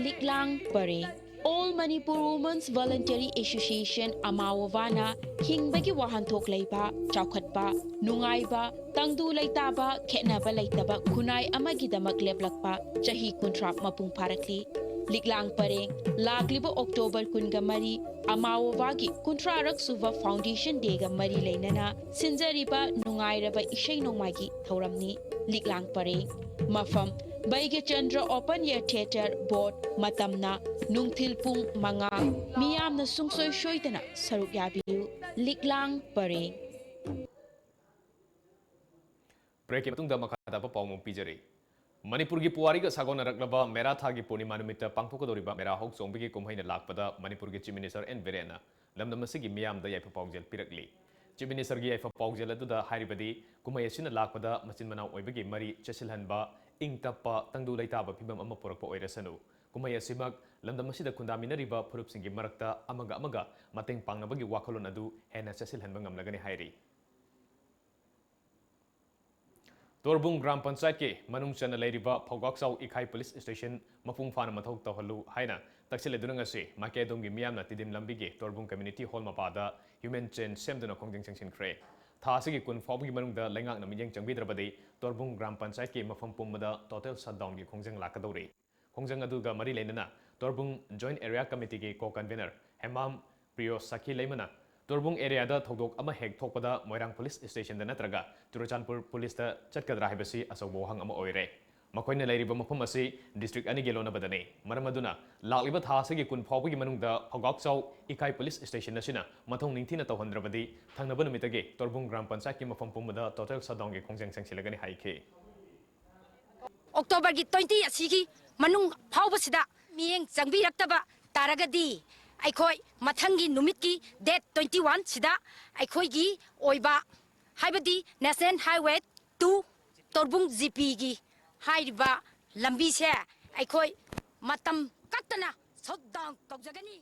ꯂꯤꯛꯂꯥꯡ ꯄꯔꯦꯡ꯫ All Manipur Women's Voluntary Association, ꯑꯃꯥꯋꯣꯕꯥꯅ ꯍꯤꯡꯕꯒꯤ ꯋꯥꯍꯟꯊꯣꯛ ꯂꯩꯕ, ꯆꯥꯎꯈꯠꯄ, ꯅꯨꯡꯉꯥꯏꯕ, ꯇꯪꯗꯨ ꯂꯩꯇꯥꯕ, ꯈꯦꯠꯅꯕ ꯂꯩꯇꯕ ꯈꯨꯟꯅꯥꯏ ꯑꯃꯒꯤꯗꯃꯛ ꯂꯦꯞꯂꯛꯄ ꯆꯍꯤ ꯀꯨꯟꯊ꯭ꯔꯥ ꯃꯄꯨꯡ ꯐꯥꯔꯛꯂꯤ꯫ ꯂꯤꯛꯂꯥꯡ ꯄꯔꯦꯡ, ꯂꯥꯛꯂꯤꯕ October ꯀꯨꯟꯒ ꯃꯔꯤ, ꯑꯃꯥꯋꯣꯕꯥꯒꯤ ꯀꯨꯟꯊ꯭ꯔꯥꯔꯛ ꯁꯨꯕ Foundation Dayꯒ ꯃꯔꯤ ꯂꯩꯅꯅ ꯁꯤꯟꯖꯔꯤꯕ ꯅꯨꯡꯉꯥꯏꯔꯕ ꯏꯁꯩ ꯅꯣꯡꯃꯥꯏꯒꯤ ꯊꯧꯔꯝꯅꯤ꯫ ꯂꯤꯛꯂꯥꯡ ꯄꯔꯦꯡ꯫ ꯃꯐꯝ, ꯕꯩꯒ꯭ꯌꯆꯟꯗ꯭ꯔ Open Air Theatre, ꯕꯣꯠ꯫ ꯃꯇꯝꯅ ꯅꯨꯡꯊꯤꯜ ꯄꯨꯡ ꯃꯉꯥ꯫ ꯃꯤꯌꯥꯝꯅ ꯁꯨꯡꯁꯣꯏ ꯁꯣꯏꯗꯅ ꯁꯔꯨꯛ ꯌꯥꯕꯤꯌꯨ꯫ ꯂꯤꯛꯂꯥꯡ ꯄꯔꯦꯡ꯫ Breakꯀꯤ ꯃꯇꯨꯡꯗ ꯃꯈꯥ ꯇꯥꯕ ꯄꯥꯎ ꯑꯃꯨꯛ ꯄꯤꯖꯔꯤ꯫ ꯃꯅꯤꯄꯨꯔꯒꯤ ꯄꯨꯋꯥꯔꯤꯒ ꯁꯥꯒꯣꯟꯅꯔꯛꯂꯕ ꯃꯦꯔꯥ ꯊꯥꯒꯤ ꯄꯨꯔꯅꯤꯃꯥ ꯅꯨꯃꯤꯠꯇ ꯄꯥꯡꯊꯣꯛꯀꯗꯧꯔꯤꯕ ꯃꯦꯔꯥ ꯍꯧ ꯆꯣꯡꯕꯒꯤ ꯀꯨꯝꯍꯩꯅ ꯂꯥꯛꯄꯗ ꯃꯅꯤꯄꯨꯔꯒꯤ Chief Minister ꯑꯦꯟ ꯕꯤꯔꯦꯟꯅ ꯂꯝꯗꯝ ꯑꯁꯤꯒꯤ ꯃꯤꯌꯥꯝꯗ ꯌꯥꯏꯐ ꯄꯥꯎꯖꯦꯜ ꯄꯤꯔꯛꯂꯤ꯫ Chief Ministerꯒꯤ ꯌꯥꯏꯐ ꯄꯥꯎꯖꯦꯜ ꯑꯗꯨꯗ ꯍꯥꯏꯔꯤꯕꯗꯤ, ꯀꯨꯝꯍꯩ ꯑꯁꯤꯅ ꯂꯥꯛꯄꯗ ꯃꯆꯤꯟ ꯃꯅꯥꯎ ꯑꯣꯏꯕꯒꯤ ꯃꯔꯤ ꯆꯦꯠꯁꯤꯜꯍꯟꯕ, ꯏꯪ ꯇꯞꯄ, ꯇꯪꯗꯨ ꯂꯩꯇꯥꯕ ꯐꯤꯕꯝ ꯑꯃ ꯄꯨꯔꯛꯄ ꯑꯣꯏꯔꯁꯅꯨ꯫ ꯀꯨꯝꯍꯩ ꯑꯁꯤꯃꯛ ꯂꯝꯗꯝ ꯑꯁꯤꯗ ꯈꯨꯟꯗꯥꯃꯤꯟꯅꯔꯤꯕ ꯐꯨꯔꯨꯞꯁꯤꯡꯒꯤ ꯃꯔꯛꯇ ꯑꯃꯒ ꯑꯃꯒ ꯃꯇꯦꯡ ꯄꯥꯡꯅꯕꯒꯤ ꯋꯥꯈꯜꯂꯣꯟ ꯑꯗꯨ ꯍꯦꯟꯅ ꯆꯦꯠꯁꯤꯜꯍꯟꯕ ꯉꯝꯂꯒꯅꯤ ꯍꯥꯏꯔꯤ꯫ ꯇꯣꯔꯕꯨꯡ ꯒ꯭ꯔꯥꯝ ꯄꯟꯆꯥꯌꯠꯀꯤ ꯃꯅꯨꯡ ꯆꯟꯅ ꯂꯩꯔꯤꯕ ꯐꯧꯒꯥꯛꯆꯥꯎ ꯏꯈꯥꯏ ꯄꯨꯂꯤꯁ ꯁ꯭ꯇꯦꯁꯟ ꯃꯄꯨꯡ ꯐꯥꯅ ꯃꯊꯧ ꯇꯧꯍꯜꯂꯨ ꯍꯥꯏꯅ ꯇꯛꯁꯤꯜꯂꯗꯨꯅ ꯉꯁꯤ ꯃꯥꯏꯀꯩ ꯑꯗꯣꯝꯒꯤ ꯃꯤꯌꯥꯝꯅ ꯇꯤꯗꯤꯝ ꯂꯝꯕꯤꯒꯤ ꯇꯣꯔꯕꯨꯡ ꯀꯝꯃ꯭ꯌꯨꯅꯤꯇꯤ ꯍꯣꯜ ꯃꯄꯥꯗ ꯍ꯭ꯌꯨꯃꯦꯟ ꯆꯦꯟ ꯁꯦꯝꯗꯨꯅ ꯈꯣꯡꯖꯪ ꯆꯪꯁꯤꯟꯈ꯭ꯔꯦ꯫ ꯊꯥ ꯑꯁꯤꯒꯤ ꯀꯨꯟ ꯐꯥꯎꯕꯒꯤ ꯃꯅꯨꯡꯗ ꯂꯩꯉꯥꯛꯅ ꯃꯤꯠꯌꯦꯡ ꯆꯪꯕꯤꯗ꯭ꯔꯕꯗꯤ ꯇꯣꯔꯕꯨꯡ ꯒ꯭ꯔꯥꯝ ꯄꯟꯆꯥꯌꯠꯀꯤ ꯃꯐꯝ ꯄꯨꯝꯕꯗ ꯇꯣꯇꯦꯜ ꯁꯠꯗꯥꯎꯟꯒꯤ ꯈꯣꯡꯖꯪ ꯂꯥꯛꯀꯗꯧꯔꯤ꯫ ꯈꯣꯡꯖꯪ ꯑꯗꯨꯒ ꯃꯔꯤ ꯂꯩꯅꯅ ꯇꯣꯔꯕꯨꯡ ꯖꯣꯏꯟꯠ ꯑꯦꯔꯤꯌꯥ ꯀꯃꯤꯇꯤꯒꯤ ꯀꯣ ꯀꯟꯚꯦꯅꯔ ꯍꯦꯃꯥꯝ ꯄ꯭ꯔꯤꯌꯣ ꯁꯈꯤ ꯂꯩꯃꯅ ꯇꯣꯔꯕꯨꯡ ꯑꯦꯔꯤꯌꯥꯗ ꯊꯧꯗꯣꯛ ꯑꯃ ꯍꯦꯛ ꯊꯣꯛꯄꯗ ꯃꯣꯏꯔꯥꯡ ꯄꯨꯂꯤꯁ ꯁ꯭ꯇꯦꯁꯟꯗ ꯅꯠꯇ꯭ꯔꯒ ꯆꯨꯔꯆꯥꯟꯄꯨꯔ ꯄꯨꯂꯤꯁꯇ ꯆꯠꯀꯗ꯭ꯔꯥ ꯍꯥꯏꯕꯁꯤ ꯑꯆꯧꯕ ꯋꯥꯍꯪ ꯑꯃ ꯑꯣꯏꯔꯦ꯫ ꯃꯈꯣꯏꯅ ꯂꯩꯔꯤꯕ ꯃꯐꯝ ꯑꯁꯤ ꯗꯤꯁꯇ꯭ꯔꯤꯛ ꯑꯅꯤꯒꯤ ꯂꯣꯟꯅꯕꯗꯅꯤ꯫ ꯃꯔꯝ ꯑꯗꯨꯅ ꯂꯥꯛꯂꯤꯕ ꯊꯥ ꯑꯁꯤꯒꯤ ꯀꯨꯟ ꯐꯥꯎꯕꯒꯤ ꯃꯅꯨꯡꯗ ꯐꯧꯒꯥꯛꯆꯥꯎ ꯏꯀꯥꯏ ꯄꯨꯂꯤꯁ ꯁ꯭ꯇꯦꯁꯟ ꯑꯁꯤꯅ ꯃꯊꯧ ꯅꯤꯡꯊꯤꯅ ꯇꯧꯍꯟꯗ꯭ꯔꯕꯗꯤ ꯊꯪꯅꯕ ꯅꯨꯃꯤꯠꯇꯒꯤ ꯇꯣꯔꯕꯨꯡ ꯒ꯭ꯔꯥꯝ ꯄꯟꯆꯥꯌꯠꯀꯤ ꯃꯐꯝ ꯄꯨꯝꯕꯗ ꯇꯣꯇꯦꯜ ꯁꯠꯗꯥꯎꯟꯒꯤ ꯈꯣꯡꯖꯪ ꯆꯪꯁꯤꯜꯂꯒꯅꯤ ꯍꯥꯏꯈꯤ꯫ ꯑꯣꯛꯇꯣꯕꯔꯒꯤ ꯇ꯭ꯋꯦꯟꯇꯤ ꯑꯁꯤꯒꯤ ꯃꯅꯨꯡ ꯐꯥꯎꯕꯁꯤꯗ ꯃꯤꯠꯌꯦꯡ ꯆꯪꯕꯤꯔꯛꯇꯕ ꯇꯥꯔꯒꯗꯤ ꯑꯩꯈꯣꯏ ꯃꯊꯪꯒꯤ ꯅꯨꯃꯤꯠꯀꯤ ꯗꯦꯠ ꯇ꯭ꯋꯦꯟꯇꯤ ꯋꯥꯟ ꯁꯤꯗ ꯑꯩꯈꯣꯏꯒꯤ ꯑꯣꯏꯕ ꯍꯥꯏꯕꯗꯤ ꯅꯦꯁꯅꯦꯜ ꯍꯥꯏꯋꯦ ꯇꯨ ꯇꯣꯔꯕꯨꯡ ꯖꯤ ꯄꯤꯒꯤ ꯍꯥꯏꯔꯤꯕ ꯂꯝꯕꯤꯁꯦ ꯑꯩꯈꯣꯏ ꯃꯇꯝ ꯀꯛꯇꯅ ꯁꯠ ꯗꯥꯎꯟ ꯇꯧꯖꯒꯅꯤ꯫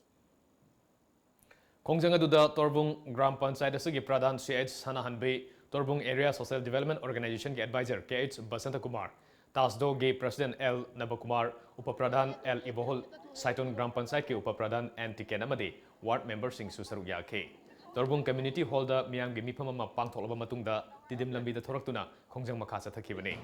ꯈꯣꯡꯖꯪ ꯑꯗꯨꯗ ꯇꯣꯔꯕꯨꯡ ꯒ꯭ꯔꯥꯝ ꯄꯟꯆꯥꯌꯠ ꯑꯁꯤꯒꯤ pradhan C H Sanahanbi, Torbung area social development ꯑꯣꯔꯒꯅꯥꯏꯖꯦꯁꯟꯒꯤ ꯑꯦꯗꯚꯥꯏꯖꯔ ꯀꯦ ꯑꯩꯆ ꯕꯁꯟꯇꯀꯨꯃꯥꯔ, ꯇꯥꯁꯗꯣꯒꯤ ꯄ꯭ꯔꯁꯤꯗꯦꯟꯠ ꯑꯦꯜ ꯅꯕꯀꯨꯃꯥꯔ, ꯎꯄ ꯄ꯭ꯔꯙꯥꯟ ꯑꯦꯜ ꯏꯕꯣꯍꯨꯜ, ꯁꯥꯏꯇꯣꯟ ꯒ꯭ꯔꯥꯝ ꯄꯟꯆꯥꯌꯠꯀꯤ ꯎꯄ ꯄ꯭ꯔꯙꯥꯟ ꯑꯦꯟ ꯇꯤꯀꯦꯟ ꯑꯃꯗꯤ ꯋꯥꯔꯗ ꯃꯦꯝꯕꯔꯁꯤꯡꯁꯨ ꯁꯔꯨꯛ ꯌꯥꯈꯤ꯫ ꯇꯣꯔꯕꯨꯡ ꯀꯝꯃ꯭ꯌꯨꯅꯤꯇꯤ ꯍꯣꯜꯗ ꯃꯤꯌꯥꯝꯒꯤ ꯃꯤꯐꯝ ꯑꯃ ꯄꯥꯡꯊꯣꯛꯂꯕ ꯃꯇꯨꯡꯗ ꯇꯤꯗꯤꯝ ꯂꯝꯕꯤꯗ ꯊꯣꯔꯛꯇꯨꯅ ꯈꯣꯡꯖꯪ ꯃꯈꯥ ꯆꯠꯊꯈꯤꯕꯅꯤ꯫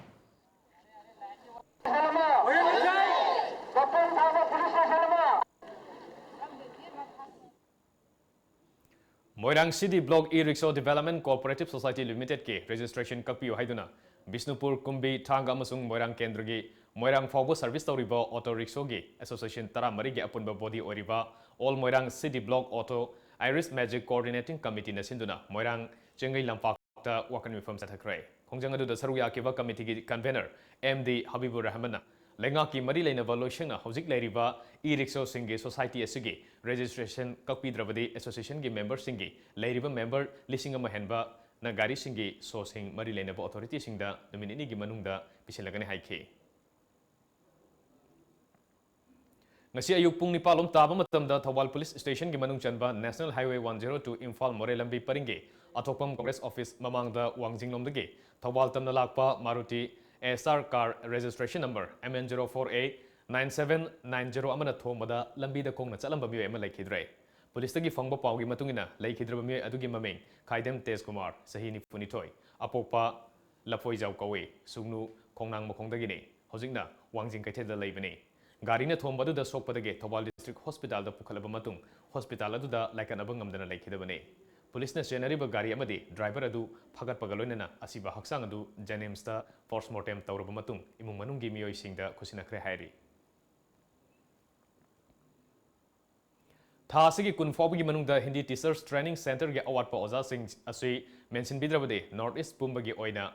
Moirang city block E rickshaw development cooperative society ꯂꯤꯃꯤꯇꯦꯗꯀꯤ ꯔꯦꯖꯤꯁꯇ꯭ꯔꯦꯁꯟ ꯀꯛꯄꯤꯌꯨ ꯍꯥꯏꯗꯨꯅ ꯕꯤꯁꯅꯨꯄꯨꯔ, ꯀꯨꯝꯕꯤ, ꯊꯥꯡꯒ ꯑꯃꯁꯨꯡ ꯃꯣꯏꯔꯥꯡ ꯀꯦꯟꯗ꯭ꯔꯒꯤ ꯃꯣꯏꯔꯥꯡ ꯐꯥꯎꯕ ꯁꯔꯚꯤꯁ ꯇꯧꯔꯤꯕ ꯑꯣꯇꯣ ꯔꯤꯛꯁꯣꯒꯤ ꯑꯦꯁꯣꯁꯤꯌꯦꯁꯟ ꯇꯔꯥꯃꯔꯤꯒꯤ ꯑꯄꯨꯟꯕ ꯕꯣꯗꯤ ꯑꯣꯏꯔꯤꯕ all Moirang city block auto iris magic coordinating ꯀꯃꯤꯇꯤꯅ ꯁꯤꯟꯗꯨꯅ ꯃꯣꯏꯔꯥꯡ ꯆꯦꯡꯒꯩ ꯂꯝꯄꯥꯛꯇ ꯋꯥꯀꯠ ꯃꯤꯐꯝ ꯆꯠꯊꯈ꯭ꯔꯦ꯫ ꯈꯣꯡꯖꯪ ꯑꯗꯨꯗ ꯁꯔꯨꯛ ꯌꯥꯈꯤꯕ ꯀꯃꯤꯇꯤꯒꯤ ꯀꯟꯚꯦꯅꯔ ꯑꯦꯝ ꯗꯤ ꯍꯕꯤꯕꯨꯔ ꯔꯍꯃꯟꯅ ꯂꯩꯉꯥꯛꯀꯤ ꯃꯔꯤ ꯂꯩꯅꯕ ꯂꯣꯏꯁꯪꯅ ꯍꯧꯖꯤꯛ ꯂꯩꯔꯤꯕ ꯏ ꯔꯤꯛꯁꯣꯁꯤꯡꯒꯤ ꯁꯣꯁꯥꯏꯇꯤ ꯑꯁꯤꯒꯤ ꯔꯦꯖꯤꯁꯇ꯭ꯔꯦꯁꯟ ꯀꯛꯄꯤꯗ꯭ꯔꯕꯗꯤ ꯑꯦꯁꯣꯁꯤꯌꯦꯁꯟꯒꯤ ꯃꯦꯝꯕꯔꯁꯤꯡꯒꯤ ꯂꯩꯔꯤꯕ ꯃꯦꯝꯕꯔ ꯂꯤꯁꯤꯡ ꯑꯃ ꯍꯦꯟꯕꯅ ꯒꯥꯔꯤꯁꯤꯡꯒꯤ ꯁꯣꯁꯤꯡ ꯃꯔꯤ ꯂꯩꯅꯕ ꯑꯣꯊꯣꯔꯤꯇꯤꯁꯤꯡꯗ ꯅꯨꯃꯤꯠ ꯅꯤꯅꯤꯒꯤ ꯃꯅꯨꯡꯗ ꯄꯤꯁꯤꯜꯂꯒꯅꯤ ꯍꯥꯏꯈꯤ꯫ ꯉꯁꯤ ꯑꯌꯨꯛ ꯄꯨꯡ ꯅꯤꯄꯥꯜ ꯂꯣꯝ ꯇꯥꯕ ꯃꯇꯝꯗ ꯊꯧꯕꯥꯜ ꯄꯨꯂꯤꯁ ꯁ꯭ꯇꯦꯁꯟꯒꯤ ꯃꯅꯨꯡ ꯆꯟꯕ national highway one zero two Imphal ꯃꯣꯔꯦ ꯂꯝꯕꯤ ꯄꯔꯤꯡꯒꯤ ꯑꯊꯣꯛꯄꯝ ꯀꯣꯡꯒ꯭ꯔꯦꯁ ꯑꯣꯐꯤꯁ ꯃꯃꯥꯡꯗ ꯋꯥꯡꯖꯤꯡꯂꯣꯝꯗꯒꯤ ꯊꯧꯕꯥꯜ ꯇꯝꯅ ꯂꯥꯛꯄ Maruti S R car registration number M N zero four A nine seven nine zero ꯑꯃꯅ ꯊꯣꯝꯕꯗ ꯂꯝꯕꯤꯗ ꯈꯣꯡꯅ ꯆꯠꯂꯝꯕ ꯃꯤꯑꯣꯏ ꯑꯃ ꯂꯩꯈꯤꯗ꯭ꯔꯦ꯫ ꯄꯨꯂꯤꯁꯇꯒꯤ ꯐꯪꯕ ꯄꯥꯎꯒꯤ ꯃꯇꯨꯡ ꯏꯟꯅ ꯂꯩꯈꯤꯗ꯭ꯔꯕ ꯃꯤꯑꯣꯏ ꯑꯗꯨꯒꯤ ꯃꯃꯤꯡ ꯈꯥꯏꯗꯦꯝ ꯇꯦꯖꯀꯨꯃꯥꯔ, ꯆꯍꯤ ꯅꯤꯐꯨꯅꯤꯊꯣꯏ, ꯑꯄꯣꯛꯄ ꯂꯐꯣꯏꯖꯥꯎ ꯀꯧꯏ, ꯁꯨꯡꯅꯨ ꯈꯣꯡꯅꯥꯡ ꯃꯈꯣꯡꯗꯒꯤꯅꯤ꯫ ꯍꯧꯖꯤꯛꯅ ꯋꯥꯡꯖꯤꯡ ꯀꯩꯊꯦꯜꯗ ꯂꯩꯕꯅꯤ꯫ ꯒꯥꯔꯤꯅ ꯊꯣꯝꯕ ꯑꯗꯨꯗ ꯁꯣꯛꯄꯗꯒꯤ ꯊꯧꯕꯥꯜ ꯗꯤꯁꯇ꯭ꯔꯤꯛ ꯍꯣꯁꯄꯤꯇꯥꯜꯗ ꯄꯨꯈꯠꯂꯕ ꯃꯇꯨꯡ ꯍꯣꯁꯄꯤꯇꯥꯜ ꯑꯗꯨꯗ ꯂꯥꯏꯀꯠꯅꯕ ꯉꯝꯗꯅ ꯂꯩꯈꯤꯗꯕꯅꯤ꯫ ꯄꯨꯂꯤꯁꯅ ꯆꯦꯟꯅꯔꯤꯕ ꯒꯥꯔꯤ ꯑꯃꯗꯤ ꯗ꯭ꯔꯥꯏꯚꯔ ꯑꯗꯨ ꯐꯥꯒꯠꯄꯒ ꯂꯣꯏꯅꯅ ꯑꯁꯤꯕ ꯍꯛꯆꯥꯡ ꯑꯗꯨ ꯖꯦꯅꯤꯝꯁꯇ ꯄꯣꯁꯃꯣꯔꯇꯦꯝ ꯇꯧꯔꯕ ꯃꯇꯨꯡ ꯏꯃꯨꯡ ꯃꯅꯨꯡꯒꯤ ꯃꯤꯑꯣꯏꯁꯤꯡꯗ ꯈꯨꯠꯁꯤꯟꯅꯈ꯭ꯔꯦ ꯍꯥꯏꯔꯤ꯫ ꯊꯥ ꯑꯁꯤꯒꯤ ꯀꯨꯟ ꯐꯥꯎꯕꯒꯤ ꯃꯅꯨꯡꯗ ꯍꯤꯟꯗꯤ ꯇꯤꯆꯔꯁ ꯇ꯭ꯔꯦꯅꯤꯡ ꯁꯦꯟꯇꯔꯒꯤ ꯑꯋꯥꯠꯄ ꯑꯣꯖꯥꯁꯤꯡ ꯑꯁꯤ ꯃꯦꯟꯁꯤꯟꯕꯤꯗ꯭ꯔꯕꯗꯤ ꯅꯣꯔꯠ ꯏꯁ ꯄꯨꯝꯕꯒꯤ ꯑꯣꯏꯅ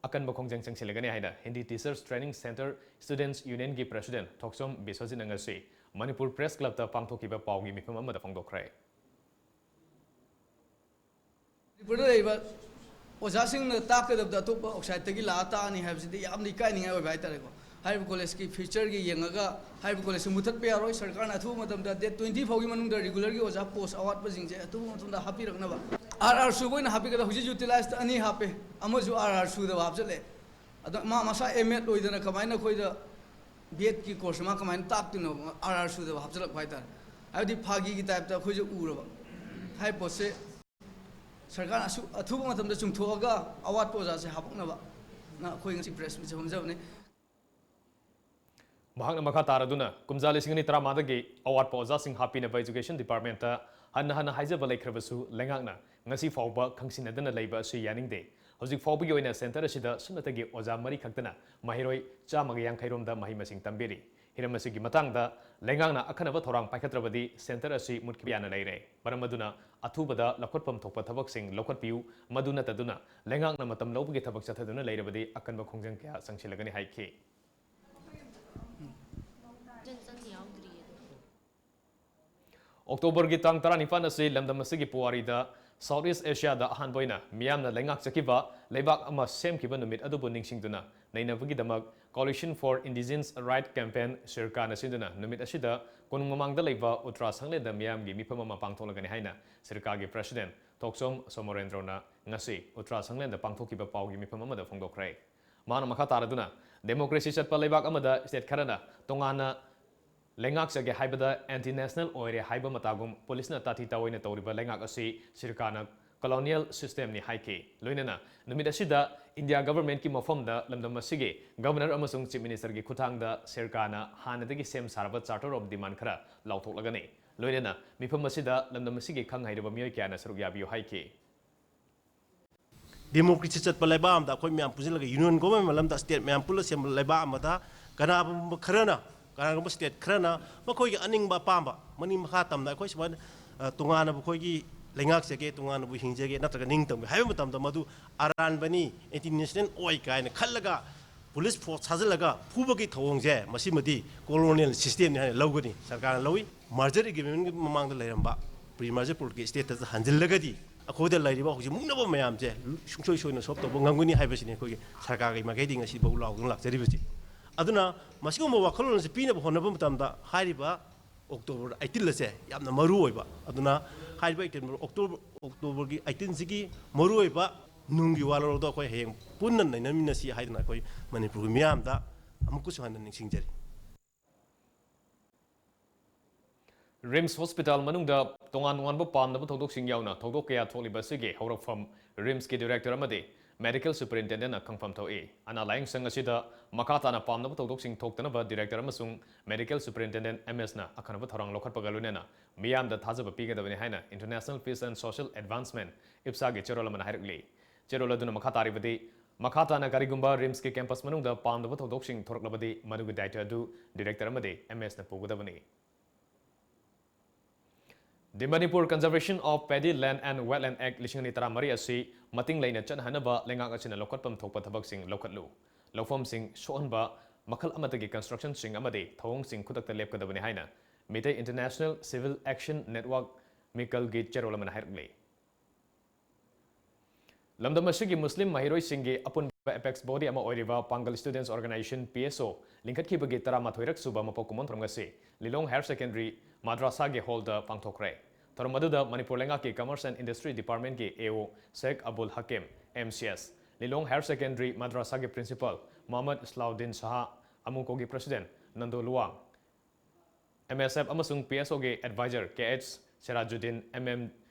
ꯑꯀꯟꯕ ꯈꯣꯡꯖꯪ ꯆꯪꯁꯤꯜꯂꯒꯅꯤ ꯍꯥꯏꯅ Hindi teachers training centre students ꯌꯨꯅꯤꯌꯟꯒꯤ ꯄ꯭ꯔꯦꯁꯤꯗꯦꯟꯠ ꯊꯣꯛꯆꯣꯝ ꯕꯤꯁ꯭ꯋꯖꯤꯠꯅ ꯉꯁꯤ ꯃꯅꯤꯄꯨꯔ ꯄ꯭ꯔꯦꯁ ꯀ꯭ꯂꯕꯇ ꯄꯥꯡꯊꯣꯛꯈꯤꯕ ꯄꯥꯎꯒꯤ ꯃꯤꯐꯝ ꯑꯃꯗ ꯐꯣꯡꯗꯣꯛꯈ꯭ꯔꯦ꯫ ꯃꯅꯤꯄꯨꯔꯗ ꯂꯩꯔꯤꯕ ꯑꯣꯖꯥꯁꯤꯡꯅ ꯇꯥꯛꯀꯗꯕꯗ ꯑꯇꯣꯞꯄ ꯑꯥꯎꯠꯁꯥꯏꯠꯇꯒꯤ ꯂꯥꯛꯑ ꯇꯥꯛꯑꯅꯤ ꯍꯥꯏꯕꯁꯤꯗꯤ ꯌꯥꯝ ꯏꯀꯥꯏꯅꯤꯡꯉꯥꯏ ꯑꯣꯏꯕ ꯍꯥꯏꯇꯥꯔꯦꯀꯣ꯫ ꯍꯥꯏꯔꯤꯕ ꯀꯣꯂꯦꯖꯀꯤ ꯐ꯭ꯌꯨꯆꯔꯒꯤ ꯌꯦꯡꯉꯒ ꯍꯥꯏꯔꯤꯕ ꯀꯣꯂꯦꯖꯁꯤ ꯃꯨꯊꯠꯄ ꯌꯥꯔꯣꯏ꯫ ꯁꯔꯀꯥꯔꯅ ꯑꯊꯨꯕ ꯃꯇꯝꯗ ꯗꯦꯠ ꯇ꯭ꯋꯦꯟꯇꯤ ꯐꯥꯎꯒꯤ ꯃꯅꯨꯡꯗ ꯔꯤꯒꯨꯂꯔꯒꯤ ꯑꯣꯖꯥ ꯄꯣꯁ ꯑꯋꯥꯠꯄꯁꯤꯡꯁꯦ ꯑꯊꯨꯕ ꯃꯇꯝꯗ ꯍꯥꯞꯄꯤꯔꯛꯅꯕ꯫ ꯑꯥꯔ ꯑꯥꯔ ꯁꯨꯕ ꯑꯣꯏꯅ ꯍꯥꯞꯄꯤꯒꯗꯕ ꯍꯧꯖꯤꯛ ꯌꯨꯇꯤꯂꯥꯏꯖꯇ ꯑꯅꯤ ꯍꯥꯞꯄꯦ, ꯑꯃꯁꯨ ꯑꯥꯔ ꯑꯥꯔ ꯁꯨꯗꯕ ꯍꯥꯞꯆꯜꯂꯦ꯫ ꯑꯗꯣ ꯃꯥ ꯃꯁꯥ ꯑꯦꯝ ꯑꯦꯗ ꯑꯣꯏꯗꯅ ꯀꯃꯥꯏꯅ ꯑꯩꯈꯣꯏꯗ ꯕꯤ ꯑꯦꯗꯀꯤ ꯀꯣꯔꯁ ꯃꯥ ꯀꯃꯥꯏꯅ ꯇꯥꯛꯇꯣꯏꯅꯣ? ꯑꯥꯔ ꯑꯥꯔ ꯁꯨꯗꯕ ꯍꯥꯞꯆꯜꯂꯛꯄ ꯍꯥꯏꯇꯥꯔꯦ꯫ ꯍꯥꯏꯕꯗꯤ ꯐꯥꯒꯤꯒꯤ ꯇꯥꯏꯞꯇ ꯑꯩꯈꯣꯏꯁꯦ ꯎꯔꯕ꯫ ꯍꯥꯏꯔꯤꯕ ꯄꯣꯠꯁꯦ ꯁꯔꯀꯥꯔꯅ ꯑꯁꯨ-, ꯑꯊꯨꯕ ꯃꯇꯝꯗ ꯆꯨꯝꯊꯣꯛꯑꯒ ꯑꯋꯥꯠꯄ ꯑꯣꯖꯥꯁꯦ ꯍꯥꯄꯛꯅꯕ ꯅ ꯑꯩꯈꯣꯏ ꯉꯁꯤ ꯄ꯭ꯔꯦꯁ ꯃꯤꯠꯁꯦ ꯐꯝꯖꯕꯅꯤ꯫ ꯃꯍꯥꯛꯅ ꯃꯈꯥ ꯇꯥꯔꯗꯨꯅ ꯀꯨꯝꯖꯥ ꯂꯤꯁꯤꯡ ꯑꯅꯤ ꯇꯔꯥꯃꯉꯥꯗꯒꯤ ꯑꯋꯥꯠꯄ ꯑꯣꯖꯥꯁꯤꯡ ꯍꯥꯞꯄꯤꯅꯕ ꯏꯖꯨꯀꯦꯁꯟ ꯗꯤꯄꯥꯔꯠꯃꯦꯟꯠꯇ ꯍꯟꯅ ꯍꯟꯅ ꯍꯥꯏꯖꯕ ꯂꯩꯈ꯭ꯔꯕꯁꯨ ꯂꯩꯉꯥꯛꯅ ꯉꯁꯤ ꯐꯥꯎꯕ ꯈꯪꯁꯤꯟꯅꯗꯅ ꯂꯩꯕ ꯑꯁꯤ ꯌꯥꯅꯤꯡꯗꯦ꯫ ꯍꯧꯖꯤꯛ ꯐꯥꯎꯕꯒꯤ ꯑꯣꯏꯅ ꯁꯦꯟꯇꯔ ꯑꯁꯤꯗ ꯁꯨꯞꯅꯇꯒꯤ ꯑꯣꯖꯥ ꯃꯔꯤ ꯈꯛꯇꯅ ꯃꯍꯩꯔꯣꯏ ꯆꯥꯝꯃꯒ ꯌꯥꯡꯈꯩ ꯔꯣꯝꯗ ꯃꯍꯩ ꯃꯁꯤꯡ ꯇꯝꯕꯤꯔꯤ꯫ ꯍꯤꯔꯝ ꯑꯁꯤꯒꯤ ꯃꯇꯥꯡꯗ ꯂꯩꯉꯥꯛꯅ ꯑꯈꯟꯅꯕ ꯊꯧꯔꯥꯡ ꯄꯥꯏꯈꯠꯇ꯭ꯔꯕꯗꯤ centre ꯑꯁꯤ ꯃꯨꯠꯈꯤꯕ ꯌꯥꯅ ꯂꯩꯔꯦ꯫ ꯃꯔꯝ ꯑꯗꯨꯅ ꯑꯊꯨꯕꯗ ꯂꯧꯈꯠꯐꯝ ꯊꯣꯛꯄ ꯊꯕꯛꯁꯤꯡ ꯂꯧꯈꯠꯄꯤꯌꯨ꯫ ꯃꯗꯨ ꯅꯠꯇꯗꯨꯅ ꯂꯩꯉꯥꯛꯅ ꯃꯇꯝ ꯂꯧꯕꯒꯤ ꯊꯕꯛ ꯆꯠꯊꯗꯨꯅ ꯂꯩꯔꯕꯗꯤ ꯑꯀꯟꯕ ꯈꯣꯡꯖꯪ ꯀꯌꯥ ꯆꯪꯁꯤꯜꯂꯒꯅꯤ ꯍꯥꯏꯈꯤ꯫ ꯑꯣꯛꯇꯣꯕꯔꯒꯤ ꯇꯥꯡ ꯇꯔꯥꯅꯤꯄꯥꯟ ꯑꯁꯤ ꯂꯝꯗꯝ ꯑꯁꯤꯒꯤ ꯄꯨꯋꯥꯔꯤꯗ South East Asiaꯗ ꯑꯍꯥꯟꯕ ꯑꯣꯏꯅ ꯃꯤꯌꯥꯝꯅ ꯂꯩꯉꯥꯛꯆꯈꯤꯕ ꯂꯩꯕꯥꯛ ꯑꯃ ꯁꯦꯝꯈꯤꯕ ꯅꯨꯃꯤꯠ ꯑꯗꯨꯕꯨ ꯅꯤꯡꯁꯤꯡꯗꯨꯅ ꯅꯩꯅꯕꯒꯤꯗꯃꯛ Coalition for Indigenous Right Campaign ꯁꯤꯔꯀꯥꯅ ꯁꯤꯟꯗꯨꯅ ꯅꯨꯃꯤꯠ ꯑꯁꯤꯗ ꯀꯣꯅꯨꯡ ꯃꯃꯥꯡꯗ ꯂꯩꯕ ꯎꯇ꯭ꯔꯥ ꯁꯪꯂꯦꯟꯗ ꯃꯤꯌꯥꯝꯒꯤ ꯃꯤꯐꯝ ꯑꯃ ꯄꯥꯡꯊꯣꯛꯂꯒꯅꯤ ꯍꯥꯏꯅ ꯁꯤꯔꯀꯥꯒꯤ president ꯊꯣꯛꯆꯣꯝ ꯁꯣꯃꯣꯔꯦꯟꯗ꯭ꯔꯣꯅ ꯉꯁꯤ ꯎꯇ꯭ꯔꯥ ꯁꯪꯂꯦꯟꯗ ꯄꯥꯡꯊꯣꯛꯈꯤꯕ ꯄꯥꯎꯒꯤ ꯃꯤꯐꯝ ꯑꯃꯗ ꯐꯣꯡꯗꯣꯛꯈ꯭ꯔꯦ꯫ ꯃꯥꯅ ꯃꯈꯥ ꯇꯥꯔꯗꯨꯅ, democracy ꯆꯠꯄ ꯂꯩꯕꯥꯛ ꯑꯃꯗ state ꯈꯔꯅ ꯇꯣꯉꯥꯟꯅ ꯂꯩꯉꯥꯛꯆꯒꯦ ꯍꯥꯏꯕꯗ anti national ꯑꯣꯏꯔꯦ ꯍꯥꯏꯕ ꯃꯇꯥꯒꯨꯝ ꯄꯨꯂꯤꯁꯅ ꯇꯥꯊꯤ ꯇꯥꯑꯣꯏꯅ ꯇꯧꯔꯤꯕ ꯂꯩꯉꯥꯛ ꯑꯁꯤ ꯁꯤꯔꯀꯥꯅ colonial systemꯅꯤ ꯍꯥꯏꯈꯤ꯫ ꯂꯣꯏꯅꯅ ꯅꯨꯃꯤꯠ ꯑꯁꯤꯗ India governmentꯀꯤ ꯃꯐꯝꯗ ꯂꯝꯗꯝ ꯑꯁꯤꯒꯤ governor ꯑꯃꯁꯨꯡ chief ministerꯒꯤ ꯈꯨꯠꯊꯥꯡꯗ ꯁꯤꯔꯀꯥꯅ ꯍꯥꯟꯅꯗꯒꯤ ꯁꯦꯝ ꯁꯥꯔꯕ Charter of Demand ꯈꯔ ꯂꯥꯎꯊꯣꯛꯂꯒꯅꯤ꯫ ꯂꯣꯏꯅꯅ ꯃꯤꯐꯝ ꯑꯁꯤꯗ ꯂꯝꯗꯝ ꯑꯁꯤꯒꯤ ꯈꯪ ꯍꯩꯔꯕ ꯃꯤꯑꯣꯏ ꯀꯌꯥꯅ ꯁꯔꯨꯛ ꯌꯥꯕꯤꯌꯨ ꯍꯥꯏꯈꯤ꯫ Democracy ꯆꯠꯄ ꯂꯩꯕꯥꯛ ꯑꯃꯗ ꯑꯩꯈꯣꯏ ꯃꯌꯥꯝ ꯄꯨꯟꯁꯤꯜꯂꯒ union government ꯂꯝꯗ state ꯃꯌꯥꯝ ꯄꯨꯜꯂ ꯁꯦꯝꯕ ꯂꯩꯕꯥꯛ ꯑꯃꯗ ꯀꯅꯥꯒꯨꯝꯕ ꯈꯔꯅ, ꯀꯅꯥꯒꯨꯝꯕ state ꯈꯔꯅ ꯃꯈꯣꯏꯒꯤ ꯑꯅꯤꯡꯕ ꯑꯄꯥꯝꯕ ꯃꯅꯤꯡ ꯃꯈꯥ ꯇꯝꯅ ꯑꯩꯈꯣꯏ ꯁꯨꯃꯥꯏꯅ, ꯑ, ꯇꯣꯉꯥꯟꯅ ꯑꯩꯈꯣꯏꯒꯤ ꯂꯩꯉꯥꯛꯆꯒꯦ, ꯇꯣꯉꯥꯟꯅꯕꯨ ꯍꯤꯡꯖꯒꯦ ꯅꯠꯇ꯭ꯔꯒ ꯅꯤꯡꯇꯝꯒꯦ ꯍꯥꯏꯕ ꯃꯇꯝꯗ ꯃꯗꯨ ꯑꯔꯥꯟꯕꯅꯤ, anti national ꯑꯣꯏ ꯀꯥꯏꯅ ꯈꯜꯂꯒ police force ꯊꯥꯖꯤꯜꯂꯒ ꯐꯨꯕꯒꯤ ꯊꯧꯑꯣꯡꯁꯦ ꯃꯁꯤꯃꯗꯤ colonial systemꯅꯤ ꯍꯥꯏꯅ ꯂꯧꯒꯅꯤ꯫ ꯁꯔꯀꯥꯔꯅ ꯂꯧꯏ꯫ Merger agreementꯀꯤ ꯃꯃꯥꯡꯗ ꯂꯩꯔꯝꯕ pre-merger ꯄꯣꯠꯀꯤ statusꯇ ꯍꯟꯖꯤꯜꯂꯒꯗꯤ ꯑꯩꯈꯣꯏꯗ ꯂꯩꯔꯤꯕ ꯍꯧꯖꯤꯛ ꯃꯨꯛꯅꯕ ꯃꯌꯥꯝꯁꯦ ꯁꯨꯡꯁꯣꯏ ꯁꯣꯏꯗꯅ solve ꯇꯧꯕ ꯉꯝꯒꯅꯤ ꯍꯥꯏꯕꯁꯤꯅꯤ ꯑꯩꯈꯣꯏꯒꯤ ꯁꯔꯀꯥꯔꯒꯤ ꯃꯥꯏꯀꯩꯗꯒꯤ ꯉꯁꯤꯐꯥꯎ ꯂꯥꯎꯗꯨꯅ ꯂꯥꯛꯆꯔꯤꯕꯁꯤ꯫ ꯑꯗꯨꯅ ꯃꯁꯤꯒꯨꯝꯕ ꯋꯥꯈꯜꯂꯣꯟ ꯑꯁꯤ ꯄꯤꯅꯕ ꯍꯣꯠꯅꯕ ꯃꯇꯝꯗ ꯍꯥꯏꯔꯤꯕ October eighteen ꯑꯁꯦ ꯌꯥꯝꯅ ꯃꯔꯨ ꯑꯣꯏꯕ꯫ ꯑꯗꯨꯅ ꯍꯥꯏꯔꯤꯕ eighteen October, Octoberꯒꯤ eighteenꯁꯤꯒꯤ ꯃꯔꯨ ꯑꯣꯏꯕ ꯅꯨꯡꯒꯤ ꯋꯥ ꯂꯧꯔꯗ ꯑꯩꯈꯣꯏ ꯍꯌꯦꯡ ꯄꯨꯟꯅ ꯅꯩꯅꯃꯤꯟꯅꯁꯤ ꯍꯥꯏꯗꯅ ꯑꯩꯈꯣꯏ ꯃꯅꯤꯄꯨꯔꯒꯤ ꯃꯤꯌꯥꯝꯗ ꯑꯃꯨꯛꯀꯁꯨ ꯍꯟꯅ ꯅꯤꯡꯁꯤꯡꯖꯔꯤ꯫ RIMS hospital ꯃꯅꯨꯡꯗ ꯇꯣꯉꯥꯟ ꯇꯣꯉꯥꯟꯕ ꯄꯥꯝꯅꯕ ꯊꯧꯗꯣꯛꯁꯤꯡ ꯌꯥꯎꯅ ꯊꯧꯗꯣꯛ ꯀꯌꯥ ꯊꯣꯛꯂꯤꯕ ꯑꯁꯤꯒꯤ ꯍꯧꯔꯛꯐꯝ RIMSꯀꯤ director ꯑꯃꯗꯤ medical superintendentꯅ ꯈꯪꯐꯝ ꯊꯣꯛꯏ꯫ ꯑꯅꯥ ꯂꯥꯌꯦꯡ ꯁꯪ ꯑꯁꯤꯗ ꯃꯈꯥ ꯇꯥꯅ ꯄꯥꯝꯅꯕ ꯊꯧꯗꯣꯛꯁꯤꯡ ꯊꯣꯛꯇꯅꯕ director ꯑꯃꯁꯨꯡ medical superintendent MSꯅ ꯑꯈꯟꯅꯕ ꯊꯧꯔꯥꯡ ꯂꯧꯈꯠꯄꯒ ꯂꯣꯏꯅꯅ ꯃꯤꯌꯥꯝꯗ ꯊꯥꯖꯕ ꯄꯤꯒꯗꯕꯅꯤ ꯍꯥꯏꯅ International Peace and Social Advancement, IPSAꯒꯤ ꯆꯦꯔꯣꯜ ꯑꯃꯅ ꯍꯥꯏꯔꯛꯂꯤ꯫ ꯆꯦꯔꯣꯜ ꯑꯗꯨꯅ ꯃꯈꯥ ꯇꯥꯔꯤꯕꯗꯤ, ꯃꯈꯥ ꯇꯥꯅ ꯀꯔꯤꯒꯨꯝꯕ ꯔꯤꯝꯁꯀꯤ ꯀꯦꯝꯄꯁ ꯃꯅꯨꯡꯗ ꯄꯥꯝꯗꯕ ꯊꯧꯗꯣꯛꯁꯤꯡ ꯊꯣꯔꯛꯂꯕꯗꯤ ꯃꯗꯨꯒꯤ ꯗꯥꯏꯇ꯭ꯋ ꯑꯗꯨ ꯗꯤꯔꯦꯛꯇꯔ ꯑꯃꯗꯤ M ꯑꯦꯁꯅ ꯄꯨꯒꯗꯕꯅꯤ꯫ The Manipur Conservation of Paddy Land and Wetland Act ꯂꯤꯁꯤꯡ ꯑꯅꯤ ꯇꯔꯥꯃꯔꯤ ꯑꯁꯤ ꯃꯇꯤꯡ ꯂꯩꯅ ꯆꯠꯅꯍꯟꯅꯕ ꯂꯩꯉꯥꯛ ꯑꯁꯤꯅ ꯂꯧꯈꯠꯐꯝ ꯊꯣꯛꯄ ꯊꯕꯛꯁꯤꯡ ꯂꯧꯈꯠꯂꯨ꯫ ꯂꯧꯐꯝꯁꯤꯡ ꯁꯣꯛꯍꯟꯕ ꯃꯈꯜ ꯑꯃꯠꯇꯒꯤ constructionꯁꯤꯡ ꯑꯃꯗꯤ ꯊꯧꯑꯣꯡꯁꯤꯡ ꯈꯨꯗꯛꯇ ꯂꯦꯞꯀꯗꯕꯅꯤ ꯍꯥꯏꯅ Meitei International Civil Action Network, ꯃꯤꯀꯜꯒꯤ ꯆꯦꯔꯣꯜ ꯑꯃꯅ ꯍꯥꯏꯔꯛꯂꯤ꯫ ꯂꯝꯗꯝ ꯑꯁꯤꯒꯤ ꯃꯨꯁꯂꯤꯝ ꯃꯍꯩꯔꯣꯏꯁꯤꯡꯒꯤ ꯑꯄꯨꯟꯕ apex body ꯑꯃ ꯑꯣꯏꯔꯤꯕ Pangal Students Organisation, P S O, ꯂꯤꯡꯈꯠꯈꯤꯕꯒꯤ ꯇꯔꯥꯃꯥꯊꯣꯏꯔꯛ ꯁꯨꯕ ꯃꯄꯣꯛ ꯀꯨꯝꯑꯣꯟ ꯊꯧꯔꯝ ꯑꯁꯤ ꯂꯤꯂꯣꯡ Higher Secondary ꯃꯗ꯭ꯔꯁꯥꯒꯤ ꯍꯣꯜꯗ ꯄꯥꯡꯊꯣꯛꯈ꯭ꯔꯦ꯫ ꯊꯧꯔꯝ ꯑꯗꯨꯗ ꯃꯅꯤꯄꯨꯔ ꯂꯩꯉꯥꯛꯀꯤ Commerce and Industry Departmentꯀꯤ A O Sheikh Abul Hakim, M C S, Lilong Higher Secondary ꯃꯗ꯭ꯔꯁꯥꯒꯤ Principal ꯃꯨꯍꯝꯃꯗ ꯏꯁꯂꯥꯎꯗꯤꯟ ꯁꯍꯥ, ꯑꯃꯨꯀꯣꯒꯤ President Nando Luwang, M S F ꯑꯃꯁꯨꯡ P S Oꯒꯤ Advisor K H Sirajuddin, M M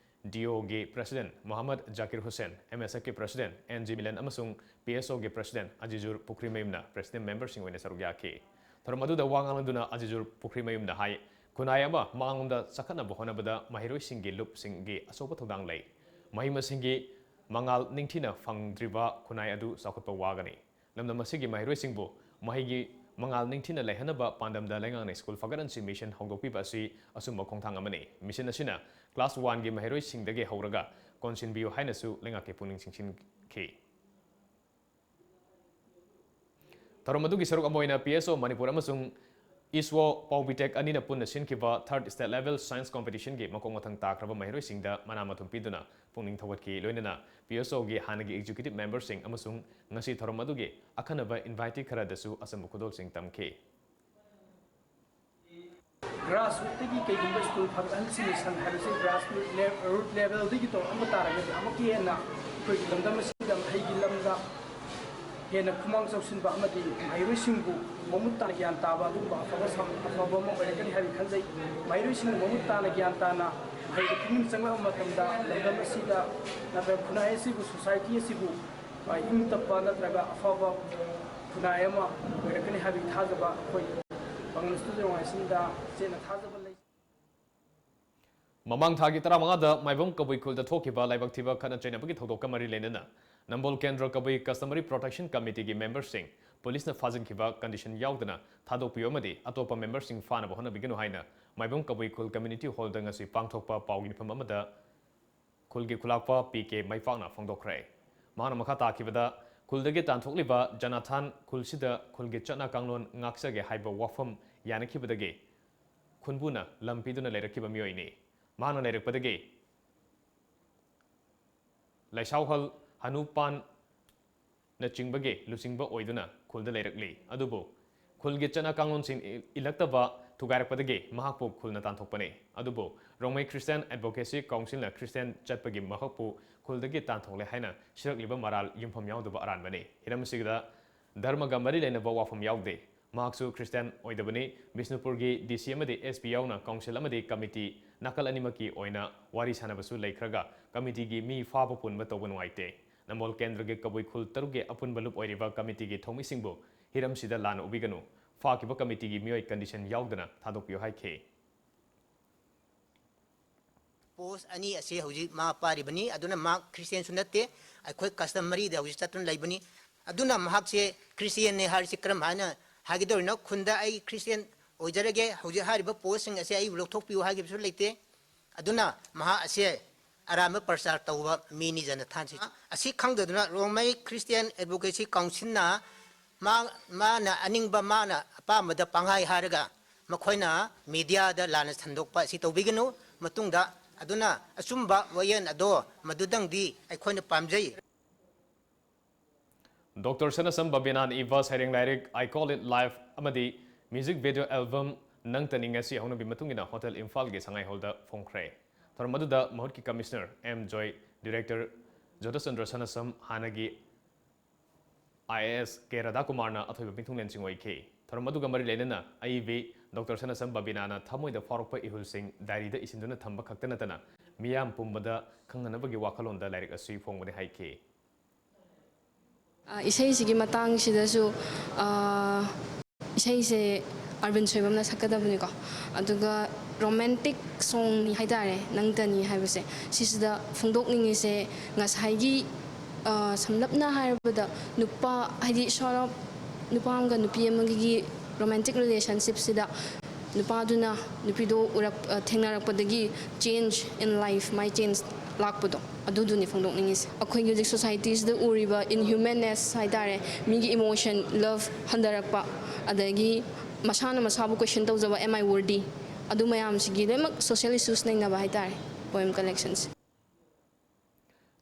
D Oꯒꯤ President Muhammad Zakir Hussain, M S Fꯀꯤ President N G ꯃꯤꯂꯟ ꯑꯃꯁꯨꯡ P S Oꯒꯤ President Azizur ꯄꯨꯈ꯭ꯔꯤꯃꯌꯨꯝꯅ President memberꯁꯤꯡ ꯑꯣꯏꯅ ꯁꯔꯨꯛ ꯌꯥꯈꯤ꯫ ꯊꯧꯔꯝ ꯑꯗꯨꯗ ꯋꯥ ꯉꯥꯡꯂꯗꯨꯅ ꯑꯖꯤꯖꯨꯔ ꯄꯨꯈ꯭ꯔꯤꯃꯌꯨꯝꯅ ꯍꯥꯏ, ꯈꯨꯟꯅꯥꯏ ꯑꯃ ꯃꯥꯡꯂꯣꯝꯗ ꯆꯈꯠꯅꯕ ꯍꯣꯠꯅꯕꯗ ꯃꯍꯩꯔꯣꯏꯁꯤꯡꯒꯤ ꯂꯨꯞꯁꯤꯡꯒꯤ ꯑꯆꯧꯕ ꯊꯧꯗꯥꯡ ꯂꯩ꯫ ꯃꯍꯩ ꯃꯁꯤꯡꯒꯤ ꯃꯉꯥꯜ ꯅꯤꯡꯊꯤꯅ ꯐꯪꯗ꯭ꯔꯤꯕ ꯈꯨꯟꯅꯥꯏ ꯑꯗꯨ ꯆꯥꯎꯈꯠꯄ ꯋꯥꯒꯅꯤ꯫ ꯂꯝꯗꯝ ꯑꯁꯤꯒꯤ ꯃꯍꯩꯔꯣꯏꯁꯤꯡꯕꯨ ꯃꯍꯩꯒꯤ ꯃꯉꯥꯜ ꯅꯤꯡꯊꯤꯅ ꯂꯩꯍꯟꯅꯕ ꯄꯥꯟꯗꯝꯗ ꯂꯩꯉꯥꯛꯅ ꯁ꯭ꯀꯨꯜ ꯐꯒꯠꯍꯟꯁꯤ ꯃꯤꯁꯟ ꯍꯧꯗꯣꯛꯄꯤꯕ ꯑꯁꯤ ꯑꯆꯨꯝꯕ ꯈꯣꯡꯊꯥꯡ ꯑꯃꯅꯤ꯫ ꯃꯤꯁꯟ ꯑꯁꯤꯅ class oneꯒꯤ ꯃꯍꯩꯔꯣꯏꯁꯤꯡꯗꯒꯤ ꯍꯧꯔꯒ ꯀꯣꯟꯁꯤꯟꯕꯤꯌꯨ ꯍꯥꯏꯅꯁꯨ ꯂꯩꯉꯥꯛꯀꯤ ꯄꯨꯛꯅꯤꯡ ꯆꯤꯡꯁꯤꯟꯈꯤ꯫ ꯊꯧꯔꯝ ꯑꯗꯨꯒꯤ ꯁꯔꯨꯛ ꯑꯃ ꯑꯣꯏꯅ P S O ꯃꯅꯤꯄꯨꯔ ꯑꯃꯁꯨꯡ ISWO ꯄꯥꯎꯕꯤꯇꯦꯛ ꯑꯅꯤꯅ ꯄꯨꯟꯅ ꯁꯤꯟꯈꯤꯕ Third State Level Science Competitionꯒꯤ ꯃꯀꯣꯛ ꯃꯊꯪ ꯇꯥꯈ꯭ꯔꯕ ꯃꯍꯩꯔꯣꯏꯁꯤꯡꯗ ꯃꯅꯥ ꯃꯊꯨꯝ ꯄꯤꯗꯨꯅ ꯄꯨꯛꯅꯤꯡ ꯊꯧꯒꯠꯈꯤ꯫ ꯂꯣꯏꯅꯅ P S Oꯒꯤ ꯍꯥꯟꯅꯒꯤ executive memberꯁꯤꯡ ꯑꯃꯁꯨꯡ ꯉꯁꯤ ꯊꯧꯔꯝ ꯑꯗꯨꯒꯤ ꯑꯈꯟꯅꯕ invitee ꯈꯔꯗꯁꯨ ꯑꯆꯝꯕ ꯈꯨꯗꯣꯜꯁꯤꯡ ꯇꯝꯈꯤ꯫ Grassrootꯇꯒꯤ ꯀꯩꯒꯨꯝꯕ ꯁ꯭ꯀꯨꯜ ꯐꯒꯠꯍꯟꯁꯤ ꯃꯤꯁꯟ ꯍꯥꯏꯕꯁꯤ grassroot levelꯗꯒꯤ ꯇꯧꯔꯛꯑꯝꯕ ꯇꯥꯔꯒꯗꯤ ꯑꯃꯨꯛꯀ ꯍꯦꯟꯅ ꯑꯩꯈꯣꯏꯒꯤ ꯂꯝꯗꯝ ꯑꯁꯤꯗ ꯃꯍꯩꯒꯤ ꯂꯝꯗ ꯍꯦꯟꯅ ꯈꯨꯃꯥꯡ ꯆꯥꯎꯁꯤꯟꯕ ꯑꯃꯗꯤ ꯃꯍꯩꯔꯣꯏꯁꯤꯡꯕꯨ ꯃꯃꯨꯠ ꯇꯥꯅ ꯒ꯭ꯌꯥꯟ ꯇꯥꯕ ꯑꯗꯨꯒꯨꯝꯕ ꯑꯐꯕ ꯁꯝ-, ꯑꯐꯕ ꯑꯃ ꯑꯣꯏꯔꯛꯀꯅꯤ ꯍꯥꯏꯅ ꯈꯟꯖꯩ꯫ ꯃꯍꯩꯔꯣꯏꯁꯤꯡꯅ ꯃꯃꯨꯠ ꯇꯥꯅ ꯒ꯭ꯌꯥꯟ ꯇꯥꯅ ꯃꯍꯩꯗ ꯄꯨꯛꯅꯤꯡ ꯆꯪꯂꯛꯄ ꯃꯇꯝꯗ ꯂꯝꯗꯝ ꯑꯁꯤꯗ ꯅꯠꯇ꯭ꯔꯒ ꯈꯨꯟꯅꯥꯏ ꯑꯁꯤꯕꯨ, society ꯑꯁꯤꯕꯨ, ꯑ, ꯏꯪ ꯇꯞꯄ ꯅꯠꯇ꯭ꯔꯒ ꯑꯐꯕ ꯈꯨꯟꯅꯥꯏ ꯑꯃ ꯑꯣꯏꯔꯛꯀꯅꯤ ꯍꯥꯏꯕꯒꯤ ꯊꯥꯖꯕ ꯑꯩꯈꯣꯏ Pangal Students Organizationꯗ ꯆꯦꯠꯅ ꯊꯥꯖꯕ ꯂꯩ꯫ ꯃꯃꯥꯡ ꯊꯥꯒꯤ ꯇꯔꯥꯃꯉꯥꯗ ꯃꯥꯏꯕꯝ ꯀꯕꯨꯏ ꯈꯨꯜꯗ ꯊꯣꯛꯈꯤꯕ ꯂꯥꯏꯕꯛ ꯊꯤꯕ ꯈꯠꯅ ꯆꯩꯅꯕꯒꯤ ꯊꯧꯗꯣꯛꯀ ꯃꯔꯤ ꯂꯩꯅꯅ ꯅꯝꯕꯣꯜ ꯀꯦꯟꯗ꯭ꯔ ꯀꯕꯨꯏ Customary Protection Committeeꯒꯤ memberꯁꯤꯡ ꯄꯨꯂꯤꯁꯅ ꯐꯥꯖꯤꯟꯈꯤꯕ condition ꯌꯥꯎꯗꯅ ꯊꯥꯗꯣꯛꯄꯤꯌꯨ ꯑꯃꯗꯤ ꯑꯇꯣꯞꯄ memberꯁꯤꯡ ꯐꯥꯅꯕ ꯍꯣꯠꯅꯕꯤꯒꯅꯨ ꯍꯥꯏꯅ ꯃꯥꯏꯕꯝ ꯀꯕꯨꯏ ꯈꯨꯜ community hallꯗ ꯉꯁꯤ ꯄꯥꯡꯊꯣꯛꯄ ꯄꯥꯎꯒꯤ ꯃꯤꯐꯝ ꯑꯃꯗ ꯈꯨꯜꯒꯤ ꯈꯨꯂꯥꯛꯄ ꯄꯤ ꯀꯦ ꯃꯩꯄꯥꯛꯅ ꯐꯣꯡꯗꯣꯛꯈ꯭ꯔꯦ꯫ ꯃꯍꯥꯛꯅ ꯃꯈꯥ ꯇꯥꯈꯤꯕꯗ, ꯈꯨꯜꯗꯒꯤ ꯇꯥꯟꯊꯣꯛꯂꯤꯕ ꯖꯅꯥꯊꯥꯟ ꯈꯨꯜꯁꯤꯗ ꯈꯨꯜꯒꯤ ꯆꯠꯅ ꯀꯥꯡꯂꯣꯟ ꯉꯥꯛꯆꯒꯦ ꯍꯥꯏꯕ ꯋꯥꯐꯝ ꯌꯥꯅꯈꯤꯕꯗꯒꯤ ꯈꯨꯟꯕꯨꯅ ꯂꯝ ꯄꯤꯗꯨꯅ ꯂꯩꯔꯛꯈꯤꯕ ꯃꯤꯑꯣꯏꯅꯤ꯫ ꯃꯍꯥꯛꯅ ꯂꯩꯔꯛꯄꯗꯒꯤ ꯂꯩꯁꯥꯎꯍꯜ ꯍꯅꯨꯄꯥꯟꯅꯆꯤꯡꯕꯒꯤ ꯂꯨꯆꯤꯡꯕ ꯑꯣꯏꯗꯨꯅ ꯈꯨꯜꯗ ꯂꯩꯔꯛꯂꯤ꯫ ꯑꯗꯨꯕꯨ ꯈꯨꯜꯒꯤ ꯆꯠꯅ ꯀꯥꯡꯂꯣꯟꯁꯤꯡ ꯏ-, ꯏꯜꯂꯛꯇꯕ ꯊꯨꯒꯥꯏꯔꯛꯄꯗꯒꯤ ꯃꯍꯥꯛꯄꯨ ꯈꯨꯜꯅ ꯇꯥꯟꯊꯣꯛꯄꯅꯤ꯫ ꯑꯗꯨꯕꯨ ꯔꯣꯡꯃꯩ Christian Advocacy Councilꯅ Christian ꯆꯠꯄꯒꯤ ꯃꯍꯥꯛꯄꯨ ꯈꯨꯜꯗꯒꯤ ꯇꯥꯟꯊꯣꯛꯂꯦ ꯍꯥꯏꯅ ꯁꯤꯔꯛꯂꯤꯕ ꯃꯔꯥꯜ ꯌꯨꯝꯐꯝ ꯌꯥꯎꯗꯕ ꯑꯔꯥꯟꯕꯅꯤ꯫ ꯍꯤꯔꯝ ꯑꯁꯤꯗ ꯙꯔꯃꯒ ꯃꯔꯤ ꯂꯩꯅꯕ ꯋꯥꯐꯝ ꯌꯥꯎꯗꯦ꯫ ꯃꯍꯥꯛꯁꯨ Christian ꯑꯣꯏꯗꯕꯅꯤ꯫ ꯕꯤꯁꯅꯨꯄꯨꯔꯒꯤ D C ꯑꯃꯗꯤ S P ꯌꯥꯎꯅ council ꯑꯃꯗꯤ committee ꯅꯥꯀꯜ ꯑꯅꯤꯃꯛꯀꯤ ꯑꯣꯏꯅ ꯋꯥꯔꯤ ꯁꯥꯟꯅꯕꯁꯨ ꯂꯩꯈ꯭ꯔꯒ committeeꯒꯤ ꯃꯤ ꯐꯥꯕ ꯄꯨꯟꯕ ꯇꯧꯕ ꯅꯨꯡꯉꯥꯏꯇꯦ꯫ ꯅꯝꯕꯣꯜ ꯀꯦꯟꯗ꯭ꯔꯒꯤ ꯀꯕꯨꯏ ꯈꯨꯜ ꯇꯔꯨꯛꯀꯤ ꯑꯄꯨꯟꯕ ꯂꯨꯞ ꯑꯣꯏꯔꯤꯕ committeeꯒꯤ ꯊꯧꯃꯤꯁꯤꯡꯕꯨ ꯍꯤꯔꯝꯁꯤꯗ ꯂꯥꯟꯅ ꯎꯕꯤꯒꯅꯨ꯫ ꯐꯥꯈꯤꯕ committeeꯒꯤ ꯃꯤꯑꯣꯏ condition ꯌꯥꯎꯗꯅ ꯊꯥꯗꯣꯛꯄꯤꯌꯨ ꯍꯥꯏꯈꯤ꯫ Post ꯑꯅꯤ ꯑꯁꯤ ꯍꯧꯖꯤꯛ ꯃꯥ ꯄꯥꯏꯔꯤꯕꯅꯤ꯫ ꯑꯗꯨꯅ ꯃꯥ Christianꯁꯨ ꯅꯠꯇꯦ, ꯑꯩꯈꯣꯏ customaryꯗ ꯍꯧꯖꯤꯛ ꯆꯠꯇꯨꯅ ꯂꯩꯕꯅꯤ꯫ ꯑꯗꯨꯅ ꯃꯍꯥꯛꯁꯦ Christianꯅꯤ ꯍꯥꯏꯔꯤꯁꯤ ꯀꯔꯝ ꯍꯥꯏꯅ ꯍꯥꯏꯒꯗꯧꯔꯤꯅꯣ? ꯈꯨꯟꯗ ꯑꯩ Christian ꯑꯣꯏꯖꯔꯒꯦ, ꯍꯧꯖꯤꯛ ꯍꯥꯏꯔꯤꯕ postꯁꯤꯡ ꯑꯁꯦ ꯑꯩꯕꯨ ꯂꯧꯊꯣꯛꯄꯤꯌꯨ ꯍꯥꯏꯈꯤꯕꯁꯨ ꯂꯩꯇꯦ꯫ ꯑꯗꯨꯅ ꯃꯍꯥꯛ ꯑꯁꯦ ꯑꯔꯥꯟꯕ ꯄ꯭ꯔꯆꯥꯔ ꯇꯧꯕ ꯃꯤꯅꯤ ꯖꯅꯊꯥꯟꯁꯤ꯫ ꯑꯁꯤ ꯈꯪꯗꯗꯨꯅ ꯔꯣꯡꯃꯩ Christian Advocacy Councilꯅ ꯃꯥ-, ꯃꯥꯅ ꯑꯅꯤꯡꯕ, ꯃꯥꯅ ꯑꯄꯥꯝꯕꯗ ꯄꯪꯍꯥꯏ ꯍꯥꯏꯔꯒ ꯃꯈꯣꯏꯅ mediaꯗ ꯂꯥꯟꯅ ꯁꯟꯗꯣꯛꯄ ꯑꯁꯤ ꯇꯧꯕꯤꯒꯅꯨ꯫ ꯃꯇꯨꯡꯗ ꯑꯗꯨꯅ ꯑꯆꯨꯝꯕ ꯋꯥꯌꯦꯜ ꯑꯗꯣ ꯃꯗꯨꯗꯪꯗꯤ ꯑꯩꯈꯣꯏꯅ ꯄꯥꯝꯖꯩ꯫ Doctor ꯁꯅꯥꯁꯝ ꯕꯕꯤꯅꯥꯅ ꯏꯕ ꯁꯩꯔꯦꯡ ꯂꯥꯏꯔꯤꯛ I Call It Life ꯑꯃꯗꯤ music video album ꯅꯪꯇꯅꯤ ꯉꯁꯤ ꯍꯧꯅꯕꯤ ꯃꯇꯨꯡ ꯏꯟꯅ Hotel ꯏꯝꯐꯥꯜꯒꯤ ꯁꯉꯥꯏ ꯍꯣꯜꯗ ꯐꯣꯡꯈ꯭ꯔꯦ꯫ ꯊꯧꯔꯝ ꯑꯗꯨꯗ ꯃꯍꯨꯠꯀꯤ commissioner M ꯖꯣꯏ, director ꯖꯣꯙꯆꯟꯗ꯭ꯔ ꯁꯅꯥꯁꯝ, ꯍꯥꯟꯅꯒꯤ I A S K ꯔꯥꯙꯥꯀꯨꯃꯥꯔꯅ ꯑꯊꯣꯏꯕ ꯃꯤꯊꯨꯡꯂꯦꯟꯁꯤꯡ ꯑꯣꯏꯈꯤ꯫ ꯊꯧꯔꯝ ꯑꯗꯨꯒ ꯃꯔꯤ ꯂꯩꯅꯅ ꯑꯏꯕꯤ Doctor ꯁꯅꯥꯁꯝ ꯕꯕꯤꯅꯥꯅ ꯊꯃꯣꯏꯗ ꯐꯥꯎꯔꯛꯄ ꯏꯍꯨꯜꯁꯤꯡ diaryꯗ ꯏꯁꯤꯟꯗꯨꯅ ꯊꯝꯕ ꯈꯛꯇ ꯅꯠꯇꯅ ꯃꯤꯌꯥꯝ ꯄꯨꯝꯕꯗ ꯈꯪꯍꯟꯅꯕꯒꯤ ꯋꯥꯈꯜꯂꯣꯟꯗ ꯂꯥꯏꯔꯤꯛ ꯑꯁꯤ ꯐꯣꯡꯕꯅꯤ ꯍꯥꯏꯈꯤ꯫ ꯑ, ꯏꯁꯩꯁꯤꯒꯤ ꯃꯇꯥꯡꯁꯤꯗꯁꯨ, ꯑ, ꯏꯁꯩꯁꯦ ꯑꯔꯕꯤꯟ ꯁꯣꯏꯕꯝꯅ ꯁꯛꯀꯗꯕꯅꯤꯀꯣ꯫ ꯑꯗꯨꯒ romantic songꯅꯤ ꯍꯥꯏꯇꯥꯔꯦ, ꯅꯪꯇꯅꯤ ꯍꯥꯏꯕꯁꯦ꯫ ꯁꯤꯁꯤꯗ ꯐꯣꯡꯗꯣꯛꯅꯤꯡꯉꯤꯁꯦ ꯉꯁꯥꯏꯒꯤ ꯑ, ꯁꯝꯂꯞꯅ ꯍꯥꯏꯔꯕꯗ, ꯅꯨꯄꯥ, ꯍꯥꯏꯗꯤ, ꯁꯣꯔꯠ ꯑꯣꯐ, ꯅꯨꯄꯥ ꯑꯃꯒ ꯅꯨꯄꯤ ꯑꯃꯒꯤ ꯔꯣꯃꯥꯟꯇꯤꯛ ꯔꯤꯂꯦꯁꯟꯁꯤꯞꯁꯤꯗ ꯅꯨꯄꯥꯗꯨꯅ ꯅꯨꯄꯤꯗꯣ ꯎꯔꯛ-, ꯑ, ꯊꯦꯡꯅꯔꯛꯄꯗꯒꯤ change in life, my change ꯂꯥꯛꯄꯗꯣ, ꯑꯗꯨꯗꯨꯅꯤ ꯐꯣꯡꯗꯣꯛꯅꯤꯡꯉꯤꯁꯦ꯫ ꯑꯩꯈꯣꯏꯒꯤ ꯍꯧꯖꯤꯛ ꯁꯣꯁꯥꯏꯇꯤꯁꯤꯗ ꯎꯔꯤꯕ inhumaneness ꯍꯥꯏ ꯇꯥꯔꯦ, ꯃꯤꯒꯤ emotion, love ꯍꯟꯊꯔꯛꯄ, ꯑꯗꯒꯤ ꯃꯁꯥꯅ ꯃꯁꯥꯕꯨ question ꯇꯧꯖꯕ, "Am I worthy?" ꯑꯗꯨ ꯃꯌꯥꯝꯁꯤꯒꯤ ꯂꯣꯏꯅꯃꯛ social issues ꯅꯩꯅꯕ ꯍꯥꯏ ꯇꯥꯔꯦ poem collectionꯁꯦ꯫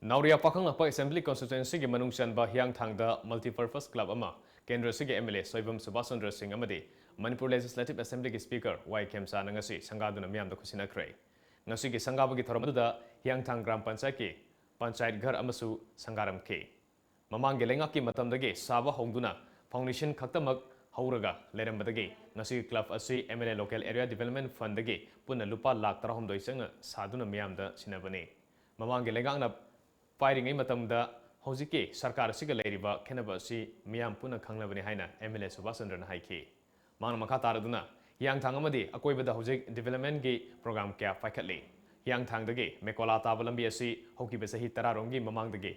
ꯅꯥꯎꯔꯤꯌꯥ ꯄꯥꯈꯪꯂꯥꯛꯄ ꯑꯦꯁꯦꯝꯕ꯭ꯂꯤ ꯀꯟꯁꯇꯤꯇ꯭ꯋꯦꯟꯁꯤꯒꯤ ꯃꯅꯨꯡ ꯆꯟꯕ ꯍꯤꯌꯥꯡꯊꯥꯡꯗ multipurpose club ꯑꯃ ꯀꯦꯟꯗ꯭ꯔ ꯑꯁꯤꯒꯤ MLA ꯁꯣꯏꯕꯝ ꯁꯨꯕꯥꯁ ꯆꯟꯗ꯭ꯔ ꯁꯤꯡ ꯑꯃꯗꯤ ꯃꯅꯤꯄꯨꯔ ꯂꯦꯖꯤꯁꯂꯦꯇꯤꯚ ꯑꯦꯁꯦꯝꯕ꯭ꯂꯤꯒꯤ ꯁ꯭ꯄꯤꯀꯔ ꯋꯥꯏ ꯈꯦꯝꯆꯥꯅ ꯉꯁꯤ ꯁꯪꯒꯥꯗꯨꯅ ꯃꯤꯌꯥꯝꯗ ꯈꯨꯠꯁꯤꯟꯅꯈ꯭ꯔꯦ꯫ ꯉꯁꯤꯒꯤ ꯁꯪꯒꯥꯕꯒꯤ ꯊꯧꯔꯝ ꯑꯗꯨꯗ ꯍꯤꯌꯥꯡꯊꯥꯡ ꯒ꯭ꯔꯥꯝ ꯄꯟꯆꯥꯌꯠꯀꯤ ꯄꯟꯆꯥꯌꯠ ꯘꯔ ꯑꯃꯁꯨ ꯁꯪꯒꯥꯔꯝꯈꯤ꯫ ꯃꯃꯥꯡꯒꯤ ꯂꯩꯉꯥꯛꯀꯤ ꯃꯇꯝꯗꯒꯤ ꯁꯥꯕ ꯍꯧꯗꯨꯅ foundation ꯈꯛꯇꯃꯛ ꯍꯧꯔꯒ ꯂꯩꯔꯝꯕꯗꯒꯤ ꯉꯁꯤꯒꯤ club ꯑꯁꯤ MLA Local Area Development Fundꯗꯒꯤ ꯄꯨꯟꯅ ꯂꯨꯄꯥ ꯂꯥꯈ ꯇꯔꯥꯍꯨꯝꯗꯣꯏ ꯆꯪꯅ ꯁꯥꯗꯨꯅ ꯃꯤꯌꯥꯝꯗ ꯁꯤꯟꯅꯕꯅꯤ꯫ ꯃꯃꯥꯡꯒꯤ ꯂꯩꯉꯥꯛꯅ ꯄꯥꯏꯔꯤꯉꯩ ꯃꯇꯝꯗ ꯍꯧꯖꯤꯛꯀꯤ ꯁꯔꯀꯥꯔ ꯑꯁꯤꯒ ꯂꯩꯔꯤꯕ ꯈꯦꯠꯅꯕ ꯑꯁꯤ ꯃꯤꯌꯥꯝ ꯄꯨꯟꯅ ꯈꯪꯂꯕꯅꯤ ꯍꯥꯏꯅ MLA ꯁꯨꯕꯥꯁ ꯆꯟꯗ꯭ꯔꯅ ꯍꯥꯏꯈꯤ꯫ ꯃꯍꯥꯛꯅ ꯃꯈꯥ ꯇꯥꯔꯗꯨꯅ ꯍꯤꯌꯥꯡꯊꯥꯡ ꯑꯃꯗꯤ ꯑꯀꯣꯏꯕꯗ ꯍꯧꯖꯤꯛ developmentꯀꯤ program ꯀꯌꯥ ꯄꯥꯏꯈꯠꯂꯤ꯫ ꯍꯤꯌꯥꯡꯊꯥꯡꯗꯒꯤ ꯃꯦꯀꯣꯂꯥ ꯇꯥꯕ ꯂꯝꯕꯤ ꯑꯁꯤ ꯍꯧꯈꯤꯕ ꯆꯍꯤ ꯇꯔꯥꯔꯣꯝꯒꯤ ꯃꯃꯥꯡꯗꯒꯤ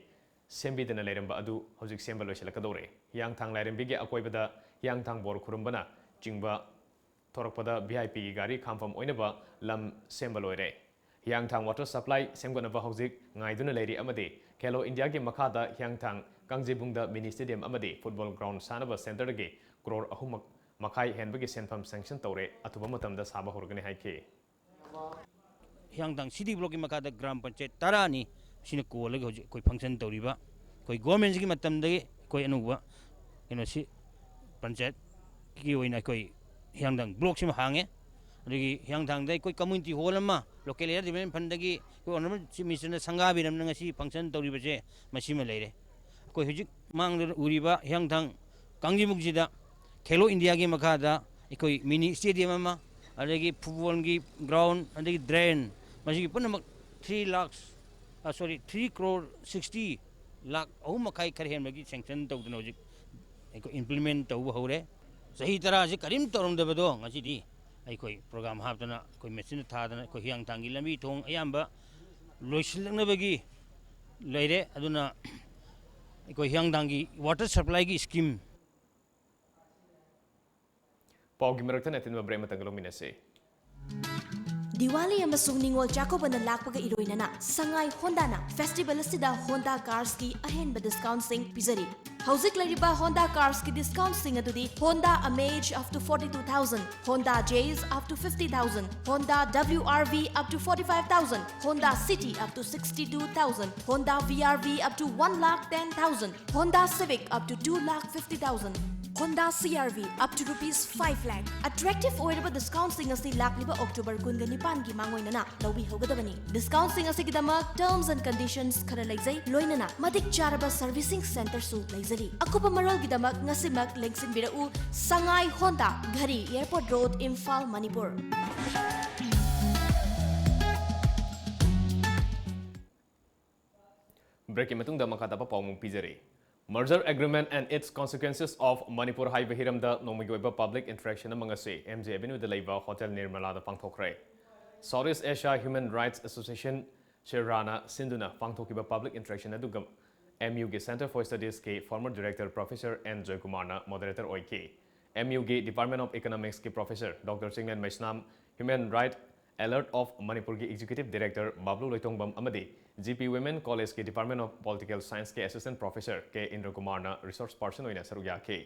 ꯁꯦꯝꯕꯤꯗꯅ ꯂꯩꯔꯝꯕ ꯑꯗꯨ ꯍꯧꯖꯤꯛ ꯁꯦꯝꯕ ꯂꯣꯏꯁꯤꯜꯂꯛꯀꯗꯧꯔꯦ꯫ ꯍꯤꯌꯥꯡꯊꯥꯡ ꯂꯥꯏꯔꯦꯝꯕꯤꯒꯤ ꯑꯀꯣꯏꯕꯗ ꯍꯤꯌꯥꯡꯊꯥꯡ ꯕꯣꯔ ꯈꯨꯔꯨꯝꯕꯅ ꯆꯤꯡꯕ ꯊꯣꯔꯛꯄꯗ VIPꯒꯤ ꯒꯥꯔꯤ ꯈꯥꯝꯐꯝ ꯑꯣꯏꯅꯕ ꯂꯝ ꯁꯦꯝꯕ ꯂꯣꯏꯔꯦ꯫ ꯍꯤꯌꯥꯡꯊꯥꯡ water supply ꯁꯦꯝꯒꯠꯅꯕ ꯍꯧꯖꯤꯛ ꯉꯥꯏꯗꯨꯅ ꯂꯩꯔꯤ ꯑꯃꯗꯤ ꯈꯦꯂꯣ ꯏꯟꯗꯤꯌꯥꯒꯤ ꯃꯈꯥꯗ ꯍꯤꯌꯥꯡꯊꯥꯡ ꯀꯥꯡꯖꯩꯕꯨꯡꯗ mini stadium ꯑꯃꯗꯤ football ground ꯁꯥꯅꯕ centreꯗꯒꯤ ꯀ꯭ꯔꯣꯔ ꯑꯍꯨꯝ ꯃꯈꯥꯏ ꯍꯦꯟꯕꯒꯤ ꯁꯦꯟꯐꯝ sanction ꯇꯧꯔꯦ, ꯑꯊꯨꯕ ꯃꯇꯝꯗ ꯁꯥꯕ ꯍꯧꯔꯒꯅꯤ ꯍꯥꯏꯈꯤ꯫ ꯍꯤꯌꯥꯡꯊꯥꯡ city blockꯀꯤ ꯃꯈꯥꯗ ꯒ꯭ꯔꯥꯝ ꯄꯟꯆꯥꯌꯠ ꯇꯔꯥꯅꯤ꯫ ꯁꯤꯅ ꯀꯣꯜꯂꯒ ꯍꯧꯖꯤꯛ ꯑꯩꯈꯣꯏ function ꯇꯧꯔꯤꯕ꯫ ꯑꯩꯈꯣꯏ governmentꯁꯤꯒꯤ ꯃꯇꯝꯗꯒꯤ ꯑꯩꯈꯣꯏ ꯑꯅꯧꯕ ꯀꯩꯅꯣꯁꯤ ꯄꯟꯆꯥꯌꯠꯀꯤ ꯑꯣꯏꯅ ꯑꯩꯈꯣꯏ ꯍꯤꯌꯥꯡꯊꯥꯡ blockꯁꯤꯃ ꯍꯥꯡꯉꯦ꯫ ꯑꯗꯒꯤ ꯍꯤꯌꯥꯡꯊꯥꯡꯗ ꯑꯩꯈꯣꯏ community hall ꯑꯃ Local Area Development Fundꯗꯒꯤ ꯑꯩꯈꯣꯏ Honourable Chief Ministerꯅ ꯁꯪꯒꯥꯕꯤꯔꯝꯅ ꯉꯁꯤ function ꯇꯧꯔꯤꯕꯁꯦ ꯃꯁꯤꯃ ꯂꯩꯔꯦ꯫ ꯑꯩꯈꯣꯏ ꯍꯧꯖꯤꯛ ꯃꯥꯡꯗ ꯎꯔꯤꯕ ꯍꯤꯌꯥꯡꯊꯥꯡ ꯀꯥꯡꯖꯩꯕꯨꯡꯁꯤꯗ ꯈꯦꯂꯣ ꯏꯟꯗꯤꯌꯥꯒꯤ ꯃꯈꯥꯗ ꯑꯩꯈꯣꯏ mini stadium ꯑꯃ, ꯑꯗꯒꯤ footballꯒꯤ ground, ꯑꯗꯒꯤ drain, ꯃꯁꯤꯒꯤ ꯄꯨꯝꯅꯃꯛ three lakhs, sorry, three crore sixty, lakh ꯑꯍꯨꯝ ꯃꯈꯥꯏ ꯈꯔ ꯍꯦꯟꯕꯒꯤ sanction ꯇꯧꯗꯅ ꯍꯧꯖꯤꯛ ꯑꯩꯈꯣꯏ implement ꯇꯧꯕ ꯍꯧꯔꯦ꯫ ꯆꯍꯤ ꯇꯔꯥꯁꯤ ꯀꯔꯤꯝ ꯇꯧꯔꯝꯗꯕꯗꯣ ꯉꯁꯤꯗꯤ ꯑꯩꯈꯣꯏ program ꯍꯥꯞꯇꯅ, ꯑꯩꯈꯣꯏ ꯃꯦꯆꯤꯟ ꯊꯥꯗꯅ, ꯑꯩꯈꯣꯏ ꯍꯤꯌꯥꯡꯊꯥꯡꯒꯤ ꯂꯝꯕꯤ ꯊꯣꯡ ꯑꯌꯥꯝꯕ ꯂꯣꯏꯁꯤꯜꯂꯛꯅꯕꯒꯤ ꯂꯩꯔꯦ꯫ ꯑꯗꯨꯅ ꯑꯩꯈꯣꯏ ꯍꯤꯌꯥꯡꯊꯥꯡꯒꯤ ꯋꯥꯇꯔ ꯁꯄ꯭ꯂꯥꯏꯒꯤ ꯁ꯭ꯀꯤꯝ꯫ ꯄꯥꯎꯒꯤ ꯃꯔꯛꯇ ꯑꯇꯦꯟꯕ ꯕ꯭ꯔꯦꯛ ꯑꯃꯇꯪ ꯂꯧꯃꯤꯟꯅꯁꯤ꯫ ꯗꯤꯋꯥꯂꯤ ꯑꯃꯁꯨꯡ ꯅꯤꯉꯣꯜ ꯆꯥꯛꯀꯧꯕꯅ ꯂꯥꯛꯄꯒ ꯏꯔꯣꯏꯅꯅ ꯁꯉꯥꯏ ꯍꯣꯟꯗꯥꯅ ꯐꯦꯁꯇꯤꯚꯦꯜ ꯑꯁꯤꯗ ꯍꯣꯟꯗꯥ ꯀꯥꯔꯁꯀꯤ ꯑꯍꯦꯟꯕ ꯗꯤꯁꯀꯥꯎꯟꯠꯁꯤꯡ ꯄꯤꯖꯔꯤ꯫ ꯍꯧꯖꯤꯛ ꯂꯩꯔꯤꯕ ꯍꯣꯟꯗꯥ ꯀꯥꯔꯁꯀꯤ ꯗꯤꯁꯀꯥꯎꯟꯠꯁꯤꯡ ꯑꯗꯨꯗꯤ: Honda Amaze up to forty-two thousand, Honda Jazz up to fifty thousand, Honda W R V up to forty-five thousand, Honda City up to sixty-two thousand, Honda V R V up to one lakh ten thousand, Honda Civic up to two lakh fifty thousand, Honda C R V up to rupees five lakh꯫ Attractive ꯑꯣꯏꯔꯕ ꯗꯤꯁꯀꯥꯎꯟꯠꯁꯤꯡ ꯑꯁꯤ ꯂꯥꯛꯂꯤꯕ October ꯀꯨꯟꯒ ꯅꯤꯄꯥꯟꯒꯤ ꯃꯥꯡꯑꯣꯏꯅꯅ ꯂꯧꯕꯤꯍꯧꯒꯗꯕꯅꯤ꯫ ꯗꯤꯁꯀꯥꯎꯟꯠꯁꯤꯡ ꯑꯁꯤꯒꯤꯗꯃꯛ terms and conditions ꯈꯔ ꯂꯩꯖꯩ, ꯂꯣꯏꯅꯅ ꯃꯇꯤꯛ ꯆꯥꯔꯕ ꯁꯔꯚꯤꯁꯤꯡ ꯁꯦꯟꯇꯔꯁꯨ ꯂꯩꯖꯔꯤ꯫ ꯑꯀꯨꯞꯄ ꯃꯔꯣꯜꯒꯤꯗꯃꯛ ꯉꯁꯤꯃꯛ ꯂꯦꯡꯁꯤꯟꯕꯤꯔꯛꯎ꯫ ꯁꯉꯥꯏ ꯍꯣꯟꯗꯥ, ꯘꯔꯤ, Airport Road, Imphal, Manipur꯫ ꯕ꯭ꯔꯦꯛꯀꯤ ꯃꯇꯨꯡꯗ ꯃꯈꯥ ꯇꯥꯕ ꯄꯥꯎꯃꯨꯛ ꯄꯤꯖꯔꯤ꯫ Merger Agreement and Its Consequences of Manipur ꯍꯥꯏꯕ ꯍꯤꯔꯝꯗ ꯅꯣꯡꯃꯒꯤ ꯑꯣꯏꯕ ꯄꯕ꯭ꯂꯤꯛ ꯏꯟꯇꯔꯦꯛꯁꯟ ꯑꯃ ꯉꯁꯤ ꯑꯦꯝ ꯖꯦ ꯑꯦꯚꯦꯅ꯭ꯌꯨꯗ ꯂꯩꯕ ꯍꯣꯇꯦꯜ ꯅꯤꯔꯃꯂꯥꯗ ꯄꯥꯡꯊꯣꯛꯈ꯭ꯔꯦ꯫ South East Asia Human Rights Association, ꯁꯦꯔꯥꯅ ꯁꯤꯟꯗꯨꯅ ꯄꯥꯡꯊꯣꯛꯈꯤꯕ ꯄꯕ꯭ꯂꯤꯛ ꯏꯟꯇꯔꯦꯛꯁꯟ ꯑꯗꯨꯒ ꯑꯦꯝ ꯌꯨꯒꯤ Centre for Studiesꯀꯤ former director professor ꯑꯦꯟ ꯖꯣꯏꯀꯨꯃꯥꯔꯅ moderator ꯑꯣꯏꯈꯤ꯫ ꯑꯦꯝ ꯌꯨꯒꯤ Department of Economicsꯀꯤ professor Doctor Chinglen Meisnam, Human Rights Alert of Manipurꯒꯤ executive director ꯕꯥꯕ꯭ꯂꯨ ꯂꯣꯏꯇꯣꯡꯕꯝ ꯑꯃꯗꯤ ꯖꯤ ꯄꯤ Women Collegeꯀꯤ Department of Political Scienceꯀꯤ assistant professor ꯀꯦ ꯏꯟꯗ꯭ꯔꯀꯨꯃꯥꯔꯅ resource person ꯑꯣꯏꯅ ꯁꯔꯨꯛ ꯌꯥꯈꯤ꯫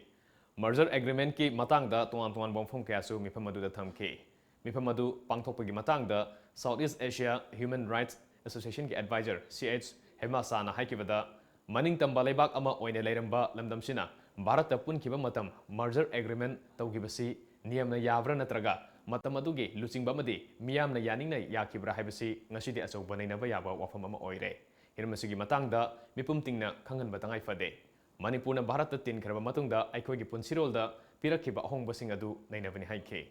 Merger Agreementꯀꯤ ꯃꯇꯥꯡꯗ ꯇꯣꯉꯥꯟ ꯇꯣꯉꯥꯟꯕ ꯋꯥꯐꯝ ꯀꯌꯥꯁꯨ ꯃꯤꯐꯝ ꯑꯗꯨꯗ ꯊꯝꯈꯤ꯫ ꯃꯤꯐꯝ ꯑꯗꯨ ꯄꯥꯡꯊꯣꯛꯄꯒꯤ ꯃꯇꯥꯡꯗ South East Asia Human Rights Associationꯒꯤ advisor ꯁꯤ ꯑꯩꯆ ꯍꯦꯃꯥꯁꯥꯅ ꯍꯥꯏꯈꯤꯕꯗ, ꯃꯅꯤꯡꯇꯝꯕ ꯂꯩꯕꯥꯛ ꯑꯃ ꯑꯣꯏꯅ ꯂꯩꯔꯝꯕ ꯂꯝꯗꯝꯁꯤꯅ ꯚꯥꯔꯠꯇ ꯄꯨꯟꯈꯤꯕ ꯃꯇꯝ merger agreement ꯇꯧꯈꯤꯕꯁꯤ ꯅꯤꯌꯝꯅ ꯌꯥꯕ꯭ꯔꯥ ꯅꯠꯇ꯭ꯔꯒ ꯃꯇꯝ ꯑꯗꯨꯒꯤ ꯂꯨꯆꯤꯡꯕ ꯑꯃꯗꯤ ꯃꯤꯌꯥꯝꯅ ꯌꯥꯅꯤꯡꯅ ꯌꯥꯈꯤꯕ꯭ꯔꯥ ꯍꯥꯏꯕꯁꯤ ꯉꯁꯤꯗꯤ ꯑꯆꯧꯕ ꯅꯩꯅꯕ ꯌꯥꯕ ꯋꯥꯐꯝ ꯑꯃ ꯑꯣꯏꯔꯦ꯫ ꯍꯤꯔꯝ ꯑꯁꯤꯒꯤ ꯃꯇꯥꯡꯗ ꯃꯤꯄꯨꯝ ꯇꯤꯡꯅ ꯈꯪꯍꯟꯕ ꯇꯉꯥꯏ ꯐꯗꯦ꯫ ꯃꯅꯤꯄꯨꯔꯅ ꯚꯥꯔꯠꯇ ꯇꯤꯟꯈ꯭ꯔꯕ ꯃꯇꯨꯡꯗ ꯑꯩꯈꯣꯏꯒꯤ ꯄꯨꯟꯁꯤꯔꯣꯜꯗ ꯄꯤꯔꯛꯈꯤꯕ ꯑꯍꯣꯡꯕꯁꯤꯡ ꯑꯗꯨ ꯅꯩꯅꯕꯅꯤ ꯍꯥꯏꯈꯤ꯫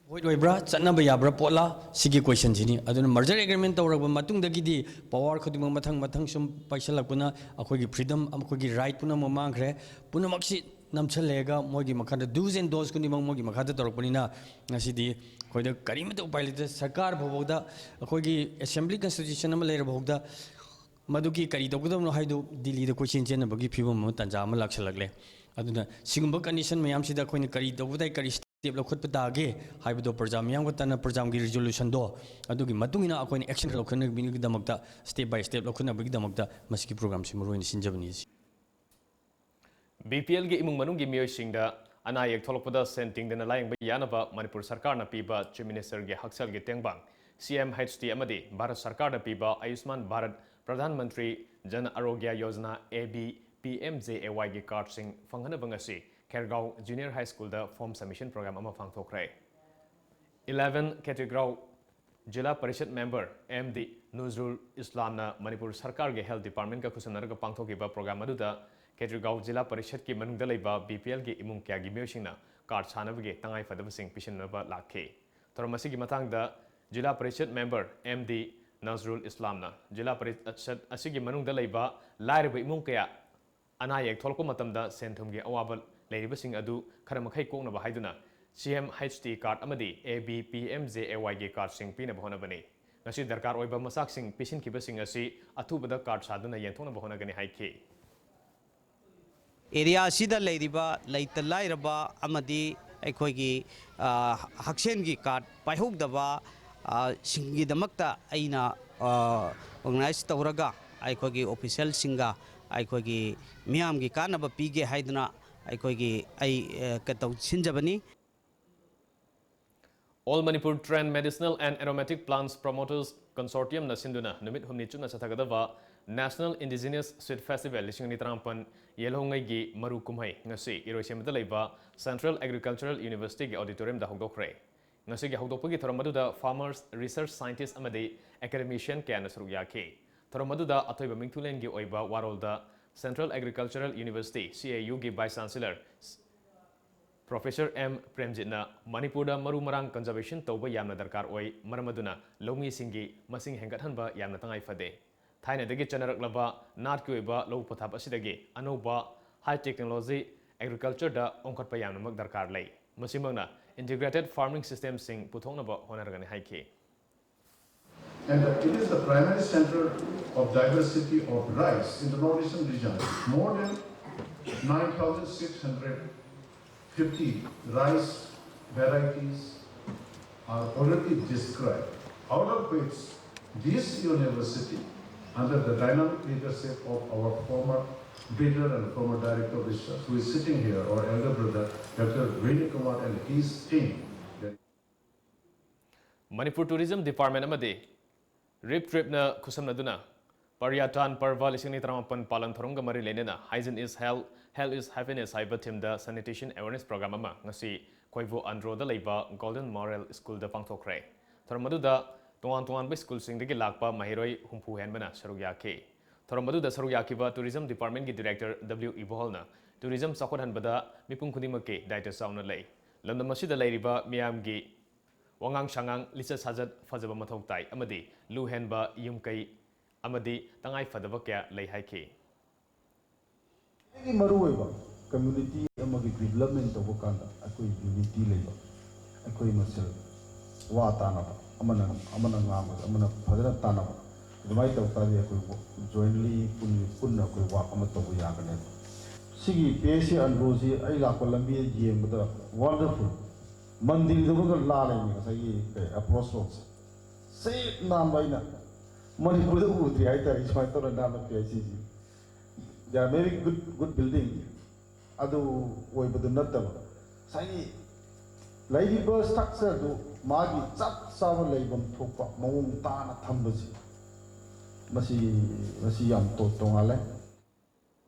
ꯚꯣꯏꯗ ꯑꯣꯏꯕ꯭ꯔꯥ, ꯆꯠꯅꯕ ꯌꯥꯕ꯭ꯔꯥ ꯄꯣꯠꯂꯥ, ꯁꯤꯒꯤ ꯀꯣꯏꯁꯟꯁꯤꯅꯤ꯫ ꯑꯗꯨꯅ merger agreement ꯇꯧꯔꯕ ꯃꯇꯨꯡꯗꯒꯤꯗꯤ power ꯈꯨꯗꯤꯡꯃꯛ ꯃꯊꯪ ꯃꯊꯪ ꯁꯨꯝ ꯄꯥꯏꯁꯜꯂꯛꯄꯅ ꯑꯩꯈꯣꯏꯒꯤ freedom, ꯑꯩꯈꯣꯏꯒꯤ right ꯄꯨꯝꯅꯃꯛ ꯃꯥꯡꯈ꯭ꯔꯦ꯫ ꯄꯨꯝꯅꯃꯛꯁꯤ ꯅꯝꯁꯜꯂꯛꯑꯒ ꯃꯣꯏꯒꯤ ꯃꯈꯥꯗ do's and don'ts ꯈꯨꯗꯤꯡꯃꯛ ꯃꯣꯏꯒꯤ ꯃꯈꯥꯗ ꯇꯧꯔꯛꯄꯅꯤꯅ ꯉꯁꯤꯗꯤ ꯑꯩꯈꯣꯏꯗ ꯀꯔꯤꯃꯠꯇ ꯎꯄꯥꯏ ꯂꯩꯇꯦ꯫ ꯁꯔꯀꯥꯔ ꯐꯥꯎꯕꯗ, ꯑꯩꯈꯣꯏꯒꯤ assembly constitution ꯑꯃ ꯂꯩꯔꯕ ꯐꯥꯎꯗ ꯃꯗꯨꯒꯤ ꯀꯔꯤ ꯇꯧꯒꯗꯕꯅꯣ ꯍꯥꯏꯗꯨ ꯗꯤꯜꯂꯤꯗ ꯀꯣꯏꯆꯦꯟ ꯆꯦꯟꯅꯕꯒꯤ ꯐꯤꯕꯝ ꯑꯃ, ꯇꯥꯟꯖꯥ ꯑꯃ ꯂꯥꯛꯁꯜꯂꯛꯂꯦ꯫ ꯑꯗꯨꯅ ꯁꯤꯒꯨꯝꯕ condition ꯃꯌꯥꯝꯁꯤꯗ ꯑꯩꯈꯣꯏꯅ ꯀꯔꯤ ꯇꯧꯕ ꯇꯥꯏ, ꯀꯔꯤ step ꯂꯧꯈꯠꯄ ꯇꯥꯒꯦ ꯍꯥꯏꯕꯗꯣ ꯄ꯭ꯔꯖꯥ ꯃꯤꯌꯥꯝꯒ ꯇꯥꯟꯅ ꯄ꯭ꯔꯖꯥꯒꯤ resolutionꯗꯣ ꯑꯗꯨꯒꯤ ꯃꯇꯨꯡ ꯏꯟꯅ ꯑꯩꯈꯣꯏꯅ action ꯂꯧꯈꯠꯅꯕꯒꯤꯗꯃꯛꯇ, step by step ꯂꯧꯈꯠꯅꯕꯒꯤꯗꯃꯛꯇ ꯃꯁꯤꯒꯤ programꯁꯤ ꯃꯔꯨꯑꯣꯏꯅ ꯁꯤꯟꯖꯕꯅꯤ꯫ BPLꯒꯤ ꯏꯃꯨꯡ ꯃꯅꯨꯡꯒꯤ ꯃꯤꯑꯣꯏꯁꯤꯡꯗ ꯑꯅꯥ ꯑꯌꯦꯛ ꯊꯣꯛꯂꯛꯄꯗ ꯁꯦꯟ ꯇꯤꯡꯗꯅ ꯂꯥꯌꯦꯡꯕ ꯌꯥꯅꯕ ꯃꯅꯤꯄꯨꯔ ꯁꯔꯀꯥꯔꯅ ꯄꯤꯕ Chief Ministerꯒꯤ ꯍꯛꯁꯦꯜꯒꯤ ꯇꯦꯡꯕꯥꯡ, CMHT ꯑꯃꯗꯤ ꯚꯥꯔꯠ ꯁꯔꯀꯥꯔꯅ ꯄꯤꯕ ꯑꯌꯨꯁꯃꯥꯟ ꯚꯥꯔꯠ ꯄ꯭ꯔꯙꯥꯟ ꯃꯟꯇ꯭ꯔꯤ ꯖꯟ ꯑꯔꯣꯒ꯭ꯌ ꯌꯣꯖꯅꯥ, ABPMJAYꯒꯤ cardꯁꯤꯡ ꯐꯪꯍꯟꯅꯕ ꯉꯁꯤ ꯈꯦꯔꯒꯥꯎ Junior High Schoolꯗ form submission program ꯑꯃ ꯄꯥꯡꯊꯣꯛꯈ꯭ꯔꯦ꯫ Eleven ꯈꯦꯇ꯭ꯔꯤꯒꯥꯎ ꯖꯤꯂꯥ ꯄꯔꯤꯁꯠ member MD ꯅꯨꯖꯔꯨꯜ ꯏꯁꯂꯥꯝꯅ ꯃꯅꯤꯄꯨꯔ ꯁꯔꯀꯥꯔꯒꯤ health departmentꯀ ꯈꯨꯠꯁꯝꯅꯔꯒ ꯄꯥꯡꯊꯣꯛꯈꯤꯕ program ꯑꯗꯨꯗ ꯈꯦꯇ꯭ꯔꯤꯒꯥꯎ ꯖꯤꯂꯥ ꯄꯔꯤꯁꯠꯀꯤ ꯃꯅꯨꯡꯗ ꯂꯩꯕ BPLꯒꯤ ꯏꯃꯨꯡ ꯀꯌꯥꯒꯤ ꯃꯤꯑꯣꯏꯁꯤꯡꯅ card ꯁꯥꯅꯕꯒꯤ ꯇꯉꯥꯏ ꯐꯗꯕꯁꯤꯡ ꯄꯤꯁꯤꯟꯅꯕ ꯂꯥꯛꯈꯤ꯫ ꯊꯧꯔꯝ ꯑꯁꯤꯒꯤ ꯃꯇꯥꯡꯗ ꯖꯤꯂꯥ ꯄꯔꯤꯁꯠ member MD ꯅꯖꯔꯨꯜ ꯏꯁꯂꯥꯝꯅ ꯖꯤꯂꯥ ꯄꯔꯤꯁꯠ ꯑꯁꯤꯒꯤ ꯃꯅꯨꯡꯗ ꯂꯩꯕ ꯂꯥꯏꯔꯕ ꯏꯃꯨꯡ ꯀꯌꯥ ꯑꯅꯥ ꯑꯌꯦꯛ ꯊꯣꯛꯂꯛꯄ ꯃꯇꯝꯗ ꯁꯦꯟ ꯊꯨꯝꯒꯤ ꯑꯋꯥꯕ ꯂꯩꯔꯤꯕꯁꯤꯡ ꯑꯗꯨ ꯈꯔ ꯃꯈꯩ ꯀꯣꯛꯅꯕ ꯍꯥꯏꯗꯨꯅ CMHT card ꯑꯃꯗꯤ ABPMJAYꯒꯤ cardꯁꯤꯡ ꯄꯤꯅꯕ ꯍꯣꯠꯅꯕꯅꯤ꯫ ꯉꯁꯤ ꯗꯔꯀꯥꯔ ꯑꯣꯏꯕ ꯃꯆꯥꯛꯁꯤꯡ ꯄꯤꯁꯤꯟꯈꯤꯕꯁꯤꯡ ꯑꯁꯤ ꯑꯊꯨꯕꯗ card ꯁꯥꯗꯨꯅ ꯌꯦꯟꯊꯣꯛꯅꯕ ꯍꯣꯠꯅꯒꯅꯤ ꯍꯥꯏꯈꯤ꯫ Area ꯑꯁꯤꯗ ꯂꯩꯔꯤꯕ ꯂꯩꯇ ꯂꯥꯏꯔꯕ ꯑꯃꯗꯤ ꯑꯩꯈꯣꯏꯒꯤ, ꯑ, ꯍꯛꯁꯦꯜꯒꯤ card ꯄꯥꯏꯍꯧꯗꯕ, ꯑ, ꯁꯤꯡꯒꯤꯗꯃꯛꯇ ꯑꯩꯅ, ꯑ, organize ꯇꯧꯔꯒ ꯑꯩꯈꯣꯏꯒꯤ officialꯁꯤꯡꯒ ꯑꯩꯈꯣꯏꯒꯤ ꯃꯤꯌꯥꯝꯒꯤ ꯀꯥꯟꯅꯕ ꯄꯤꯒꯦ ꯍꯥꯏꯗꯨꯅ ꯑꯩꯈꯣꯏꯒꯤ ꯑꯩ, ꯑ, ꯀ-, ꯇꯧ-, ꯁꯤꯟꯖꯕꯅꯤ꯫ All Manipur Trend Medicinal and Aromatic Plants Promoters Consortiumꯅ ꯁꯤꯟꯗꯨꯅ ꯅꯨꯃꯤꯠ ꯍꯨꯝꯅꯤ ꯆꯨꯞꯅ ꯆꯠꯊꯒꯗꯕ National Indigenous Sweet Festival ꯂꯤꯁꯤꯡ ꯑꯅꯤ ꯇꯔꯥꯃꯥꯄꯟ ꯌꯦꯜꯍꯧꯉꯩꯒꯤ ꯃꯔꯨ ꯀꯨꯝꯍꯩ ꯉꯁꯤ ꯏꯔꯣꯏꯁꯦꯝꯕꯗ ꯂꯩꯕ Central Agricultural Universityꯒꯤ auditoriumꯗ ꯍꯧꯗꯣꯛꯈ꯭ꯔꯦ꯫ ꯉꯁꯤꯒꯤ ꯍꯧꯗꯣꯛꯄꯒꯤ ꯊꯧꯔꯝ ꯑꯗꯨꯗ farmers, research scientists ꯑꯃꯗꯤ academician ꯀꯌꯥꯅ ꯁꯔꯨꯛ ꯌꯥꯈꯤ꯫ ꯊꯧꯔꯝ ꯑꯗꯨꯗ ꯑꯊꯣꯏꯕ ꯃꯤꯡꯊꯨꯂꯦꯟꯒꯤ ꯑꯣꯏꯕ ꯋꯥꯔꯣꯜꯗ Central Agricultural University, CAUꯒꯤ Vice Chancellor Professor M ꯄ꯭ꯔꯦꯝꯖꯤꯠꯅ ꯃꯅꯤꯄꯨꯔꯗ ꯃꯔꯨ ꯃꯔꯥꯡ conservation ꯇꯧꯕ ꯌꯥꯝꯅ ꯗꯔꯀꯥꯔ ꯑꯣꯏ, ꯃꯔꯝ ꯑꯗꯨꯅ ꯂꯧꯃꯤꯁꯤꯡꯒꯤ ꯃꯁꯤꯡ ꯍꯦꯟꯒꯠꯍꯟꯕ ꯌꯥꯝꯅ ꯇꯉꯥꯏ ꯐꯗꯦ꯫ ꯊꯥꯏꯅꯗꯒꯤ ꯆꯠꯅꯔꯛꯂꯕ ꯅꯥꯠꯀꯤ ꯑꯣꯏꯕ ꯂꯧ ꯄꯊꯥꯞ ꯑꯁꯤꯗꯒꯤ ꯑꯅꯧꯕ high technology agricultureꯗ ꯑꯣꯟꯈꯠꯄ ꯌꯥꯝꯅꯃꯛ ꯗꯔꯀꯥꯔ ꯂꯩ꯫ ꯃꯁꯤꯃꯛꯅ integrated farming systemꯁꯤꯡ ꯄꯨꯊꯣꯛꯅꯕ ꯍꯣꯠꯅꯔꯒꯅꯤ ꯍꯥꯏꯈꯤ꯫ And it is the primary center of diversity of rice in the northeastern region. More than nine thousand six hundred fifty rice varieties are already described, out of which this university, under the dynamic leadership of our former leader and former director of research, who is sitting here, our elder brother, Doctor Veni Kumar and his team, Manipur tourism department ꯑꯃꯗꯤ ꯔꯤꯞ ꯇ꯭ꯔꯤꯞꯅ ꯈꯨꯠꯁꯝꯅꯗꯨꯅ ꯄꯔꯤꯌꯥꯇꯥꯟ ꯄꯔꯕ ꯂꯤꯁꯤꯡ ꯑꯅꯤ ꯇꯔꯥꯃꯥꯄꯟ ꯄꯥꯂꯟ ꯊꯧꯔꯝꯒ ꯃꯔꯤ ꯂꯩꯅꯅ Hygiene is Health, Health is Happiness ꯍꯥꯏꯕ ꯊꯤꯝꯗ sanitation awareness program ꯑꯃ ꯉꯁꯤ ꯈꯣꯏꯕꯨ ꯑꯟꯗ꯭ꯔꯣꯗ ꯂꯩꯕ ꯒꯣꯜꯗꯟ ꯃꯣꯔꯦꯜ ꯁ꯭ꯀꯨꯜꯗ ꯄꯥꯡꯊꯣꯛꯈ꯭ꯔꯦ꯫ ꯊꯧꯔꯝ ꯑꯗꯨꯗ ꯇꯣꯉꯥꯟ ꯇꯣꯉꯥꯟꯕ ꯁ꯭ꯀꯨꯜꯁꯤꯡꯗꯒꯤ ꯂꯥꯛꯄ ꯃꯍꯩꯔꯣꯏ ꯍꯨꯝꯐꯨ ꯍꯦꯟꯕꯅ ꯁꯔꯨꯛ ꯌꯥꯈꯤ꯫ ꯊꯧꯔꯝ ꯑꯗꯨꯗ ꯁꯔꯨꯛ ꯌꯥꯈꯤꯕ ꯇꯨꯔꯤꯖꯝ ꯗꯤꯄꯥꯔꯠꯃꯦꯟꯒꯤ ꯗꯤꯔꯦꯛꯇꯔ ꯗꯕ꯭ꯂꯤꯎ ꯏꯕꯣꯍꯜꯅ ꯇꯨꯔꯤꯖꯝ ꯆꯥꯎꯈꯠꯍꯟꯕꯗ ꯃꯤꯄꯨꯝ ꯈꯨꯗꯤꯡꯃꯛꯀꯤ ꯗꯥꯌꯤꯇ꯭ꯋ ꯆꯥꯎꯅ ꯂꯩ꯫ ꯂꯝꯗꯝ ꯑꯁꯤꯗ ꯂꯩꯔꯤꯕ ꯃꯤꯌꯥꯝꯒꯤ ꯋꯥꯉꯥꯡ ꯁꯉꯥꯡ, ꯂꯤꯆꯠ ꯁꯥꯖꯠ ꯐꯖꯕ ꯃꯊꯧ ꯇꯥꯏ ꯑꯃꯗꯤ ꯂꯨ ꯍꯦꯟꯕ ꯌꯨꯝ ꯀꯩ ꯑꯃꯗꯤ ꯇꯉꯥꯏ ꯐꯗꯕ ꯀꯌꯥ ꯂꯩ ꯍꯥꯏꯈꯤ꯫ ꯈ꯭ꯋꯥꯏꯗꯒꯤ ꯃꯔꯨꯑꯣꯏꯕ, ꯀꯝꯃ꯭ꯌꯨꯅꯤꯇꯤ ꯑꯃꯒꯤ ꯗꯤꯕ꯭ꯂꯞꯃꯦꯟ ꯇꯧꯕ ꯀꯥꯟꯗ ꯑꯩꯈꯣꯏ ꯌꯨꯅꯤꯇꯤ ꯂꯩꯕ, ꯑꯩꯈꯣꯏ ꯃꯁꯦꯜ ꯋꯥ ꯇꯥꯅꯕ, ꯑꯃꯅ ꯑꯃꯅ ꯉꯥꯡꯕꯗ ꯑꯃꯅ ꯐꯖꯅ ꯇꯥꯅꯕ, ꯑꯗꯨꯃꯥꯏꯅ ꯇꯧ ꯇꯥꯔꯗꯤ ꯑꯩꯈꯣꯏ ꯖꯣꯏꯟꯂꯤ ꯄꯨꯟꯅ ꯑꯩꯈꯣꯏ ꯋꯥꯛ ꯑꯃ ꯇꯧꯕ ꯌꯥꯒꯅꯦꯕ꯫ ꯁꯤꯒꯤ ꯄꯤ ꯑꯩꯆ ꯁꯤ ꯑꯟꯗ꯭ꯔꯣꯁꯤ ꯑꯩ ꯂꯥꯛꯄ ꯂꯝꯕꯤꯗ ꯌꯦꯡꯕꯗ ꯋꯥꯟꯗꯔꯐꯨꯜ, ꯃꯟꯗꯤꯔꯗꯨꯒ ꯂꯥꯜꯂꯦꯅꯦ ꯉꯁꯥꯏꯒꯤ ꯑꯦꯄ꯭ꯔꯣꯁ ꯔꯣꯗꯁꯦ꯫ ꯁꯦꯞ ꯅꯥꯟꯕ ꯑꯩꯅ ꯃꯅꯤꯄꯨꯔꯗ ꯎꯗ꯭ꯔꯤ ꯍꯥꯏꯇꯥꯔꯦ, ꯁꯨꯃꯥꯏꯅ ꯇꯧꯔ ꯅꯥꯟꯕ ꯄꯤ ꯑꯩꯆ ꯁꯤꯁꯤ꯫ They are very good, good building. ꯑꯗꯨ ꯑꯣꯏꯕꯗꯨ ꯅꯠꯇꯕ ꯉꯁꯥꯏꯒꯤ ꯂꯩꯔꯤꯕ ꯁ꯭ꯇ꯭ꯔꯛꯆꯔꯗꯨ ꯃꯥꯒꯤ ꯆꯞ ꯆꯥꯕ ꯂꯩꯐꯝ ꯊꯣꯛꯄ ꯃꯑꯣꯡ ꯇꯥꯅ ꯊꯝꯕꯁꯤ, ꯃꯁꯤ, ꯃꯁꯤ ꯌꯥꯝ ꯇꯣ-, ꯇꯣꯉꯥꯜꯂꯦ꯫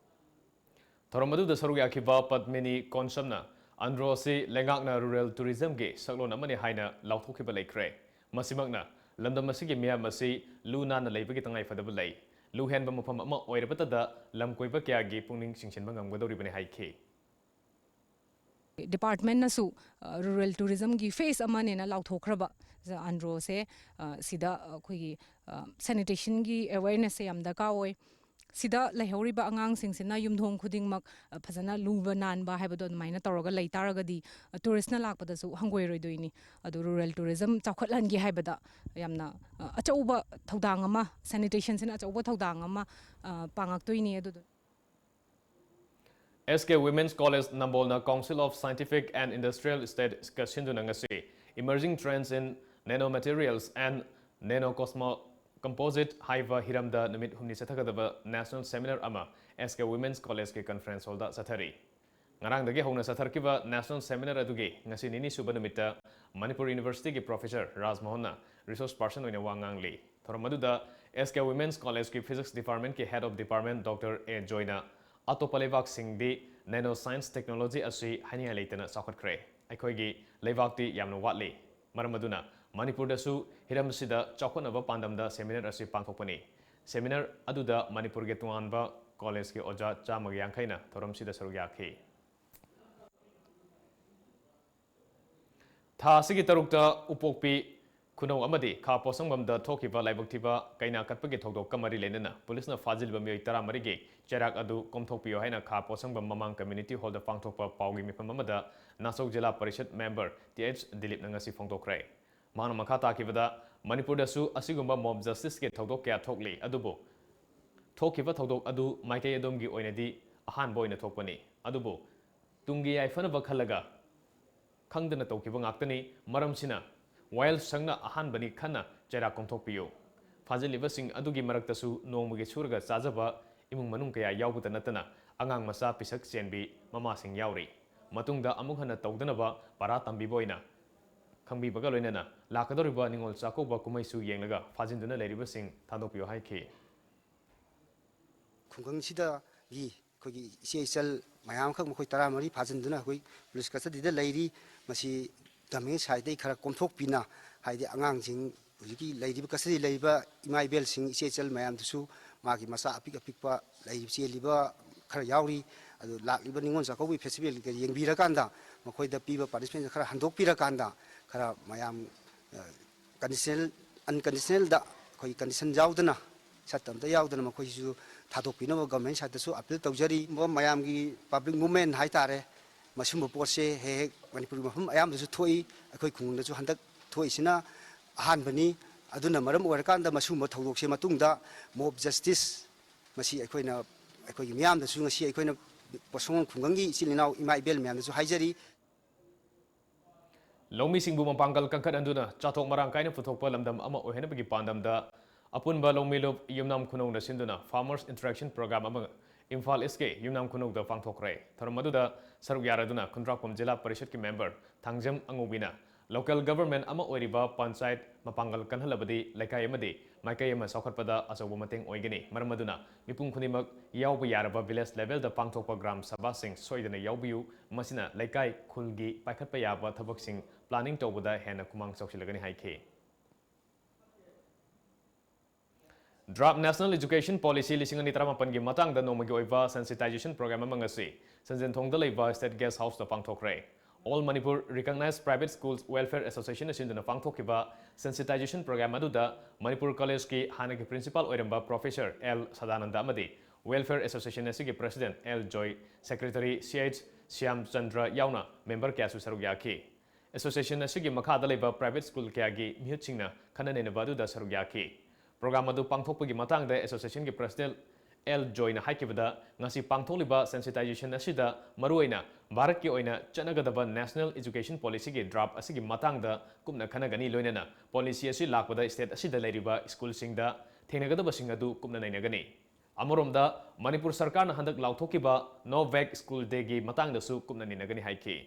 ꯊꯧꯔꯝ ꯑꯗꯨꯗ ꯁꯔꯨꯛ ꯌꯥꯈꯤꯕ ꯄꯗꯃꯤꯅꯤ ꯀꯣꯟꯁꯝꯅ ꯑꯟꯗ꯭ꯔꯣ ꯑꯁꯤ ꯂꯩꯉꯥꯛꯅ ꯔꯨꯔꯦꯜ ꯇꯨꯔꯤꯖꯝꯒꯤ ꯁꯛꯂꯣꯟ ꯑꯃꯅꯤ ꯍꯥꯏꯅ ꯂꯥꯎꯊꯣꯛꯈꯤꯕ ꯂꯩꯈ꯭ꯔꯦ꯫ ꯃꯁꯤꯃꯛꯅ ꯂꯝꯗꯝ ꯑꯁꯤꯒꯤ ꯃꯤꯌꯥꯝ ꯑꯁꯤ ꯂꯨ ꯅꯥꯟꯅ ꯂꯩꯕꯒꯤ ꯇꯉꯥꯏꯐꯗꯕ ꯂꯩ꯫ ꯂꯨ ꯍꯦꯟꯕ ꯃꯐꯝ ꯑꯃ ꯑꯣꯏꯔꯕꯇꯗ ꯂꯝ ꯀꯣꯏꯕ ꯀꯌꯥꯒꯤ ꯄꯨꯛꯅꯤꯡ ꯆꯤꯡꯁꯤꯟꯕ ꯉꯝꯒꯗꯧꯔꯤꯕꯅꯤ ꯍꯥꯏꯈꯤ꯫ ꯗꯤꯄꯥꯔꯠꯃꯦꯟꯅꯁꯨ ꯔꯨꯔꯦꯜ ꯇꯨꯔꯤꯖꯝꯒꯤ ꯐꯦꯁ ꯑꯃꯅꯦꯅ ꯂꯥꯎꯊꯣꯛꯈ꯭ꯔꯕ ꯑꯟꯗ꯭ꯔꯣꯁꯦ, ꯁꯤꯗ ꯑꯩꯈꯣꯏꯒꯤ ꯁꯦꯅꯤꯇꯦꯁꯟꯒꯤ ꯑꯦꯋꯦꯔꯅꯦꯁꯁꯦ ꯌꯥꯝ ꯗꯔꯀꯥꯔ ꯑꯣꯏ꯫ ꯁꯤꯗ ꯂꯩꯍꯧꯔꯤꯕ ꯑꯉꯥꯡꯁꯤꯡꯁꯤꯅ ꯌꯨꯝꯊꯣꯡ ꯈꯨꯗꯤꯡꯃꯛ, ꯑ, ꯐꯖꯅ ꯂꯨꯕ ꯅꯥꯟꯕ ꯍꯥꯏꯕꯗꯣ ꯑꯗꯨꯃꯥꯏꯅ ꯇꯧꯔꯒ ꯂꯩ ꯇꯥꯔꯒꯗꯤ, ꯑ, ꯇꯨꯔꯤꯁꯅ ꯂꯥꯛꯄꯗꯁꯨ ꯍꯪꯒꯣꯏꯔꯣꯏꯗꯣꯏꯅꯤ꯫ ꯑꯗꯨ ꯔꯨꯔꯦꯜ ꯇꯨꯔꯤꯖꯝ ꯆꯥꯎꯈꯠꯍꯟꯒꯦ ꯍꯥꯏꯕꯗ ꯌꯥꯝꯅ, ꯑ, ꯑꯆꯧꯕ ꯊꯧꯗꯥꯡ ꯑꯃ, ꯁꯦꯅꯤꯇꯦꯁꯟꯁꯤꯅ ꯑꯆꯧꯕ ꯊꯧꯗꯥꯡ ꯑꯃ, ꯑ, ꯄꯥꯡꯉꯛꯇꯣꯏꯅꯤ꯫ ꯑꯗꯨꯗꯨ ꯑꯦꯁ ꯀꯦ Women's College ꯅꯝꯕꯣꯜꯅ Council of Scientific and Industrial Studiesꯀ ꯁꯤꯟꯗꯨꯅ ꯉꯁꯤ Emerging Trends in Nanomaterials and Nanocosmo Composite ꯍꯥꯏꯕ ꯍꯤꯔꯝꯗ ꯅꯨꯃꯤꯠ ꯍꯨꯝꯅꯤ ꯆꯠꯊꯒꯗꯕ National Seminar ꯑꯃ ꯑꯦꯁ ꯀꯦ Women's Collegeꯀꯤ Conference Hallꯗ ꯆꯠꯊꯔꯤ꯫ ꯉꯔꯥꯡꯗꯒꯤ ꯍꯧꯅ ꯆꯠꯊꯔꯛꯈꯤꯕ National Seminar ꯑꯗꯨꯒꯤ ꯉꯁꯤ ꯅꯤꯅꯤ ꯁꯨꯕ ꯅꯨꯃꯤꯠꯇ ꯃꯅꯤꯄꯨꯔ Universityꯒꯤ Professor ꯔꯥꯖ ꯃꯣꯍꯟꯅ resource person ꯑꯣꯏꯅ ꯋꯥ ꯉꯥꯡꯂꯤ꯫ ꯊꯧꯔꯝ ꯑꯗꯨꯗ ꯑꯦꯁ ꯀꯦ Women's Collegeꯀꯤ Physics Departmentꯀꯤ Head of Department Doctor ꯑꯦ ꯖꯣꯏꯅ ꯑꯇꯣꯞꯄ ꯂꯩꯕꯥꯛꯁꯤꯡꯗꯤ Nano Science Technology ꯑꯁꯤ ꯍꯥꯏꯅꯤꯡꯉꯥꯏ ꯂꯩꯇꯅ ꯆꯥꯎꯈꯠꯈ꯭ꯔꯦ꯫ ꯑꯩꯈꯣꯏꯒꯤ ꯂꯩꯕꯥꯛꯇꯤ ꯌꯥꯝꯅ ꯋꯥꯠꯂꯤ꯫ ꯃꯔꯝ ꯑꯗꯨꯅ ꯃꯅꯤꯄꯨꯔꯗꯁꯨ ꯍꯤꯔꯝꯁꯤꯗ ꯆꯥꯎꯈꯠꯅꯕ ꯄꯥꯟꯗꯝꯗ seminar ꯑꯁꯤ ꯄꯥꯡꯊꯣꯛꯄꯅꯤ꯫ Seminar ꯑꯗꯨꯗ ꯃꯅꯤꯄꯨꯔꯒꯤ ꯇꯣꯉꯥꯟꯕ collegeꯀꯤ ꯑꯣꯖꯥ ꯆꯥꯝꯃꯒ ꯌꯥꯡꯈꯩꯅ ꯊꯧꯔꯝꯁꯤꯗ ꯁꯔꯨꯛ ꯌꯥꯈꯤ꯫ ꯊꯥ ꯑꯁꯤꯒꯤ ꯇꯔꯨꯛꯇ ꯎꯄꯣꯛꯄꯤ ꯈꯨꯅꯧ ꯑꯃꯗꯤ ꯈꯥ ꯄꯣꯠꯁꯪꯕꯝꯗ ꯊꯣꯛꯈꯤꯕ ꯂꯥꯏꯕꯛ ꯊꯤꯕ ꯀꯩꯅꯥ ꯀꯠꯄꯒꯤ ꯊꯧꯗꯣꯛꯀ ꯃꯔꯤ ꯂꯩꯅꯅ ꯄꯨꯂꯤꯁꯅ ꯐꯥꯖꯤꯜꯂꯤꯕ ꯃꯤꯑꯣꯏ ꯇꯔꯥꯃꯔꯤꯒꯤ ꯆꯩꯔꯥꯛ ꯑꯗꯨ ꯀꯣꯝꯊꯣꯛꯄꯤꯌꯨ ꯍꯥꯏꯅ ꯈꯥ ꯄꯣꯠꯁꯪꯕꯝ ꯃꯃꯥꯡ community hallꯗ ꯄꯥꯡꯊꯣꯛꯄ ꯄꯥꯎꯒꯤ ꯃꯤꯐꯝ ꯑꯃꯗ ꯅꯥꯆꯧ ꯖꯤꯂꯥ ꯄꯔꯤꯁꯠ member ꯇꯤ ꯑꯩꯆ ꯗꯤꯂꯤꯞꯅ ꯉꯁꯤ ꯐꯣꯡꯗꯣꯛꯈ꯭ꯔꯦ꯫ ꯃꯍꯥꯛꯅ ꯃꯈꯥ ꯇꯥꯈꯤꯕꯗ, ꯃꯅꯤꯄꯨꯔꯗꯁꯨ ꯑꯁꯤꯒꯨꯝꯕ mob justiceꯀꯤ ꯊꯧꯗꯣꯛ ꯀꯌꯥ ꯊꯣꯛꯂꯤ, ꯑꯗꯨꯕꯨ ꯊꯣꯛꯈꯤꯕ ꯊꯧꯗꯣꯛ ꯑꯗꯨ ꯃꯥꯏꯀꯩ ꯑꯗꯣꯝꯒꯤ ꯑꯣꯏꯅꯗꯤ ꯑꯍꯥꯟꯕ ꯑꯣꯏꯅ ꯊꯣꯛꯄꯅꯤ꯫ ꯑꯗꯨꯕꯨ ꯇꯨꯡꯒꯤ ꯌꯥꯏꯐꯅꯕ ꯈꯜꯂꯒ ꯈꯪꯗꯅ ꯇꯧꯈꯤꯕ ꯉꯥꯛꯇꯅꯤ꯫ ꯃꯔꯝꯁꯤꯅ ꯋꯥꯌꯦꯜ ꯁꯪꯅ ꯑꯍꯥꯟꯕꯅꯤ ꯈꯟꯅ ꯆꯩꯔꯥꯛ ꯀꯣꯝꯊꯣꯛꯄꯤꯌꯨ꯫ ꯐꯥꯖꯤꯜꯂꯤꯕꯁꯤꯡ ꯑꯗꯨꯒꯤ ꯃꯔꯛꯇꯁꯨ ꯅꯣꯡꯃꯒꯤ ꯁꯨꯔꯒ ꯆꯥꯖꯕ ꯏꯃꯨꯡ ꯃꯅꯨꯡ ꯀꯌꯥ ꯌꯥꯎꯕꯇ ꯅꯠꯇꯅ ꯑꯉꯥꯡ ꯃꯆꯥ ꯄꯤꯁꯛ ꯆꯦꯟꯕꯤ ꯃꯃꯥꯁꯤꯡ ꯌꯥꯎꯔꯤ꯫ ꯃꯇꯨꯡꯗ ꯑꯃꯨꯛ ꯍꯟꯅ ꯇꯧꯗꯅꯕ ꯄꯔꯥ ꯇꯝꯕꯤꯕ ꯑꯣꯏꯅ ꯈꯪꯕꯤꯕꯒ ꯂꯣꯏꯅꯅ ꯂꯥꯛꯀꯗꯧꯔꯤꯕ ꯅꯤꯉꯣꯜ ꯆꯥꯛꯀꯧꯕ ꯀꯨꯝꯍꯩꯁꯨ ꯌꯦꯡꯂꯒ ꯐꯥꯖꯤꯟꯗꯨꯅ ꯂꯩꯔꯤꯕꯁꯤꯡ ꯊꯥꯗꯣꯛꯄꯤꯌꯨ ꯍꯥꯏꯈꯤ꯫ ꯈꯨꯡꯒꯪꯁꯤꯗꯒꯤ ꯑꯩꯈꯣꯏꯒꯤ ꯏꯆꯦ ꯏꯆꯜ ꯃꯌꯥꯝ ꯑꯃꯈꯛ, ꯃꯈꯣꯏ ꯇꯔꯥꯃꯔꯤ ꯐꯥꯖꯤꯟꯗꯨꯅ ꯑꯩꯈꯣꯏ police custodyꯗ ꯂꯩꯔꯤ꯫ ꯃꯁꯤ government sideꯗꯒꯤ ꯈꯔ ꯀꯣꯝꯊꯣꯛꯄꯤꯅ, ꯍꯥꯏꯗꯤ ꯑꯉꯥꯡꯁꯤꯡ, ꯍꯧꯖꯤꯛꯀꯤ ꯂꯩꯔꯤꯕ custody ꯂꯩꯔꯤꯕ ꯏꯃꯥ ꯏꯕꯦꯜꯁꯤꯡ, ꯏꯆꯦ ꯏꯆꯜ ꯃꯌꯥꯝꯗꯨꯁꯨ ꯃꯥꯒꯤ ꯃꯆꯥ ꯑꯄꯤꯛ ꯑꯄꯤꯛꯄ ꯂꯩ, ꯆꯦꯜꯂꯤꯕ ꯈꯔ ꯌꯥꯎꯔꯤ꯫ ꯑꯗꯨ ꯂꯥꯛꯂꯤꯕ ꯅꯤꯉꯣꯜ ꯆꯥꯛꯀꯧꯕꯒꯤ festivalꯒ ꯌꯦꯡꯕꯤꯔꯀꯥꯟꯗ ꯃꯈꯣꯏꯗ ꯄꯤꯕ punishment ꯈꯔ ꯍꯟꯗꯣꯛꯄꯤꯔꯀꯥꯟꯗ ꯈꯔ ꯃꯌꯥꯝ, ꯑ, conditional, unconditionalꯗ ꯑꯩꯈꯣꯏ condition ꯌꯥꯎꯗꯅ, ꯁꯔꯠ ꯑꯝꯇ ꯌꯥꯎꯗꯅ ꯃꯈꯣꯏꯁꯤꯁꯨ ꯊꯥꯗꯣꯛꯄꯤꯅꯕ government side ꯇꯁꯨ appeal ꯇꯧꯖꯔꯤ꯫ ꯃꯌꯥꯝꯒꯤ public movement ꯍꯥꯏꯇꯥꯔꯦ, ꯃꯁꯤꯒꯨꯝꯕ ꯄꯣꯠꯁꯦ ꯍꯦꯛ ꯍꯦꯛ ꯃꯅꯤꯄꯨꯔꯒꯤ ꯃꯐꯝ ꯑꯌꯥꯝꯕꯗꯁꯨ ꯊꯣꯛꯏ꯫ ꯑꯩꯈꯣꯏ ꯈꯨꯡꯒꯪꯗꯁꯨ ꯍꯟꯗꯛ ꯊꯣꯛꯏꯁꯤꯅ ꯑꯍꯥꯟꯕꯅꯤ꯫ ꯑꯗꯨꯅ ꯃꯔꯝ ꯑꯣꯏꯔꯀꯥꯟꯗ ꯃꯁꯤꯒꯨꯝꯕ ꯊꯧꯗꯣꯛꯁꯦ ꯃꯇꯨꯡꯗ mob justice ꯃꯁꯤ ꯑꯩꯈꯣꯏꯅ, ꯑꯩꯈꯣꯏꯒꯤ ꯃꯤꯌꯥꯝꯗꯁꯨ ꯉꯁꯤ ꯑꯩꯈꯣꯏꯅ ꯄꯣꯁꯪꯕꯝ ꯈꯨꯡꯒꯪꯒꯤ ꯏꯆꯤꯜ ꯏꯅꯥꯎ ꯏꯃꯥ ꯏꯕꯦꯜ ꯃꯌꯥꯝꯗꯁꯨ ꯍꯥꯏꯖꯔꯤ꯫ ꯂꯧꯃꯤꯁꯤꯡꯕꯨ ꯃꯄꯥꯡꯒꯜ ꯀꯟꯈꯠꯍꯟꯗꯨꯅ ꯆꯥꯊꯣꯛ ꯃꯔꯥꯡ ꯀꯥꯏꯅ ꯄꯨꯊꯣꯛꯄ ꯂꯝꯗꯝ ꯑꯃ ꯑꯣꯏꯍꯟꯅꯕꯒꯤ ꯄꯥꯟꯗꯝꯗ ꯑꯄꯨꯟꯕ ꯂꯧꯃꯤ ꯂꯨꯞ ꯌꯨꯝꯅꯥꯝ ꯈꯨꯅꯧꯅ ꯁꯤꯟꯗꯨꯅ Farmers Interaction Program ꯑꯃ ꯏꯝꯐꯥꯜ ꯏꯁꯀꯤ ꯌꯨꯝꯅꯥꯝ ꯈꯨꯅꯧꯗ ꯄꯥꯡꯊꯣꯛꯈ꯭ꯔꯦ꯫ ꯊꯧꯔꯝ ꯑꯗꯨꯗ ꯁꯔꯨꯛ ꯌꯥꯔꯗꯨꯅ ꯈꯨꯟꯗ꯭ꯔꯥꯛꯄꯝ ꯖꯤꯂꯥ ꯄꯔꯤꯁꯠꯀꯤ member ꯊꯥꯡꯖꯝ ꯑꯉꯧꯕꯤꯅ local government ꯑꯃ ꯑꯣꯏꯔꯤꯕ ꯄꯟꯆꯥꯌꯠ ꯃꯄꯥꯡꯒꯜ ꯀꯟꯍꯜꯂꯕꯗꯤ ꯂꯩꯀꯥꯏ ꯑꯃꯗꯤ ꯃꯥꯏꯀꯩ ꯑꯃ ꯆꯥꯎꯈꯠꯄꯗ ꯑꯆꯧꯕ ꯃꯇꯦꯡ ꯑꯣꯏꯒꯅꯤ꯫ ꯃꯔꯝ ꯑꯗꯨꯅ ꯃꯤꯄꯨꯝ ꯈꯨꯗꯤꯡꯃꯛ ꯌꯥꯎꯕ ꯌꯥꯔꯕ village level ꯗ ꯄꯥꯡꯊꯣꯛꯄ ꯒ꯭ꯔꯥꯝ ꯁꯚꯥꯁꯤꯡ ꯁꯣꯏꯗꯅ ꯌꯥꯎꯕꯤꯌꯨ꯫ ꯃꯁꯤꯅ ꯂꯩꯀꯥꯏ ꯈꯨꯜꯒꯤ ꯄꯥꯏꯈꯠꯄ ꯌꯥꯕ ꯊꯕꯛꯁꯤꯡ planning ꯇꯧꯕꯗ ꯍꯦꯟꯅ ꯈꯨꯃꯥꯡ ꯆꯥꯎꯁꯤꯜꯂꯒꯅꯤ ꯍꯥꯏꯈꯤ꯫ Draft National Education Policy ꯂꯤꯁꯤꯡ ꯑꯅꯤ ꯇꯔꯥꯃꯥꯄꯟꯒꯤ ꯃꯇꯥꯡꯗ ꯅꯣꯡꯃꯒꯤ ꯑꯣꯏꯕ sensitization program ꯑꯃ ꯉꯁꯤ ꯁꯟꯖꯦꯟꯊꯣꯡꯗ ꯂꯩꯕ State Guest House ꯇ ꯄꯥꯡꯊꯣꯛꯈ꯭ꯔꯦ꯫ All Manipur Recognized Private Schools Welfare Association ꯅ ꯁꯤꯟꯗꯨꯅ ꯄꯥꯡꯊꯣꯛꯈꯤꯕ sensitization program ꯑꯗꯨꯗ ꯃꯅꯤꯄꯨꯔ ꯀꯣꯂꯦꯖꯀꯤ ꯍꯥꯟꯅꯒꯤ principal ꯑꯣꯏꯔꯝꯕ Professor ꯑꯦꯜ ꯁꯗꯥꯅꯟꯗ ꯑꯃꯗꯤ Welfare Association ꯑꯁꯤꯒꯤ President ꯑꯦꯜ ꯖꯣꯏ, Secretary ꯁꯤ ꯑꯩꯆ ꯁ꯭ꯌꯥꯝꯆꯟꯗ꯭ꯔ ꯌꯥꯎꯅ member ꯀꯌꯥꯁꯨ ꯁꯔꯨꯛ ꯌꯥꯈꯤ꯫ Association ꯑꯁꯤꯒꯤ ꯃꯈꯥꯗ ꯂꯩꯕ private school ꯀꯌꯥꯒꯤ ꯃꯤꯍꯨꯠꯁꯤꯡꯅ ꯈꯟꯅ ꯅꯩꯅꯕ ꯑꯗꯨꯗ ꯁꯔꯨꯛ ꯌꯥꯈꯤ꯫ Program ꯑꯗꯨ ꯄꯥꯡꯊꯣꯛꯄꯒꯤ ꯃꯇꯥꯡꯗ association ꯒꯤ President ꯑꯦꯜ ꯖꯣꯏꯅ ꯍꯥꯏꯈꯤꯕꯗ, ꯉꯁꯤ ꯄꯥꯡꯊꯣꯛꯂꯤꯕ sensitization ꯑꯁꯤꯗ ꯃꯔꯨꯑꯣꯏꯅ ꯚꯥꯔꯠꯀꯤ ꯑꯣꯏꯅ ꯆꯠꯅꯒꯗꯕ National Education Policy ꯒꯤ draft ꯑꯁꯤꯒꯤ ꯃꯇꯥꯡꯗ ꯀꯨꯞꯅ ꯈꯟꯅꯒꯅꯤ, ꯂꯣꯏꯅꯅ policy ꯑꯁꯤ ꯂꯥꯛꯄꯗ state ꯑꯁꯤꯗ ꯂꯩꯔꯤꯕ school ꯁꯤꯡꯗ ꯊꯦꯡꯅꯒꯗꯕꯁꯤꯡ ꯑꯗꯨ ꯀꯨꯞꯅ ꯅꯩꯅꯒꯅꯤ꯫ ꯑꯃꯔꯣꯝꯗ, ꯃꯅꯤꯄꯨꯔ ꯁꯔꯀꯥꯔꯅ ꯍꯟꯗꯛ ꯂꯥꯎꯊꯣꯛꯈꯤꯕ No Veg School Day ꯒꯤ ꯃꯇꯥꯡꯗꯁꯨ ꯀꯨꯞꯅ ꯅꯩꯅꯒꯅꯤ ꯍꯥꯏꯈꯤ꯫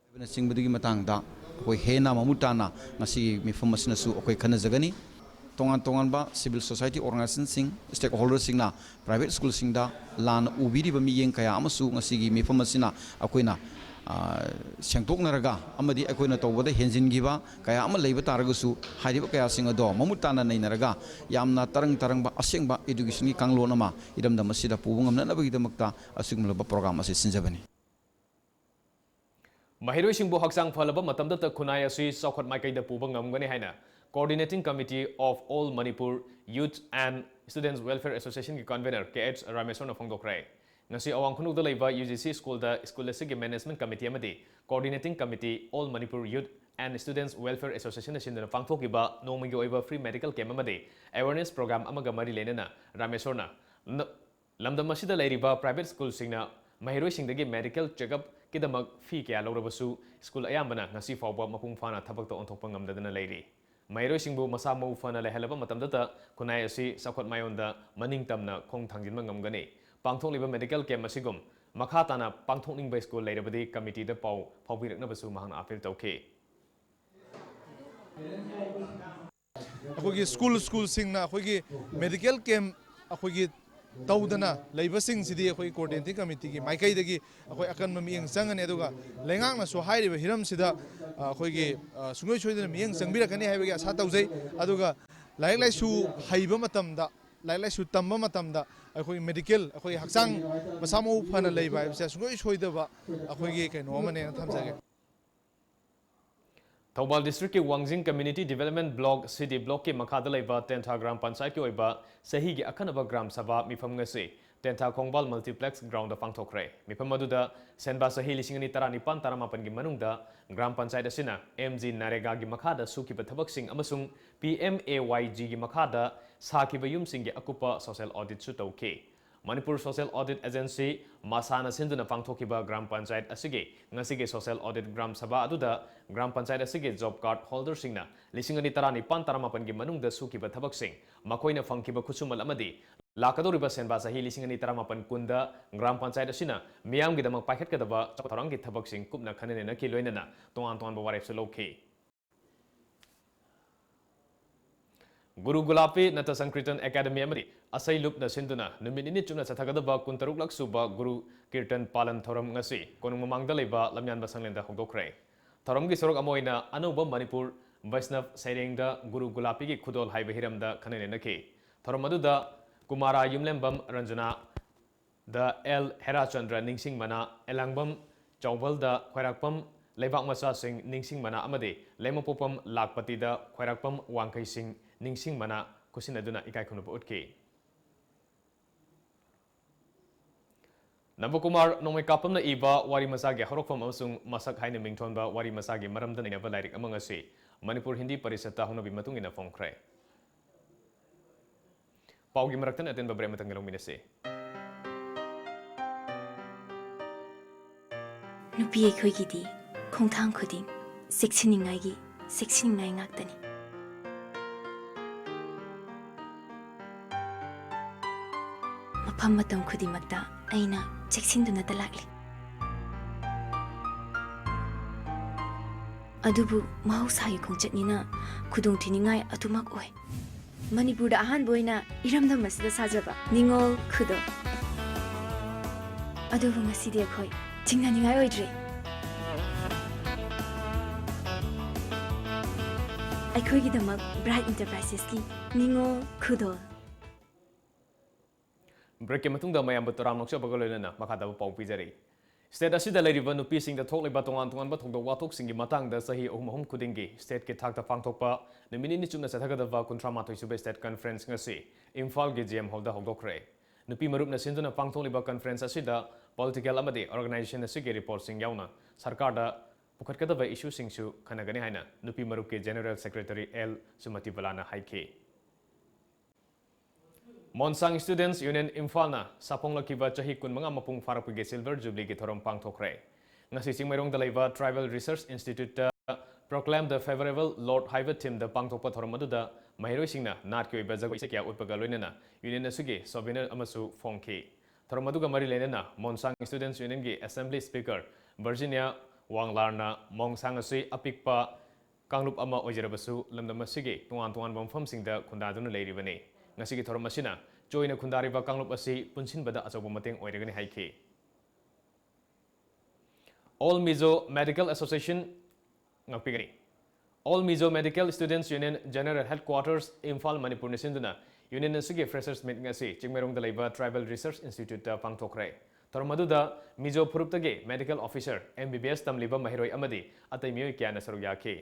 ꯍꯥꯏꯕꯅꯆꯤꯡꯕꯗꯨꯒꯤ ꯃꯇꯥꯡꯗ ꯑꯩꯈꯣꯏ ꯍꯦꯟꯅ ꯃꯃꯨꯠ ꯇꯥꯅ ꯉꯁꯤꯒꯤ ꯃꯤꯐꯝ ꯑꯁꯤꯅꯁꯨ ꯑꯩꯈꯣꯏ ꯈꯟꯅꯖꯒꯅꯤ꯫ ꯇꯣꯉꯥꯟ ꯇꯣꯉꯥꯟꯕ civil society organization ꯁꯤꯡ, stakeholder ꯁꯤꯡꯅ private school ꯁꯤꯡꯗ ꯂꯥꯟꯅ ꯎꯕꯤꯔꯤꯕ ꯃꯤꯠꯌꯦꯡ ꯀꯌꯥ ꯑꯃꯁꯨ ꯉꯁꯤꯒꯤ ꯃꯤꯐꯝ ꯑꯁꯤꯅ ꯑꯩꯈꯣꯏꯅ, ꯑ, ꯁꯦꯡꯗꯣꯛꯅꯔꯒ ꯑꯃꯗꯤ ꯑꯩꯈꯣꯏꯅ ꯇꯧꯕꯗ ꯍꯦꯟꯖꯤꯟꯈꯤꯕ ꯀꯌꯥ ꯑꯃ ꯂꯩꯕ ꯇꯥꯔꯒꯁꯨ, ꯍꯥꯏꯔꯤꯕ ꯀꯌꯥꯁꯤꯡ ꯑꯗꯣ ꯃꯃꯨꯠ ꯇꯥꯅ ꯅꯩꯅꯔꯒ ꯌꯥꯝꯅ ꯇꯔꯪ ꯇꯔꯪꯕ ꯑꯁꯦꯡꯕ education ꯒꯤ ꯀꯥꯡꯂꯣꯟ ꯑꯃ ꯏꯔꯝꯗꯝ ꯑꯁꯤꯗ ꯄꯨꯕ ꯉꯝꯅꯅꯕꯒꯤꯗꯃꯛꯇ ꯑꯁꯤꯒꯨꯝꯂꯕ program ꯑꯁꯤ ꯁꯤꯟꯖꯕꯅꯤ꯫ ꯃꯍꯩꯔꯣꯏꯁꯤꯡꯕꯨ ꯍꯛꯆꯥꯡ ꯐꯍꯜꯂꯕ ꯃꯇꯝꯗꯇ ꯈꯨꯟꯅꯥꯏ ꯑꯁꯤ ꯆꯥꯎꯈꯠ ꯃꯥꯏꯀꯩꯗ ꯄꯨꯕ ꯉꯝꯒꯅꯤ ꯍꯥꯏꯅ Coordinating Committee of All Manipur Youth and Students Welfare Association ꯒꯤ convener ꯀꯦ ꯑꯩꯆ ꯔꯥꯃꯦꯁꯣꯔꯅ ꯐꯣꯡꯗꯣꯛꯈ꯭ꯔꯦ꯫ ꯉꯁꯤ ꯑꯋꯥꯡ ꯈꯨꯅꯧꯗ ꯂꯩꯕ ꯌꯨ ꯖꯤ ꯁꯤ ꯁ꯭ꯀꯨꯜꯗ ꯁ꯭ꯀꯨꯜ ꯑꯁꯤꯒꯤ management committee ꯑꯃꯗꯤ Coordinating Committee All Manipur Youth and Students Welfare Association ꯅ ꯁꯤꯟꯗꯨꯅ ꯄꯥꯡꯊꯣꯛꯈꯤꯕ ꯅꯣꯡꯃꯒꯤ ꯑꯣꯏꯕ free medical camp ꯑꯃꯗꯤ awareness program ꯑꯃꯒ ꯃꯔꯤ ꯂꯩꯅꯅ ꯔꯥꯃꯦꯁꯣꯔꯅ ꯅ-, ꯂꯝꯗꯝ ꯑꯁꯤꯗ ꯂꯩꯔꯤꯕ private ꯁ꯭ꯀꯨꯜꯁꯤꯡꯅ ꯃꯍꯩꯔꯣꯏꯁꯤꯡꯗꯒꯤ medical checkup ꯀꯤꯗꯃꯛ fee ꯀꯌꯥ ꯂꯧꯔꯕꯁꯨ, ꯁ꯭ꯀꯨꯜ ꯑꯌꯥꯝꯕꯅ ꯉꯁꯤ ꯐꯥꯎꯕ ꯃꯄꯨꯡ ꯐꯥꯅ ꯊꯕꯛꯇ ꯑꯣꯟꯊꯣꯛꯄ ꯉꯝꯗꯗꯅ ꯂꯩꯔꯤ꯫ ꯃꯍꯩꯔꯣꯏꯁꯤꯡꯕꯨ ꯃꯁꯥ ꯃꯎ ꯐꯅ ꯂꯩꯍꯜꯂꯕ ꯃꯇꯝꯗꯇ ꯈꯨꯟꯅꯥꯏ ꯑꯁꯤ ꯆꯥꯎꯈꯠ ꯃꯥꯏꯑꯣꯟꯗ ꯃꯅꯤꯡ ꯇꯝꯅ ꯈꯣꯡ ꯊꯥꯡꯖꯤꯟꯕ ꯉꯝꯒꯅꯤ꯫ ꯄꯥꯡꯊꯣꯛꯂꯤꯕ medical camp ꯑꯁꯤꯒꯨꯝ ꯃꯈꯥ ꯇꯥꯅ ꯄꯥꯡꯊꯣꯛꯅꯤꯡꯕ ꯁ꯭ꯀꯨꯜ ꯂꯩꯔꯕꯗꯤ committee ꯗ ꯄꯥꯎ ꯐꯥꯎꯕꯤꯔꯛꯅꯕꯁꯨ ꯃꯍꯥꯛꯅ appeal ꯇꯧꯈꯤ꯫ ꯑꯩꯈꯣꯏꯒꯤ ꯁ꯭ꯀꯨꯜ, ꯁ꯭ꯀꯨꯜꯁꯤꯡꯅ ꯑꯩꯈꯣꯏꯒꯤ medical camp ꯑꯩꯈꯣꯏꯒꯤ ꯇꯧꯗꯅ ꯂꯩꯕꯁꯤꯡꯁꯤꯗꯤ ꯑꯩꯈꯣꯏ Coordinating Committee ꯒꯤ ꯃꯥꯏꯀꯩꯗꯒꯤ ꯑꯩꯈꯣꯏ ꯑꯀꯟꯕ ꯃꯤꯠꯌꯦꯡ ꯆꯪꯒꯅꯤ, ꯑꯗꯨꯒ ꯂꯩꯉꯥꯛꯅꯁꯨ ꯍꯥꯏꯔꯤꯕ ꯍꯤꯔꯝꯁꯤꯗ, ꯑ, ꯑꯩꯈꯣꯏꯒꯤ, ꯑ, ꯁꯨꯡꯁꯣꯏ ꯁꯣꯏꯗꯅ ꯃꯤꯠꯌꯦꯡ ꯆꯪꯕꯤꯔꯛꯀꯅꯤ ꯍꯥꯏꯕꯒꯤ ꯑꯁꯥ ꯇꯧꯖꯩ꯫ ꯑꯗꯨꯒ ꯂꯥꯏꯔꯤꯛ ꯂꯥꯏꯁꯨ ꯍꯩꯕ ꯃꯇꯝꯗ, ꯂꯥꯏꯔꯤꯛ ꯂꯥꯏꯁꯨ ꯇꯝꯕ ꯃꯇꯝꯗ ꯑꯩꯈꯣꯏ medical, ꯑꯩꯈꯣꯏ ꯍꯛꯆꯥꯡ ꯃꯁꯥ ꯃꯎ ꯐꯅ ꯂꯩꯕ ꯍꯥꯏꯕꯁꯦ ꯁꯨꯡꯁꯣꯏ ꯁꯣꯏꯗꯕ ꯑꯩꯈꯣꯏꯒꯤ ꯀꯩꯅꯣ ꯑꯃꯅꯦꯅ ꯊꯝꯖꯒꯦ꯫ ꯊꯧꯕꯥꯜ district ꯀꯤ ꯋꯥꯡꯖꯤꯡ Community Development Block, C D Block ꯀꯤ ꯃꯈꯥꯗ ꯂꯩꯕ ꯇꯦꯟꯊꯥ ꯒ꯭ꯔꯥꯝ ꯄꯟꯆꯥꯌꯠꯀꯤ ꯑꯣꯏꯕ ꯆꯍꯤꯒꯤ ꯑꯈꯟꯅꯕ ꯒ꯭ꯔꯥꯝ ꯁꯚꯥ ꯃꯤꯐꯝ ꯉꯁꯤ ꯇꯦꯟꯊꯥ ꯈꯣꯡꯕꯥꯜ Multiplex ground ꯗ ꯄꯥꯡꯊꯣꯛꯈ꯭ꯔꯦ꯫ ꯃꯤꯐꯝ ꯑꯗꯨꯗ ꯁꯦꯟꯕꯥ ꯆꯍꯤ ꯂꯤꯁꯤꯡ ꯑꯅꯤ ꯇꯔꯥꯅꯤꯄꯥꯟ ꯇꯔꯥꯃꯥꯄꯟꯒꯤ ꯃꯅꯨꯡꯗ ꯒ꯭ꯔꯥꯝ ꯄꯟꯆꯥꯌꯠ ꯑꯁꯤꯅ M G NREGA ꯒꯤ ꯃꯈꯥꯗ ꯁꯨꯈꯤꯕ ꯊꯕꯛꯁꯤꯡ ꯑꯃꯁꯨꯡ P M A Y G ꯒꯤ ꯃꯈꯥꯗ ꯁꯥꯈꯤꯕ ꯌꯨꯝꯁꯤꯡꯒꯤ ꯑꯀꯨꯞꯄ social audit ꯁꯨ ꯇꯧꯈꯤ꯫ ꯃꯅꯤꯄꯨꯔ Social Audit Agency, ꯃꯁꯥꯅ ꯁꯤꯟꯗꯨꯅ ꯄꯥꯡꯊꯣꯛꯈꯤꯕ ꯒ꯭ꯔꯥꯝ ꯄꯟꯆꯥꯌꯠ ꯑꯁꯤꯒꯤ ꯉꯁꯤꯒꯤ social audit ꯒ꯭ꯔꯥꯝ ꯁꯚꯥ ꯑꯗꯨꯗ ꯒ꯭ꯔꯥꯝ ꯄꯟꯆꯥꯌꯠ ꯑꯁꯤꯒꯤ job card holder ꯁꯤꯡꯅ ꯂꯤꯁꯤꯡ ꯑꯅꯤ ꯇꯔꯥꯅꯤꯄꯥꯟ ꯇꯔꯥꯃꯥꯄꯟꯒꯤ ꯃꯅꯨꯡꯗ ꯁꯨꯈꯤꯕ ꯊꯕꯛꯁꯤꯡ, ꯃꯈꯣꯏꯅ ꯐꯪꯈꯤꯕ ꯈꯨꯠꯁꯨꯃꯟ ꯑꯃꯗꯤ ꯂꯥꯛꯀꯗꯧꯔꯤꯕ ꯁꯦꯟꯕꯥ ꯆꯍꯤ ꯂꯤꯁꯤꯡ ꯑꯅꯤ ꯇꯔꯥꯃꯥꯄꯟ ꯀꯨꯟꯗ ꯒ꯭ꯔꯥꯝ ꯄꯟꯆꯥꯌꯠ ꯑꯁꯤꯅ ꯃꯤꯌꯥꯝꯒꯤꯗꯃꯛ ꯄꯥꯏꯈꯠꯀꯗꯕ ꯆꯥꯎꯈꯠ ꯊꯧꯔꯥꯡꯒꯤ ꯊꯕꯛꯁꯤꯡ ꯀꯨꯞꯅ ꯈꯟꯅ ꯅꯩꯅꯈꯤ, ꯂꯣꯏꯅꯅ ꯇꯣꯉꯥꯟ ꯇꯣꯉꯥꯟꯕ ꯋꯥꯔꯦꯞꯁꯨ ꯂꯧꯈꯤ꯫ ꯒꯨꯔꯨ ꯒꯨꯂꯥꯄꯤ ꯅꯇ ꯁꯪꯀ꯭ꯔꯤꯇꯟ ꯑꯦꯀꯥꯗꯃꯤ ꯑꯃꯗꯤ ꯑꯁꯩ ꯂꯨꯞꯅ ꯁꯤꯟꯗꯨꯅ ꯅꯨꯃꯤꯠ ꯅꯤꯅꯤ ꯆꯨꯞꯅ ꯆꯠꯊꯒꯗꯕ ꯀꯨꯟꯇꯔꯨꯛꯂꯛ ꯁꯨꯕ ꯒꯨꯔꯨ ꯀꯤꯔꯇꯟ ꯄꯥꯂꯟ ꯊꯧꯔꯝ ꯉꯁꯤ ꯀꯣꯅꯨꯡ ꯃꯃꯥꯡꯗ ꯂꯩꯕ ꯂꯝꯌꯥꯟꯕ ꯁꯪꯂꯦꯟꯗ ꯍꯧꯗꯣꯛꯈ꯭ꯔꯦ꯫ ꯊꯧꯔꯝꯒꯤ ꯁꯔꯨꯛ ꯑꯃ ꯑꯣꯏꯅ ꯑꯅꯧꯕ ꯃꯅꯤꯄꯨꯔ ꯕꯩꯁꯅꯕ ꯁꯩꯔꯦꯡꯗ ꯒꯨꯔꯨ ꯒꯨꯂꯥꯄꯤꯒꯤ ꯈꯨꯗꯣꯜ ꯍꯥꯏꯕ ꯍꯤꯔꯝꯗ ꯈꯟꯅ ꯅꯩꯅꯈꯤ꯫ ꯊꯧꯔꯝ ꯑꯗꯨꯗ ꯀꯨꯃꯥꯔꯥ ꯌꯨꯝꯂꯦꯝꯕꯝ ꯔꯟꯖꯅꯥ, ꯗ ꯑꯦꯜ ꯍꯦꯔꯥꯆꯟꯗ꯭ꯔ ꯅꯤꯡꯁꯤꯡꯕꯅ, ꯑꯦꯂꯥꯡꯕꯝ ꯆꯥꯎꯕꯜꯗ ꯈ꯭ꯋꯥꯏꯔꯥꯛꯄꯝ ꯂꯩꯕꯥꯛ ꯃꯆꯥꯁꯤꯡ ꯅꯤꯡꯁꯤꯡ ꯃꯅꯥ ꯑꯃꯗꯤ ꯂꯩꯃꯄꯣꯛꯄꯝ ꯂꯥꯛꯄꯇꯤꯗ ꯈ꯭ꯋꯥꯏꯔꯥꯛꯄꯝ ꯋꯥꯡꯈꯩꯁꯤꯡ ꯅꯤꯡꯁꯤꯡ ꯃꯅꯥ ꯈꯨꯠꯁꯤꯟꯅꯗꯨꯅ ꯏꯀꯥꯏ ꯈꯨꯝꯅꯕ ꯎꯠꯈꯤ꯫ ꯅꯕꯀꯨꯃꯥꯔ ꯅꯣꯡꯃꯩꯀꯥꯞꯄꯝꯅ ꯏꯕ ꯋꯥꯔꯤ ꯃꯆꯥꯒꯤ ꯍꯧꯔꯛꯐꯝ ꯑꯃꯁꯨꯡ ꯃꯁꯛ ꯍꯥꯏꯅ ꯃꯤꯡꯊꯣꯟꯕ ꯋꯥꯔꯤ ꯃꯆꯥꯒꯤ ꯃꯔꯝꯗ ꯅꯩꯅꯕ ꯂꯥꯏꯔꯤꯛ ꯑꯃ ꯉꯁꯤ ꯃꯅꯤꯄꯨꯔ ꯍꯤꯟꯗꯤ ꯄꯔꯤꯁꯠꯇ ꯍꯧꯅꯕꯤ ꯃꯇꯨꯡ ꯏꯟꯅ ꯐꯣꯡꯈ꯭ꯔꯦ꯫ ꯄꯥꯎꯒꯤ ꯃꯔꯛꯇꯅ ꯑꯇꯦꯟꯕ break ꯑꯃꯇꯪ ꯂꯧꯃꯤꯟꯅꯁꯤ꯫ ꯅꯨꯄꯤ ꯑꯩꯈꯣꯏꯒꯤꯗꯤ ꯈꯣꯡꯊꯥꯡ ꯈꯨꯗꯤꯡ ꯆꯦꯛꯁꯤꯟꯅꯤꯡꯉꯥꯏꯒꯤ, ꯆꯦꯛꯁꯤꯟꯅꯤꯡꯉꯥꯏ ꯉꯥꯛꯇꯅꯤ꯫ ꯃꯐꯝ ꯃꯇꯝ ꯈꯨꯗꯤꯡꯃꯛꯇ ꯑꯩꯅ ꯆꯦꯛꯁꯤꯟꯗꯨꯅꯇ ꯂꯥꯛꯂꯤ꯫ ꯑꯗꯨꯕꯨ ꯃꯍꯧꯁꯥꯒꯤ ꯈꯣꯡꯆꯠꯅꯤꯅ ꯈꯨꯗꯣꯡꯊꯤꯅꯤꯡꯉꯥꯏ ꯑꯗꯨꯃꯛ ꯑꯣꯏ꯫ ꯃꯅꯤꯄꯨꯔꯗ ꯑꯍꯥꯟꯕ ꯑꯣꯏꯅ ꯏꯔꯝꯗꯝ ꯑꯁꯤꯗ ꯁꯥꯖꯕ ꯅꯤꯉꯣꯜ ꯈꯨꯗꯣꯜ꯫ ꯑꯗꯨꯕꯨ ꯉꯁꯤꯗꯤ ꯑꯩꯈꯣꯏ ꯆꯤꯡꯅꯅꯤꯡꯉꯥꯏ ꯑꯣꯏꯗ꯭ꯔꯦ꯫ ꯑꯩꯈꯣꯏꯒꯤꯗꯃꯛ Bright Enterprisesꯀꯤ ꯅꯤꯉꯣꯜ ꯈꯨꯗꯣꯜ꯫ Breakꯀꯤ ꯃꯇꯨꯡꯗ ꯃꯌꯥꯝꯕꯨ ꯇꯔꯥꯝꯅ ꯑꯣꯛꯆꯕꯒ ꯂꯣꯏꯅꯅ ꯃꯈꯥ ꯇꯥꯕ ꯄꯥꯎ ꯄꯤꯖꯔꯤ꯫ State ꯑꯁꯤꯗ ꯂꯩꯔꯤꯕ ꯅꯨꯄꯤꯁꯤꯡꯗ ꯊꯣꯛꯂꯤꯕ ꯇꯣꯉꯥꯟ ꯇꯣꯉꯥꯟꯕ ꯊꯧꯗꯣꯛ ꯋꯥꯊꯣꯛꯁꯤꯡꯒꯤ ꯃꯇꯥꯡꯗ ꯆꯍꯤ ꯑꯍꯨꯝ ꯑꯍꯨꯝ ꯈꯨꯗꯤꯡꯒꯤ stateꯀꯤ ꯊꯥꯛꯇ ꯄꯥꯡꯊꯣꯛꯄ ꯅꯨꯃꯤꯠ ꯅꯤꯅꯤ ꯆꯨꯞꯅ ꯆꯠꯊꯒꯗꯕ ꯀꯨꯟꯊ꯭ꯔꯥ ꯃꯥꯊꯣꯏ ꯁꯨꯕ state conference ꯉꯁꯤ ꯏꯝꯐꯥꯜꯒꯤ G M Hallꯗ ꯍꯧꯗꯣꯛꯈ꯭ꯔꯦ꯫ ꯅꯨꯄꯤ ꯃꯔꯨꯞꯅ ꯁꯤꯟꯗꯨꯅ ꯄꯥꯡꯊꯣꯛꯂꯤꯕ conference ꯑꯁꯤꯗ political ꯑꯃꯗꯤ organization ꯑꯁꯤꯒꯤ reportꯁꯤꯡ ꯌꯥꯎꯅ ꯁꯔꯀꯥꯔꯗ ꯄꯨꯈꯠꯀꯗꯕ issueꯁꯤꯡꯁꯨ ꯈꯟꯅꯒꯅꯤ ꯍꯥꯏꯅ ꯅꯨꯄꯤ ꯃꯔꯨꯞꯀꯤ General Secretary L ꯁꯨꯃꯇꯤꯕꯂꯥꯅ ꯍꯥꯏꯈꯤ꯫ ꯃꯣꯟꯁꯥꯡ Students Union ꯏꯝꯐꯥꯜꯅ ꯁꯥꯐꯣꯡꯂꯛꯈꯤꯕ ꯆꯍꯤ ꯀꯨꯟꯃꯉꯥ ꯃꯄꯨꯡ ꯐꯥꯔꯛꯄꯒꯤ Silver Jubileeꯒꯤ ꯊꯧꯔꯝ ꯄꯥꯡꯊꯣꯛꯈ꯭ꯔꯦ꯫ ꯉꯁꯤ ꯆꯤꯡꯃꯩꯔꯣꯡꯗ ꯂꯩꯕ Tribal Research Instituteꯇ Proclaim the Favorable Lot ꯍꯥꯏꯕ themeꯗ ꯄꯥꯡꯊꯣꯛꯄ ꯊꯧꯔꯝ ꯑꯗꯨꯗ ꯃꯍꯩꯔꯣꯏꯁꯤꯡꯅ ꯅꯥꯠꯀꯤ ꯑꯣꯏꯕ ꯖꯒꯣꯏ ꯏꯁꯩ ꯀꯌꯥ ꯎꯠꯄꯒ ꯂꯣꯏꯅꯅ union ꯑꯁꯤꯒꯤ souvenir ꯑꯃꯁꯨ ꯐꯣꯡꯈꯤ꯫ ꯊꯧꯔꯝ ꯑꯗꯨꯒ ꯃꯔꯤ ꯂꯩꯅꯅ ꯃꯣꯟꯁꯥꯡ Students Unionꯒꯤ Assembly Speaker Virginia ꯋꯥꯡꯂꯥꯔꯅ ꯃꯣꯟꯁꯥꯡ ꯑꯁꯤ ꯑꯄꯤꯛꯄ ꯀꯥꯡꯂꯨꯞ ꯑꯃ ꯑꯣꯏꯖꯔꯕꯁꯨ ꯂꯝꯗꯝ ꯑꯁꯤꯒꯤ ꯇꯣꯉꯥꯟ ꯇꯣꯉꯥꯟꯕ ꯃꯐꯝꯁꯤꯡꯗ ꯈꯨꯟꯗꯥꯗꯨꯅ ꯂꯩꯔꯤꯕꯅꯤ꯫ ꯉꯁꯤꯒꯤ ꯊꯧꯔꯝ ꯑꯁꯤꯅ ꯆꯣꯏꯅ ꯈꯨꯟꯗꯥꯔꯤꯕ ꯀꯥꯡꯂꯨꯞ ꯑꯁꯤ ꯄꯨꯟꯁꯤꯟꯕꯗ ꯑꯆꯧꯕ ꯃꯇꯦꯡ ꯑꯣꯏꯔꯒꯅꯤ ꯍꯥꯏꯈꯤ꯫ All Mizo Medical Association ꯉꯥꯛꯄꯤꯒꯅꯤ꯫ All Mizo Medical Students Union General Headquarters, Imphal, ꯃꯅꯤꯄꯨꯔꯅ ꯁꯤꯟꯗꯨꯅ union ꯑꯁꯤꯒꯤ Freshers Meet ꯉꯁꯤ ꯆꯤꯡꯃꯩꯔꯣꯡꯗ ꯂꯩꯕ Tribal Research Instituteꯇ ꯄꯥꯡꯊꯣꯛꯈ꯭ꯔꯦ꯫ ꯊꯧꯔꯝ ꯑꯗꯨꯗ ꯃꯤꯖꯣ ꯐꯨꯔꯨꯞꯇꯒꯤ medical officer, M B B S ꯇꯝꯂꯤꯕ ꯃꯍꯩꯔꯣꯏ ꯑꯃꯗꯤ ꯑꯇꯩ ꯃꯤꯑꯣꯏ ꯀꯌꯥꯅ ꯁꯔꯨꯛ ꯌꯥꯈꯤ꯫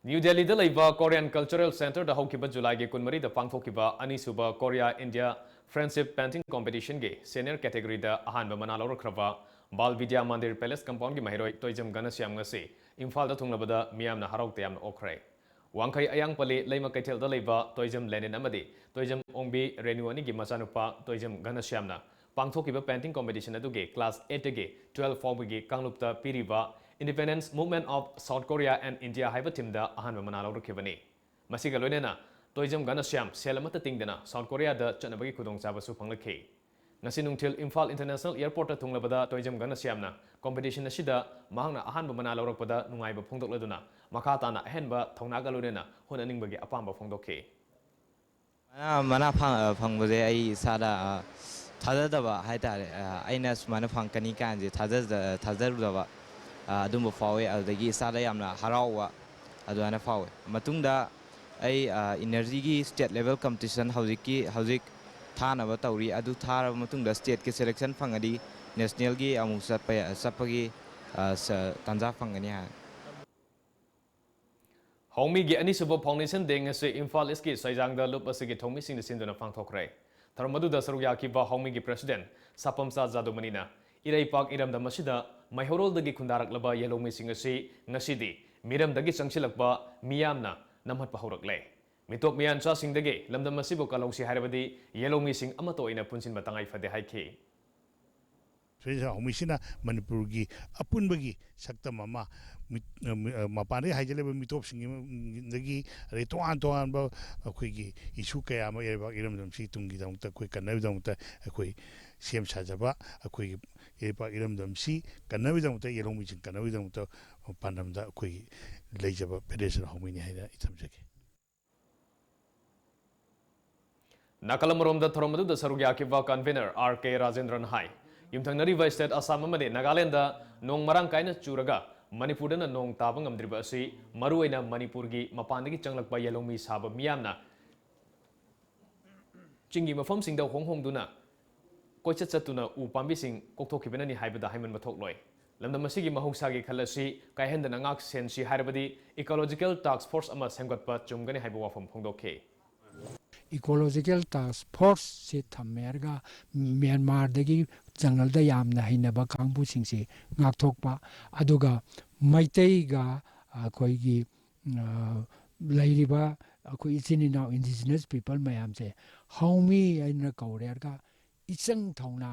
ꯅ꯭ꯌꯨ ꯗꯦꯜꯂꯤꯗ ꯂꯩꯕ Korean Cultural Centreꯗ ꯍꯧꯈꯤꯕ ꯖꯨꯂꯥꯏꯒꯤ ꯀꯨꯟꯃꯔꯤꯗ ꯄꯥꯡꯊꯣꯛꯈꯤꯕ ꯑꯅꯤꯁꯨꯕ Korea India Friendship Painting Competitionꯒꯤ senior categoryꯗ ꯑꯍꯥꯟꯕ ꯃꯅꯥ ꯂꯧꯔꯛꯈ꯭ꯔꯕ ꯕꯥꯜ ꯕꯤꯗ꯭ꯌꯥ ꯃꯟꯗꯤꯔ Palace Compoundꯒꯤ ꯃꯍꯩꯔꯣꯏ ꯇꯣꯏꯖꯝ ꯘꯅꯁ꯭ꯌꯥꯝ ꯉꯁꯤ ꯏꯝꯐꯥꯜꯗ ꯊꯨꯡꯂꯕꯗ ꯃꯤꯌꯥꯝꯅ ꯍꯔꯥꯎ ꯇꯌꯥꯝꯅ ꯑꯣꯛꯈ꯭ꯔꯦ꯫ ꯋꯥꯡꯈꯩ ꯑꯌꯥꯡꯄꯜꯂꯤ ꯂꯩꯃ ꯀꯩꯊꯦꯜꯗ ꯂꯩꯕ ꯇꯣꯏꯖꯝ ꯂꯦꯅꯤꯟ ꯑꯃꯗꯤ ꯇꯣꯏꯖꯝ ꯑꯣꯡꯕꯤ ꯔꯦꯅꯨ ꯑꯅꯤꯒꯤ ꯃꯆꯥꯅꯨꯄꯥ ꯇꯣꯏꯖꯝ ꯘꯅꯁ꯭ꯌꯥꯝꯅ ꯄꯥꯡꯊꯣꯛꯈꯤꯕ painting competition ꯑꯗꯨꯒꯤ class eight ꯇꯒꯤ twelve ꯐꯥꯎꯕꯒꯤ ꯀꯥꯡꯂꯨꯞꯇ ꯄꯤꯔꯤꯕ Independence Movement of South Korea and India ꯍꯥꯏꯕ themeꯗ ꯑꯍꯥꯟꯕ ꯃꯅꯥ ꯂꯧꯔꯛꯈꯤꯕꯅꯤ꯫ ꯃꯁꯤꯒ ꯂꯣꯏꯅꯅ ꯇꯣꯏꯖꯝ ꯘꯅꯁ꯭ꯌꯥꯝ ꯁꯦꯜ ꯑꯃꯠꯇ ꯇꯤꯡꯗꯅ South Koreaꯗ ꯆꯠꯅꯕꯒꯤ ꯈꯨꯗꯣꯡꯆꯥꯕꯁꯨ ꯐꯪꯂꯛꯈꯤ꯫ ꯉꯁꯤ ꯅꯨꯡꯊꯤꯜ ꯏꯝꯐꯥꯜ International Airportꯇ ꯊꯨꯡꯂꯕꯗ ꯇꯣꯏꯖꯝ ꯘꯅꯁ꯭ꯌꯥꯝꯅ competition ꯑꯁꯤꯗ ꯃꯍꯥꯛꯅ ꯑꯍꯥꯟꯕ ꯃꯅꯥ ꯂꯧꯔꯛꯄꯗ ꯅꯨꯡꯉꯥꯏꯕ ꯐꯣꯡꯗꯣꯛꯂꯗꯨꯅ ꯃꯈꯥ ꯇꯥꯅ ꯑꯍꯦꯟꯕ ꯊꯧꯅꯥꯒ ꯂꯣꯏꯅꯅ ꯍꯣꯠꯅꯅꯤꯡꯕꯒꯤ ꯑꯄꯥꯝꯕ ꯐꯣꯡꯗꯣꯛꯈꯤ꯫ ꯃꯅꯥ, ꯃꯅꯥ ꯐꯪ-, ꯑ, ꯐꯪꯕꯁꯦ ꯑꯩ ꯏꯁꯥꯗ, ꯑ, ꯊꯥꯖꯗꯕ ꯍꯥꯏꯇꯥꯔꯦ꯫ ꯑ, ꯑꯩꯅ ꯁꯨꯃꯥꯏꯅ ꯐꯪꯒꯅꯤ ꯀꯥꯏꯅꯁꯦ ꯊꯥꯖꯖ-, ꯊꯥꯖꯔꯨꯗꯕ, ꯑ, ꯑꯗꯨꯝꯕ ꯐꯥꯎꯋꯦ꯫ ꯑꯗꯨꯗꯒꯤ ꯏꯁꯥꯗ ꯌꯥꯝꯅ ꯍꯔꯥꯎꯕ ꯑꯗꯨꯃꯥꯏꯅ ꯐꯥꯎꯋꯦ꯫ ꯃꯇꯨꯡꯗ ꯑꯩ, ꯑ, energyꯒꯤ state level competition ꯍꯧꯖꯤꯛꯀꯤ, ꯍꯧꯖꯤꯛ ꯊꯥꯅꯕ ꯇꯧꯔꯤ꯫ ꯑꯗꯨ ꯊꯥꯔꯕ ꯃꯇꯨꯡꯗ stateꯀꯤ selection ꯐꯪꯉꯗꯤ nationalꯒꯤ ꯑꯃꯨꯛ ꯆꯠꯄ ꯌꯥ-, ꯆꯠꯄꯒꯤ, ꯑ, ꯁ-, ꯇꯥꯟꯖꯥ ꯐꯪꯒꯅꯤ ꯍꯥꯏ꯫ ꯍꯥꯎꯃꯤꯒꯤ ꯑꯅꯤꯁꯨꯕ Foundation Day ꯉꯁꯤ ꯏꯝꯐꯥꯜ Eastꯀꯤ ꯁꯩꯖꯥꯡꯗ ꯂꯨꯞ ꯑꯁꯤꯒꯤ ꯊꯧꯃꯤꯁꯤꯡꯅ ꯁꯤꯟꯗꯨꯅ ꯄꯥꯡꯊꯣꯛꯈ꯭ꯔꯦ꯫ ꯊꯧꯔꯝ ꯑꯗꯨꯗ ꯁꯔꯨꯛ ꯌꯥꯈꯤꯕ ꯍꯥꯎꯃꯤꯒꯤ president ꯁꯥꯄꯝꯆꯥ ꯖꯥꯗꯨꯃꯅꯤꯅ ꯏꯔꯩꯄꯥꯛ ꯏꯔꯝꯗꯝ ꯑꯁꯤꯗ ꯃꯩꯍꯧꯔꯣꯜꯗꯒꯤ ꯈꯨꯟꯗꯥꯔꯛꯂꯕ ꯌꯦꯜꯍꯧꯃꯤꯁꯤꯡ ꯑꯁꯤ ꯉꯁꯤꯗꯤ ꯃꯤꯔꯝꯗꯒꯤ ꯆꯪꯁꯤꯜꯂꯛꯄ ꯃꯤꯌꯥꯝꯅ ꯅꯝꯍꯠꯄ ꯍꯧꯔꯛꯂꯦ꯫ ꯃꯤꯇꯣꯞ ꯃꯤꯌꯥꯟꯆꯥꯁꯤꯡꯗꯒꯤ ꯂꯝꯗꯝ ꯑꯁꯤꯕꯨ ꯀꯜꯍꯧꯁꯤ ꯍꯥꯏꯔꯕꯗꯤ ꯌꯦꯜꯍꯧꯃꯤꯁꯤꯡ ꯑꯃꯠꯇ ꯑꯣꯏꯅ ꯄꯨꯟꯁꯤꯟꯕ ꯇꯉꯥꯏ ꯐꯗꯦ ꯍꯥꯏꯈꯤ꯫ ꯁꯤꯗꯩꯁꯤꯗ ꯍꯧꯃꯤꯁꯤꯅ ꯃꯅꯤꯄꯨꯔꯒꯤ ꯑꯄꯨꯟꯕꯒꯤ ꯁꯛꯇꯝ ꯑꯃ ꯃꯤꯠ-, ꯑ, ꯃꯤ-, ꯑ, ꯃꯄꯥꯟꯗꯒꯤ ꯍꯥꯏꯖꯤꯜꯂꯤꯕ ꯃꯤꯇꯣꯞꯁꯤꯡꯒꯤ ꯃ-, ꯗꯒꯤ ꯑꯗꯩ ꯇꯣꯉꯥꯟ ꯇꯣꯉꯥꯟꯕ ꯑꯩꯈꯣꯏꯒꯤ issue ꯀꯌꯥ ꯑꯃ ꯏꯔꯩꯄꯥꯛ ꯏꯔꯝꯗꯝꯁꯤ ꯇꯨꯡꯒꯤꯗꯃꯛꯇ ꯑꯩꯈꯣꯏ ꯀꯟꯅꯕꯒꯤꯗꯃꯛꯇ ꯑꯩꯈꯣꯏ ꯁꯦꯝ ꯁꯥꯖꯕ ꯑꯩꯈꯣꯏꯒꯤ ꯏꯔꯩꯄꯥꯛ ꯏꯔꯝꯗꯝꯁꯤ ꯀꯟꯅꯕꯒꯤꯗꯝꯛꯇ, ꯌꯦꯜꯍꯧꯃꯤꯁꯤꯡ ꯀꯟꯅꯕꯒꯤꯗꯃꯛꯇ ꯄꯥꯟꯗꯝꯗ ꯑꯩꯈꯣꯏꯒꯤ ꯂꯩꯖꯕ ꯐꯦꯗꯦꯔꯦꯁꯟ ꯍꯧꯃꯤꯅꯤ ꯍꯥꯏꯅ ꯑꯩ ꯊꯝꯖꯒꯦ꯫ ꯅꯥꯀꯜ ꯑꯃꯔꯣꯝꯗ ꯊꯧꯔꯝ ꯑꯗꯨꯗ ꯁꯔꯨꯛ ꯌꯥꯈꯤꯕ convener R K ꯔꯥꯖꯦꯟꯗ꯭ꯔꯅ ꯍꯥꯏ, ꯌꯨꯝꯊꯪꯅꯔꯤꯕ state ꯑꯁꯥꯝ ꯑꯃꯗꯤ ꯅꯥꯒꯥꯂꯦꯟꯗ ꯅꯣꯡ ꯃꯔꯥꯡ ꯀꯥꯏꯅ ꯆꯨꯔꯒ ꯃꯅꯤꯄꯨꯔꯗꯅ ꯅꯣꯡ ꯇꯥꯕ ꯉꯝꯗ꯭ꯔꯤꯕ ꯑꯁꯤ ꯃꯔꯨꯑꯣꯏꯅ ꯃꯅꯤꯄꯨꯔꯒꯤ ꯃꯄꯥꯟꯗꯒꯤ ꯆꯪꯂꯛꯄ ꯌꯦꯜꯍꯧꯃꯤ ꯁꯥꯕ ꯃꯤꯌꯥꯝꯅ ꯆꯤꯡꯒꯤ ꯃꯐꯝꯁꯤꯡꯗ ꯍꯣꯡ ꯍꯣꯡꯗꯨꯅ ꯀꯣꯏꯆꯠ ꯆꯠꯇꯨꯅ ꯎ ꯄꯥꯝꯕꯤꯁꯤꯡ ꯀꯣꯛꯊꯣꯛꯈꯤꯕꯅꯅꯤ ꯍꯥꯏꯕꯗ ꯍꯥꯏꯃꯟꯕ ꯊꯣꯛꯂꯣꯏ꯫ ꯂꯝꯗꯝ ꯑꯁꯤꯒꯤ ꯃꯍꯧꯁꯥꯒꯤ ꯈꯜ ꯑꯁꯤ ꯀꯥꯏꯍꯟꯗꯅ ꯉꯥꯛ ꯁꯦꯟꯁꯤ ꯍꯥꯏꯔꯕꯗꯤ Ecological Task Force ꯑꯃ ꯁꯦꯝꯒꯠꯄ ꯆꯨꯝꯒꯅꯤ ꯍꯥꯏꯕ ꯋꯥꯐꯝ ꯐꯣꯡꯗꯣꯛꯈꯤ꯫ Ecological Task Force ꯁꯤ ꯊꯝꯃꯦ ꯍꯥꯏꯔꯒ ꯃ꯭ꯌꯥꯟꯃꯥꯔꯗꯒꯤ ꯖꯪꯒꯜꯗ ꯌꯥꯝꯅ ꯍꯩꯅꯕ ꯀꯥꯡꯕꯨꯁꯤꯡꯁꯤ ꯉꯥꯛꯊꯣꯛꯄ, ꯑꯗꯨꯒ ꯃꯩꯇꯩꯒ ꯑꯩꯈꯣꯏꯒꯤ, ꯑ, ꯂꯩꯔꯤꯕ ꯑꯩꯈꯣꯏ ꯏꯆꯤꯟ ꯏꯅꯥꯎ indigenous people ꯃꯌꯥꯝꯁꯦ ꯍꯧꯃꯤ ꯍꯥꯏꯅ ꯀꯧꯔꯦ ꯍꯥꯏꯔꯒ ꯏꯆꯪ ꯊꯧꯅ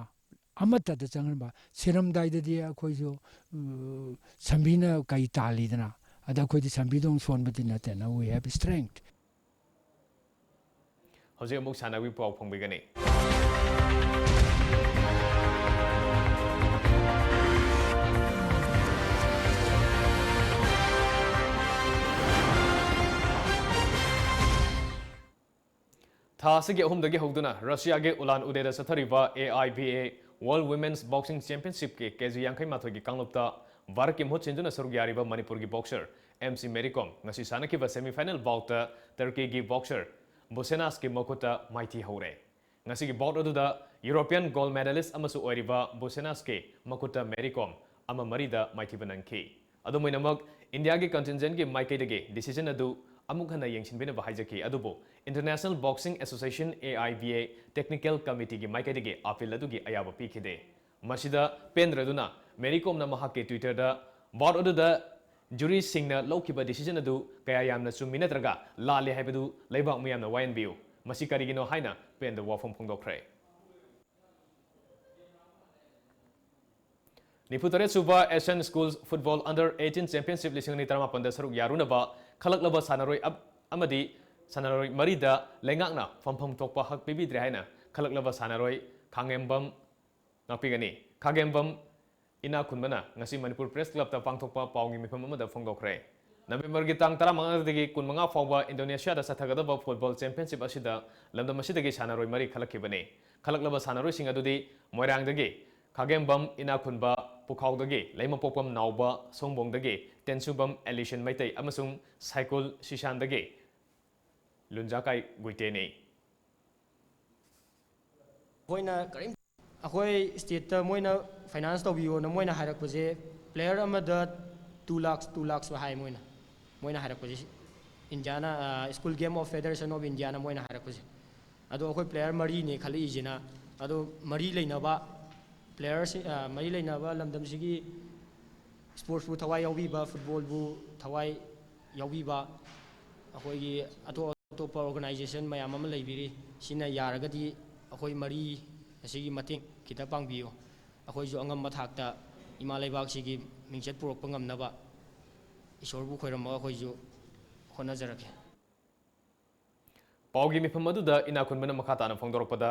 ꯑꯃꯠꯇꯗ ꯆꯪꯍꯟꯕ꯫ ꯁꯤꯔꯝꯗꯥꯏꯗꯗꯤ ꯑꯩꯈꯣꯏꯁꯨ, ꯎ, ꯁꯝꯕꯤꯅ ꯀꯩ ꯇꯥꯜꯂꯤꯗꯅ, ꯑꯗ ꯑꯩꯈꯣꯏꯗꯤ ꯁꯝꯕꯤꯗꯧ ꯁꯣꯟꯕꯗꯤ ꯅꯠꯇꯦꯅ, we have strength꯫ ꯍꯧꯖꯤꯛ ꯑꯃꯨꯛ ꯁꯥꯟꯅꯕꯒꯤ ꯄꯥꯎ ꯐꯪꯕꯤꯒꯅꯤ꯫ ꯊꯥ ꯑꯁꯤꯒꯤ ꯑꯍꯨꯝꯗꯒꯤ ꯍꯧꯗꯨꯅ ꯔꯁꯤꯌꯥꯒꯤ ꯎꯂꯥꯟ ꯎꯗꯦꯗ ꯆꯠꯊꯔꯤꯕ A I B A World Women's Boxing Championship ꯀꯤ ꯀꯦ ꯖꯤ ꯌꯥꯡꯈꯩ ꯃꯥꯊꯣꯏꯒꯤ ꯀꯥꯡꯂꯨꯞꯇ ꯚꯥꯔꯠꯀꯤ ꯃꯍꯨꯠ ꯁꯤꯟꯗꯨꯅ ꯁꯔꯨꯛ ꯌꯥꯔꯤꯕ ꯃꯅꯤꯄꯨꯔꯒꯤ boxer M C Mary Kom ꯉꯁꯤ ꯁꯥꯟꯅꯈꯤꯕ semi final bout ꯇ ꯇꯔꯀꯤꯒꯤ boxer ꯕꯨꯁꯦꯅꯥꯁꯀꯤ ꯃꯈꯨꯠꯇ ꯃꯥꯏꯊꯤ ꯍꯧꯔꯦ꯫ ꯉꯁꯤꯒꯤ bout ꯑꯗꯨꯗ European gold medalist ꯑꯃꯁꯨ ꯑꯣꯏꯔꯤꯕ ꯕꯨꯁꯦꯅꯥꯁꯀꯤ ꯃꯈꯨꯠꯇ ꯃꯦꯔꯤ ꯀꯣꯝ ꯑꯃ ꯃꯔꯤꯗ ꯃꯥꯏꯊꯤꯕ ꯅꯪꯈꯤ꯫ ꯑꯗꯨꯝ ꯑꯣꯏꯅꯃꯛ, ꯏꯟꯗꯤꯌꯥꯒꯤ contingent ꯀꯤ ꯃꯥꯏꯀꯩꯗꯒꯤ decision ꯑꯗꯨ ꯑꯃꯨꯛ ꯍꯟꯅ ꯌꯦꯡꯁꯤꯟꯕꯤꯅꯕ ꯍꯥꯏꯖꯈꯤ, ꯑꯗꯨꯕꯨ International Boxing Association, A I B A, Technical Committee ꯒꯤ ꯃꯥꯏꯀꯩꯗꯒꯤ appeal ꯑꯗꯨꯒꯤ ꯑꯌꯥꯕ ꯄꯤꯈꯤꯗꯦ꯫ ꯃꯁꯤꯗ ꯄꯦꯟꯗ꯭ꯔꯗꯨꯅ ꯃꯦꯔꯤ ꯀꯣꯝꯅ ꯃꯍꯥꯛꯀꯤ Twitter ꯗ bout ꯑꯗꯨꯗ jury ꯁꯤꯡꯅ ꯂꯧꯈꯤꯕ decision ꯑꯗꯨ ꯀꯌꯥ ꯌꯥꯝꯅ ꯆꯨꯝꯃꯤ ꯅꯠꯇ꯭ꯔꯒ ꯂꯥꯜꯂꯤ ꯍꯥꯏꯕꯗꯨ ꯂꯩꯕꯥꯛ ꯃꯤꯌꯥꯝꯅ ꯋꯥꯌꯦꯟꯕꯤꯌꯨ, ꯃꯁꯤ ꯀꯔꯤꯒꯤꯅꯣ ꯍꯥꯏꯅ ꯄꯦꯟꯗꯕ ꯋꯥꯐꯝ ꯐꯣꯡꯗꯣꯛꯈ꯭ꯔꯦ꯫ ꯅꯤꯐꯨ ꯇꯔꯦꯠ ꯁꯨꯕ Asian Schools Football Under eighteen Championship ꯂꯤꯁꯤꯡ ꯑꯅꯤ ꯇꯔꯥꯃꯥꯄꯟꯗ ꯁꯔꯨꯛ ꯌꯥꯔꯨꯅꯕ ꯈꯜꯂꯛꯂꯕ ꯁꯥꯟꯅꯔꯣꯏ ꯑꯞ-, ꯑꯃꯗꯤ ꯁꯥꯟꯅꯔꯣꯏ ꯃꯔꯤꯗ ꯂꯩꯉꯥꯛꯅ ꯐꯝꯐꯝ ꯊꯣꯛꯄ ꯍꯛ ꯄꯤꯕꯤꯗ꯭ꯔꯦ ꯍꯥꯏꯅ ꯈꯜꯂꯛꯂꯕ ꯁꯥꯟꯅꯔꯣꯏ ꯈꯥꯉꯦꯝꯕꯝ ꯉꯥꯛꯄꯤꯒꯅꯤ꯫ ꯈꯥꯒꯦꯝꯕꯝ ꯏꯅꯥꯛ ꯈꯨꯟꯕꯅ ꯉꯁꯤ ꯃꯅꯤꯄꯨꯔ Press Club ꯇ ꯄꯥꯡꯊꯣꯛꯄ ꯄꯥꯎꯒꯤ ꯃꯤꯐꯝ ꯑꯃꯗ ꯐꯣꯡꯗꯣꯛꯈ꯭ꯔꯦ꯫ November ꯒꯤ ꯇꯥꯡ ꯇꯔꯥꯃꯉꯥꯗꯒꯤ ꯀꯨꯟꯃꯉꯥ ꯐꯥꯎꯕ Indonesia ꯗ ꯆꯠꯊꯒꯗꯕ football championship ꯑꯁꯤꯗ ꯂꯝꯗꯝ ꯑꯁꯤꯗꯒꯤ ꯁꯥꯟꯅꯔꯣꯏ ꯃꯔꯤ ꯈꯜꯂꯛꯈꯤꯕꯅꯤ꯫ ꯈꯜꯂꯛꯂꯕ ꯁꯥꯟꯅꯔꯣꯏꯁꯤꯡ ꯑꯗꯨꯗꯤ ꯃꯣꯏꯔꯥꯡꯗꯒꯤ ꯈꯥꯒꯦꯝꯕꯝ ꯏꯅꯥꯛ ꯈꯨꯟꯕ, ꯄꯨꯈꯥꯎꯗꯒꯤ ꯂꯩꯃꯄꯣꯛꯄꯝ ꯅꯥꯎꯕ, ꯁꯣꯝꯕꯣꯡꯗꯒꯤ ꯇꯦꯟꯁꯨꯕꯝ ꯑꯦꯂꯤꯁꯟ ꯃꯩꯇꯩ ꯑꯃꯁꯨꯡ ꯁꯥꯏꯀꯨꯜ ꯁꯤꯁꯥꯟꯗꯒꯤ ꯂꯨꯟꯖꯥꯀꯥꯏ ꯒꯨꯏꯇꯦꯅꯤ꯫ ꯑꯩꯈꯣꯏꯅ ꯀꯔꯤꯝ ꯑꯩꯈꯣꯏ ꯁ꯭ꯇꯦꯠꯇ ꯃꯣꯏꯅ ꯐꯥꯏꯅꯥꯟꯁ ꯇꯧꯕꯤꯌꯣꯅ ꯃꯣꯏꯅ ꯍꯥꯏꯔꯛꯄꯁꯦ, ꯄ꯭ꯂꯦꯌꯔ ꯑꯃꯗ two lakhs, two lakhs ꯍꯥꯏ ꯃꯣꯏꯅ, ꯃꯣꯏꯅ ꯍꯥꯏꯔꯛꯄꯁꯦ꯫ ꯏꯟꯗꯤꯌꯥꯅ, school game of federation of Indiaꯅ ꯃꯣꯏꯅ ꯍꯥꯏꯔꯛꯄꯁꯦ꯫ ꯑꯗꯣ ꯑꯩꯈꯣꯏ ꯄ꯭ꯂꯦꯌꯔ ꯃꯔꯤꯅꯦ ꯈꯜꯂꯛꯏꯁꯤꯅ꯫ ꯑꯗꯣ ꯃꯔꯤ ꯂꯩꯅꯕ ꯄ꯭ꯂꯦꯌꯔꯁꯤ, ꯃꯔꯤ ꯂꯩꯅꯕ ꯂꯝꯗꯝꯁꯤꯒꯤ ꯁ꯭ꯄꯣꯔꯠꯁꯄꯨ ꯊꯋꯥꯏ ꯌꯥꯎꯕꯤꯕ, ꯐꯨꯠꯕꯣꯜꯕꯨ ꯊꯋꯥꯏ ꯌꯥꯎꯕꯤꯕ, ꯑꯩꯈꯣꯏꯒꯤ ꯑꯇꯣꯞ ꯑꯇꯣꯞꯄ ꯑꯣꯔꯒꯅꯥꯏꯖꯦꯁꯟ ꯃꯌꯥꯝ ꯑꯃ ꯂꯩꯕꯤꯔꯤ꯫ ꯁꯤꯅ ꯌꯥꯔꯒꯗꯤ ꯑꯩꯈꯣꯏ ꯃꯔꯤ ꯑꯁꯤꯒꯤ ꯃꯇꯦꯡ ꯈꯤꯇ ꯄꯥꯡꯕꯤꯌꯨ꯫ ꯑꯩꯈꯣꯏꯁꯨ ꯑꯉꯝꯕ ꯊꯥꯛꯇ ꯏꯃꯥ ꯂꯩꯕꯥꯛꯁꯤꯒꯤ ꯃꯤꯡꯆꯠ ꯄꯨꯔꯛꯄ ꯉꯝꯅꯕ ꯏꯁꯣꯔꯕꯨ ꯈꯣꯏꯔꯝꯃꯒ ꯑꯩꯈꯣꯏꯁꯨ ꯍꯣꯠꯅꯖꯔꯛꯀꯦ꯫ ꯄꯥꯎꯒꯤ ꯃꯤꯐꯝ ꯑꯗꯨꯗ ꯏꯅꯥꯈꯨꯟꯕꯅ ꯃꯈꯥ ꯇꯥꯅ ꯐꯣꯡꯗꯣꯔꯛꯄꯗ,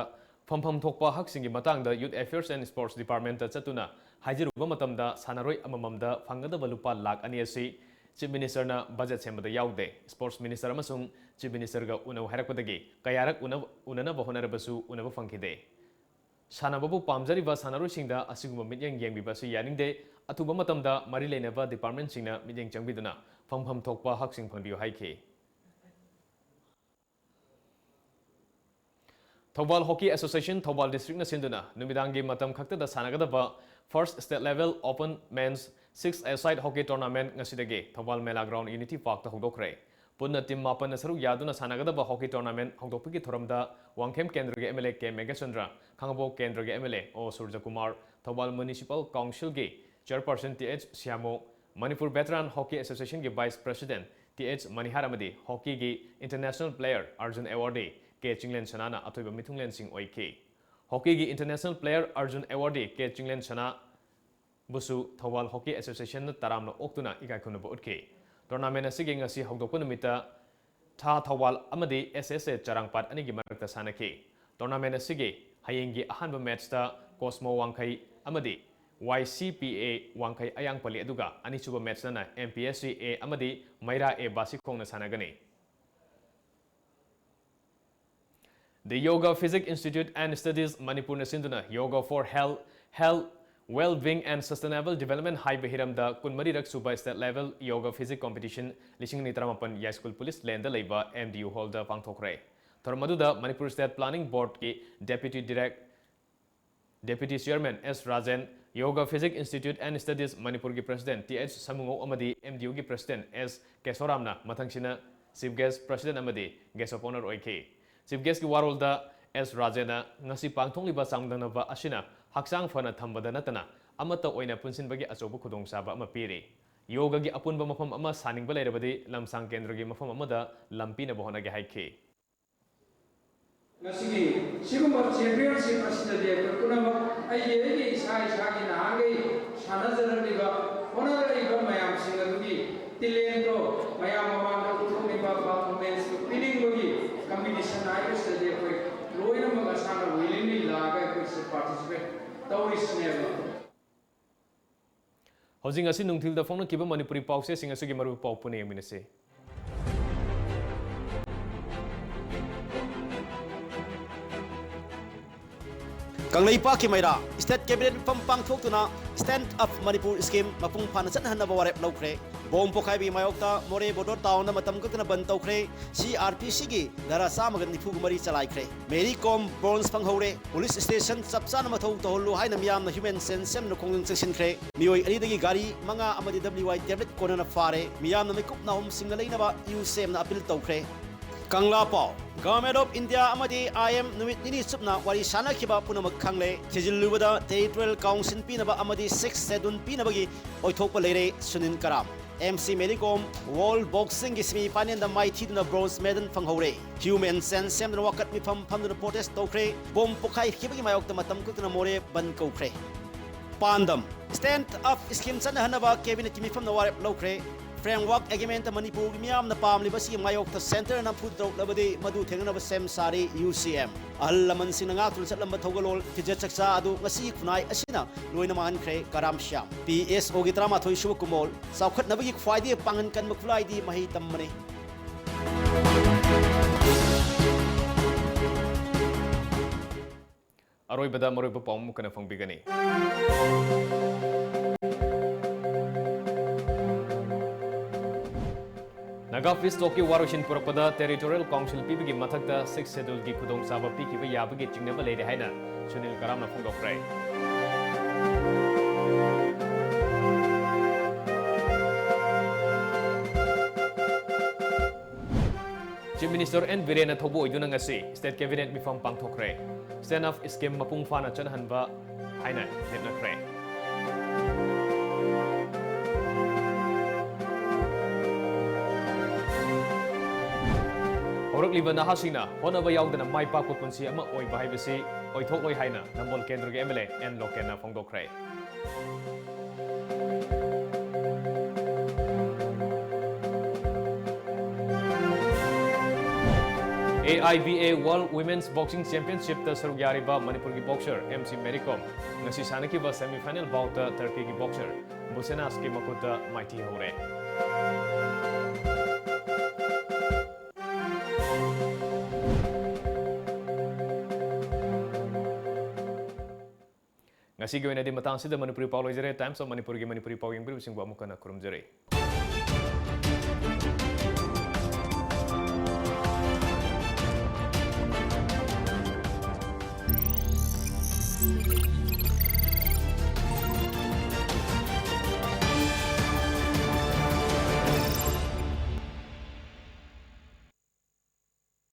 ꯐꯝꯐꯝ ꯊꯣꯛꯄ ꯍꯛꯁꯤꯡꯒꯤ ꯃꯇꯥꯡꯗ Youth Affairs and Sports Departmentꯇ ꯆꯠꯇꯨꯅ ꯍꯥꯏꯖꯔꯨꯕ ꯃꯇꯝꯗ, ꯁꯥꯟꯅꯔꯣꯏ ꯑꯃꯃꯝꯗ ꯐꯪꯒꯗꯕ ꯂꯨꯄꯥ ꯂꯥꯈ ꯑꯅꯤ ꯑꯁꯤ Chief Ministerꯅ ꯕꯖꯦꯠ ꯁꯦꯝꯕꯗ ꯌꯥꯎꯗꯦ꯫ Sports Minister ꯑꯃꯁꯨꯡ Chief Ministerꯒ ꯎꯅꯧ ꯍꯥꯏꯔꯛꯄꯗꯒꯤ ꯀꯌꯥꯔꯛ ꯎꯅ-, ꯎꯅꯅꯕ ꯍꯣꯠꯅꯔꯕꯁꯨ ꯎꯅꯕ ꯐꯪꯈꯤꯗꯦ꯫ ꯁꯥꯟꯅꯕꯕꯨ ꯄꯥꯝꯖꯔꯤꯕ ꯁꯥꯟꯅꯔꯣꯏꯁꯤꯡꯗ ꯑꯁꯤꯒꯨꯝꯕ ꯃꯤꯠꯌꯦꯡ ꯌꯦꯡꯕꯤꯕ ꯑꯁꯤ ꯌꯥꯅꯤꯡꯗꯦ꯫ ꯑꯊꯨꯕ ꯃꯇꯝꯗ ꯃꯔꯤ ꯂꯩꯅꯕ departmentꯁꯤꯡꯅ ꯃꯤꯠꯌꯦꯡ ꯆꯪꯕꯤꯗꯨꯅ ꯐꯪꯐꯝ ꯊꯣꯛꯄ ꯍꯛꯁꯤꯡ ꯐꯪꯕꯤꯌꯨ ꯍꯥꯏꯈꯤ꯫ ꯊꯧꯕꯥꯜ Hockey Association ꯊꯧꯕꯥꯜ districtꯅ ꯁꯤꯟꯗꯨꯅ ꯅꯨꯃꯤꯗꯥꯡꯒꯤ ꯃꯇꯝ ꯈꯛꯇꯗ ꯁꯥꯟꯅꯒꯗꯕ First State Level Open Men's Six-a-side Hockey Tournament ꯉꯁꯤꯗꯒꯤ ꯊꯧꯕꯥꯜ ꯃꯦꯂꯥ ground Unity Parkꯇ ꯍꯧꯗꯣꯛꯈ꯭ꯔꯦ꯫ ꯄꯨꯟꯅ team ꯃꯥꯄꯟꯅ ꯁꯔꯨꯛ ꯌꯥꯗꯨꯅ ꯁꯥꯟꯅꯒꯗꯕ hockey tournament ꯍꯧꯗꯣꯛꯄꯒꯤ ꯊꯧꯔꯝꯗ ꯋꯥꯡꯈꯦꯝ ꯀꯦꯟꯗ꯭ꯔꯒꯤ MLA ꯀꯦ ꯃꯦꯘꯆꯟꯗ꯭ꯔ, ꯈꯥꯉꯕꯣꯛ ꯀꯦꯟꯗ꯭ꯔꯒꯤ MLA ꯑꯣ ꯁꯨꯔꯖꯀꯨꯃꯥꯔ, ꯊꯧꯕꯥꯜ Municipal Councilꯒꯤ Chairperson T H Shyamo, Manipur Veteran Hockey Associationꯒꯤ Vice President T H Manihar ꯑꯃꯗꯤ hockeyꯒꯤ international player ꯑꯔꯖꯨꯟ awardee ꯀꯦ ꯆꯤꯡꯂꯦꯟ ꯁꯅꯥꯅ ꯑꯊꯣꯏꯕ ꯃꯤꯊꯨꯡꯂꯦꯟꯁꯤꯡ ꯑꯣꯏꯈꯤ꯫ Hockeyꯒꯤ international player ꯑꯔꯖꯨꯟ awardee ꯀꯦ ꯆꯤꯡꯂꯦꯟ ꯁꯅꯥꯕꯨꯁꯨ ꯊꯧꯕꯥꯜ Hockey Associationꯅ ꯇꯔꯥꯝꯅ ꯑꯣꯛꯇꯨꯅ ꯏꯀꯥꯏ ꯈꯨꯝꯅꯕ ꯎꯠꯈꯤ꯫ Tournament ꯑꯁꯤꯒꯤ ꯉꯁꯤ ꯍꯧꯗꯣꯛꯄ ꯅꯨꯃꯤꯠꯇ ꯊꯥ ꯊꯧꯕꯥꯜ ꯑꯃꯗꯤ ꯑꯦꯁ ꯑꯦꯁ ꯑꯦ ꯆꯔꯥꯡꯄꯥꯠ ꯑꯅꯤꯒꯤ ꯃꯔꯛꯇ ꯁꯥꯟꯅꯈꯤ꯫ Tournament ꯑꯁꯤꯒꯤ ꯍꯌꯦꯡꯒꯤ ꯑꯍꯥꯟꯕ matchꯇ Cosmo ꯋꯥꯡꯈꯩ ꯑꯃꯗꯤ ꯋꯥꯏ ꯁꯤ ꯄꯤ ꯑꯦ ꯋꯥꯡꯈꯩ ꯑꯌꯥꯡꯄꯜꯂꯤ, ꯑꯗꯨꯒ ꯑꯅꯤꯁꯨꯕ matchꯇꯅ ꯑꯦꯝ ꯄꯤ ꯑꯦꯁ ꯁꯤ ꯑꯦ ꯑꯃꯗꯤ ꯃꯩꯔꯥ ꯑꯦ ꯕꯥꯁꯤꯈꯣꯡꯅ ꯁꯥꯟꯅꯒꯅꯤ꯫ The Yoga Physics Institute and Studies Manipurꯅ ꯁꯤꯟꯗꯨꯅ Yoga for Health, Health, Well-being and Sustainable Development ꯍꯥꯏꯕ ꯍꯤꯔꯝꯗ ꯀꯨꯟꯃꯔꯤꯔꯛ ꯁꯨꯕ State Level Yoga Physics Competition ꯂꯤꯁꯤꯡ ꯑꯅꯤ ꯇꯔꯥꯃꯥꯄꯟ ꯌꯥꯏꯁ꯭ꯀꯨꯜ ꯄꯨꯂꯤꯁ ꯂꯦꯟꯗ ꯂꯩꯕ ꯑꯦꯝ ꯗꯤ ꯌꯨ ꯍꯣꯜꯗ ꯄꯥꯡꯊꯣꯛꯈ꯭ꯔꯦ꯫ ꯊꯧꯔꯝ ꯑꯗꯨꯗ Manipur State Planning Boardꯀꯤ Deputy Direct-, Deputy Chairman S Rajen, Yoga Physics Institute and Studies ꯃꯅꯤꯄꯨꯔꯒꯤ President Th ꯁꯃꯨꯉꯧ ꯑꯃꯗꯤ M D U ꯒꯤ President S ꯀꯦꯁꯣꯔꯥꯝꯅ ꯃꯊꯪꯁꯤꯅ Chief Guest, President ꯑꯃꯗꯤ Guest of Honour ꯑꯣꯏꯈꯤ꯫ Chief Guest ꯀꯤ ꯋꯥꯔꯣꯜꯗ S ꯔꯥꯖꯦꯟꯅ ꯉꯁꯤ ꯄꯥꯡꯊꯣꯛꯂꯤꯕ ꯆꯥꯡꯗꯝꯅꯕ ꯑꯁꯤꯅ ꯍꯛꯆꯥꯡ ꯐꯅ ꯊꯝꯕꯗ ꯅꯠꯇꯅ ꯑꯃꯠꯇ ꯑꯣꯏꯅ ꯄꯨꯟꯁꯤꯟꯕꯒꯤ ꯑꯆꯧꯕ ꯈꯨꯗꯣꯡꯆꯥꯕ ꯑꯃ ꯄꯤꯔꯤ꯫ ꯌꯣꯒꯒꯤ ꯑꯄꯨꯟꯕ ꯃꯐꯝ ꯑꯃ ꯁꯥꯅꯤꯡꯕ ꯂꯩꯔꯕꯗꯤ ꯂꯝꯁꯥꯡ ꯀꯦꯟꯗ꯭ꯔꯒꯤ ꯃꯐꯝ ꯑꯃꯗ ꯂꯝ ꯄꯤꯅꯕ ꯍꯣꯠꯅꯒꯦ ꯍꯥꯏꯈꯤ꯫ ꯉꯁꯤꯒꯤ ꯁꯤꯒꯨꯝꯕ championship ꯑꯁꯤꯗꯗꯤ ꯑꯩꯈꯣꯏ ꯄꯨꯝꯅꯃꯛ ꯑꯩꯒꯤ, ꯑꯩꯒꯤ ꯏꯁꯥ ꯏꯁꯥꯒꯤ ꯅꯍꯥꯟꯈꯩ ꯁꯥꯟꯅꯖꯔꯛꯂꯤꯕ, ꯍꯣꯠꯅꯔꯛꯂꯤꯕ ꯃꯌꯥꯝꯁꯤꯡ ꯑꯗꯨꯒꯤ talent ꯗꯣ ꯃꯌꯥꯝ ꯃꯃꯥꯡꯗ ꯎꯠꯊꯣꯛꯅꯤꯡꯕ, performance ꯄꯤꯅꯤꯡꯕꯒꯤ competition ꯍꯥꯏꯕꯁꯤꯗꯗꯤ ꯑꯩꯈꯣꯏ ꯂꯣꯏꯅꯃꯛ ꯑꯁꯥꯅ willingly ꯂꯥꯛꯑꯒ ꯑꯩꯈꯣꯏꯁꯦ participate ꯇꯧꯔꯤꯁꯤꯅꯦꯕ꯫ ꯍꯧꯖꯤꯛ ꯉꯁꯤ ꯅꯨꯡꯊꯤꯜꯗ ꯐꯣꯡꯂꯛꯈꯤꯕ ꯃꯅꯤꯄꯨꯔꯤ ꯄꯥꯎꯆꯦꯁꯤꯡ ꯑꯁꯤꯒꯤ ꯃꯔꯨꯑꯣꯏꯕ ꯄꯥꯎ ꯄꯨꯟꯅ ꯌꯦꯡꯃꯤꯟꯅꯁꯤ꯫ ꯀꯪꯂꯩꯄꯥꯛꯀꯤ ꯃꯩꯔꯥ, State Cabinet ꯃꯤꯐꯝ ꯄꯥꯡꯊꯣꯛꯇꯨꯅ Stand Up Manipur Scheme ꯃꯄꯨꯡ ꯐꯥꯅ ꯆꯠꯅꯍꯟꯅꯕ ꯋꯥꯔꯦꯞ ꯂꯧꯈ꯭ꯔꯦ꯫ ꯕꯣꯝ ꯄꯣꯈꯥꯏꯕꯒꯤ ꯃꯥꯌꯣꯛꯇ ꯃꯣꯔꯦ ꯕꯣꯔꯗꯔ ꯇꯥꯎꯟꯗ ꯃꯇꯝ ꯀꯛꯇꯅ ꯕꯟ ꯇꯧꯈ꯭ꯔꯦ꯫ C R P C ꯒꯤ ꯙꯥꯔꯥ ꯆꯥꯝꯃꯒ ꯅꯤꯐꯨ ꯃꯔꯤ ꯆꯂꯥꯏꯈ꯭ꯔꯦ꯫ ꯃꯦꯔꯤ ꯀꯣꯝ bronze ꯐꯪꯍꯧꯔꯦ꯫ ꯄꯨꯂꯤꯁ ꯁ꯭ꯇꯦꯁꯟ ꯆꯞ ꯆꯥꯅ ꯃꯊꯧ ꯇꯧꯍꯜꯂꯨ ꯍꯥꯏꯅ ꯃꯤꯌꯥꯝꯅ ꯍ꯭ꯌꯨꯃꯦꯟ ꯆꯦꯟ ꯁꯦꯝꯗꯨꯅ ꯈꯣꯡꯖꯪ ꯆꯪꯁꯤꯟꯈ꯭ꯔꯦ꯫ ꯃꯤꯑꯣꯏ ꯑꯅꯤꯗꯒꯤ ꯒꯥꯔꯤ ꯃꯉꯥ ꯑꯃꯗꯤ W I tablet ꯀꯣꯟꯅꯅ ꯐꯥꯔꯦ꯫ ꯃꯤꯌꯥꯝꯅ ꯃꯤꯀꯨꯞ ꯅꯥꯍꯨꯝꯁꯤꯡꯅ ꯂꯩꯅꯕ U C M ꯅ appeal ꯇꯧꯈ꯭ꯔꯦ꯫ ꯀꯪꯂꯥ ꯄꯥꯎ꯫ Government of India ꯑꯃꯗꯤ I M ꯅꯨꯃꯤꯠ ꯅꯤꯅꯤ ꯆꯨꯞꯅ ꯋꯥꯔꯤ ꯁꯥꯅꯈꯤꯕ ꯄꯨꯝꯅꯃꯛ ꯈꯪꯂꯦ꯫ ꯊꯤꯖꯤꯜꯂꯨꯕꯗ Territorial Council ꯄꯤꯅꯕ ꯑꯃꯗꯤ Sixth Schedule ꯄꯤꯅꯕꯒꯤ ꯑꯣꯏꯊꯣꯛꯄ ꯂꯩꯔꯦ꯫ ꯁꯨꯅꯤꯜ ꯀꯔꯥꯝ꯫ M C ꯃꯦꯔꯤ ꯀꯣꯝ World Boxing ꯒꯤ semi final ꯗ ꯃꯥꯏꯊꯤꯗꯨꯅ bronze medal ꯐꯪꯍꯧꯔꯦ꯫ ꯍ꯭ꯌꯨꯃꯦꯟ ꯆꯦꯟ ꯁꯦꯝꯗꯨꯅ ꯋꯥꯀꯠ ꯃꯤꯐꯝ ꯐꯝꯗꯨꯅ protest ꯇꯧꯈ꯭ꯔꯦ꯫ ꯕꯣꯝ ꯄꯣꯈꯥꯏꯈꯤꯕꯒꯤ ꯃꯥꯌꯣꯛꯇ ꯃꯇꯝ ꯀꯛꯇꯅ ꯃꯣꯔꯦ ꯕꯟ ꯀꯧꯈ꯭ꯔꯦ꯫ ꯄꯥꯟꯗꯝ: Stand Up Scheme ꯆꯠꯅꯍꯟꯅꯕ Cabinet ꯀꯤ ꯃꯤꯐꯝꯅ ꯋꯥꯔꯦꯞ ꯂꯧꯈ꯭ꯔꯦ꯫ Framework Agreement ꯇ ꯃꯅꯤꯄꯨꯔꯒꯤ ꯃꯤꯌꯥꯝꯅ ꯄꯥꯝꯂꯤꯕ ꯑꯁꯤꯒꯤ ꯃꯥꯌꯣꯛꯇ centre ꯅ ꯅꯝꯐꯨꯗ ꯇꯧꯔꯛꯂꯕꯗꯤ ꯃꯗꯨ ꯊꯦꯡꯅꯅꯕ ꯁꯦꯝ ꯁꯥꯔꯤ U C M꯫ ꯑꯍꯜ ꯂꯃꯟꯁꯤꯡꯅ ꯉꯥꯛꯇꯨꯅ ꯆꯠꯂꯝꯕ ꯊꯧꯒꯜꯂꯣꯟ, ꯐꯤꯖꯦꯠ ꯆꯛꯆꯥ ꯑꯗꯨ ꯉꯁꯤꯒꯤ ꯈꯨꯟꯅꯥꯏ ꯑꯁꯤꯅ ꯂꯣꯏꯅ ꯃꯥꯡꯍꯟꯈ꯭ꯔꯦ꯫ ꯀꯔꯥꯝ ꯁ꯭ꯌꯥꯝ꯫ P S O ꯒꯤ ꯇꯔꯥꯃꯥꯊꯣꯏ ꯁꯨꯕ ꯀꯨꯝꯑꯣꯜ꯫ ꯆꯥꯎꯈꯠꯅꯕꯒꯤ ꯈ꯭ꯋꯥꯏꯗꯒꯤ ꯄꯥꯡꯒꯜ ꯀꯟꯕ ꯈꯨꯠꯂꯥꯏꯗꯤ ꯃꯍꯩ ꯇꯝꯕꯅꯤ꯫ ꯑꯔꯣꯏꯕꯗ ꯃꯔꯨꯑꯣꯏꯕ ꯄꯥꯎ ꯑꯃꯨꯛ ꯍꯟꯅ ꯐꯣꯡꯕꯤꯒꯅꯤ꯫ ꯅꯥꯒꯥ peace talk ꯀꯤ ꯋꯥꯔꯣꯏꯁꯤꯟ ꯄꯨꯔꯛꯄꯗ Territorial Council ꯄꯤꯕꯒꯤ ꯃꯊꯛꯇ Sixth Schedule ꯒꯤ ꯈꯨꯗꯣꯡꯆꯥꯕ ꯄꯤꯈꯤꯕ ꯌꯥꯕꯒꯤ ꯆꯤꯡꯅꯕ ꯂꯩꯔꯦ ꯍꯥꯏꯅ ꯁꯨꯅꯤꯜ ꯀꯔꯥꯝꯅ ꯐꯣꯡꯗꯣꯛꯈ꯭ꯔꯦ꯫ Chief Minister N. ꯕꯤꯔꯦꯟꯅ ꯊꯧꯕꯨ ꯑꯣꯏꯗꯨꯅ ꯉꯁꯤ State Cabinet ꯃꯤꯐꯝ ꯄꯥꯡꯊꯣꯛꯈ꯭ꯔꯦ꯫ Stand Up Scheme ꯃꯄꯨꯡ ꯐꯥꯅ ꯆꯠꯅꯍꯟꯕ ꯍꯥꯏꯅ ꯂꯦꯞꯅꯈ꯭ꯔꯦ꯫ ꯍꯧꯔꯛꯂꯤꯕ ꯅꯍꯥꯁꯤꯡꯅ ꯍꯣꯠꯅꯕ ꯌꯥꯎꯗꯅ ꯃꯥꯏ ꯄꯥꯛꯄ ꯄꯨꯟꯁꯤ ꯑꯃ ꯑꯣꯏꯕ ꯍꯥꯏꯕꯁꯤ ꯑꯣꯏꯊꯣꯛꯂꯣꯏ ꯍꯥꯏꯅ ꯅꯝꯕꯣꯜ ꯀꯦꯟꯗ꯭ꯔꯒꯤ M L A N. ꯂꯣꯀꯦꯟꯅ ꯐꯣꯡꯗꯣꯛꯈ꯭ꯔꯦ꯫ A I B A World Women's Boxing Championship ꯇ ꯁꯔꯨꯛ ꯌꯥꯔꯤꯕ ꯃꯅꯤꯄꯨꯔꯒꯤ boxer M C Mary Kom ꯉꯁꯤ ꯁꯥꯟꯅꯈꯤꯕ semi final bout ꯇ ꯇꯔꯀꯤꯒꯤ boxer ꯕꯨꯁꯦꯅꯥꯁꯀꯤ ꯃꯈꯨꯠꯇ ꯃꯥꯏꯊꯤꯍꯧꯔꯦ꯫ ꯉꯁꯤꯒꯤ ꯑꯣꯏꯅꯗꯤ ꯃꯇꯥꯡ ꯑꯁꯤꯗ ꯃꯅꯤꯄꯨꯔꯤ ꯄꯥꯎ ꯂꯣꯏꯖꯔꯦ꯫ Times of ꯃꯅꯤꯄꯨꯔꯒꯤ ꯃꯅꯤꯄꯨꯔꯤ ꯄꯥꯎ ꯌꯦꯡꯕꯤꯔꯤꯕꯁꯤꯡꯕꯨ ꯑꯃꯨꯛ ꯍꯟꯅ ꯈꯨꯔꯨꯝꯖꯔꯤ꯫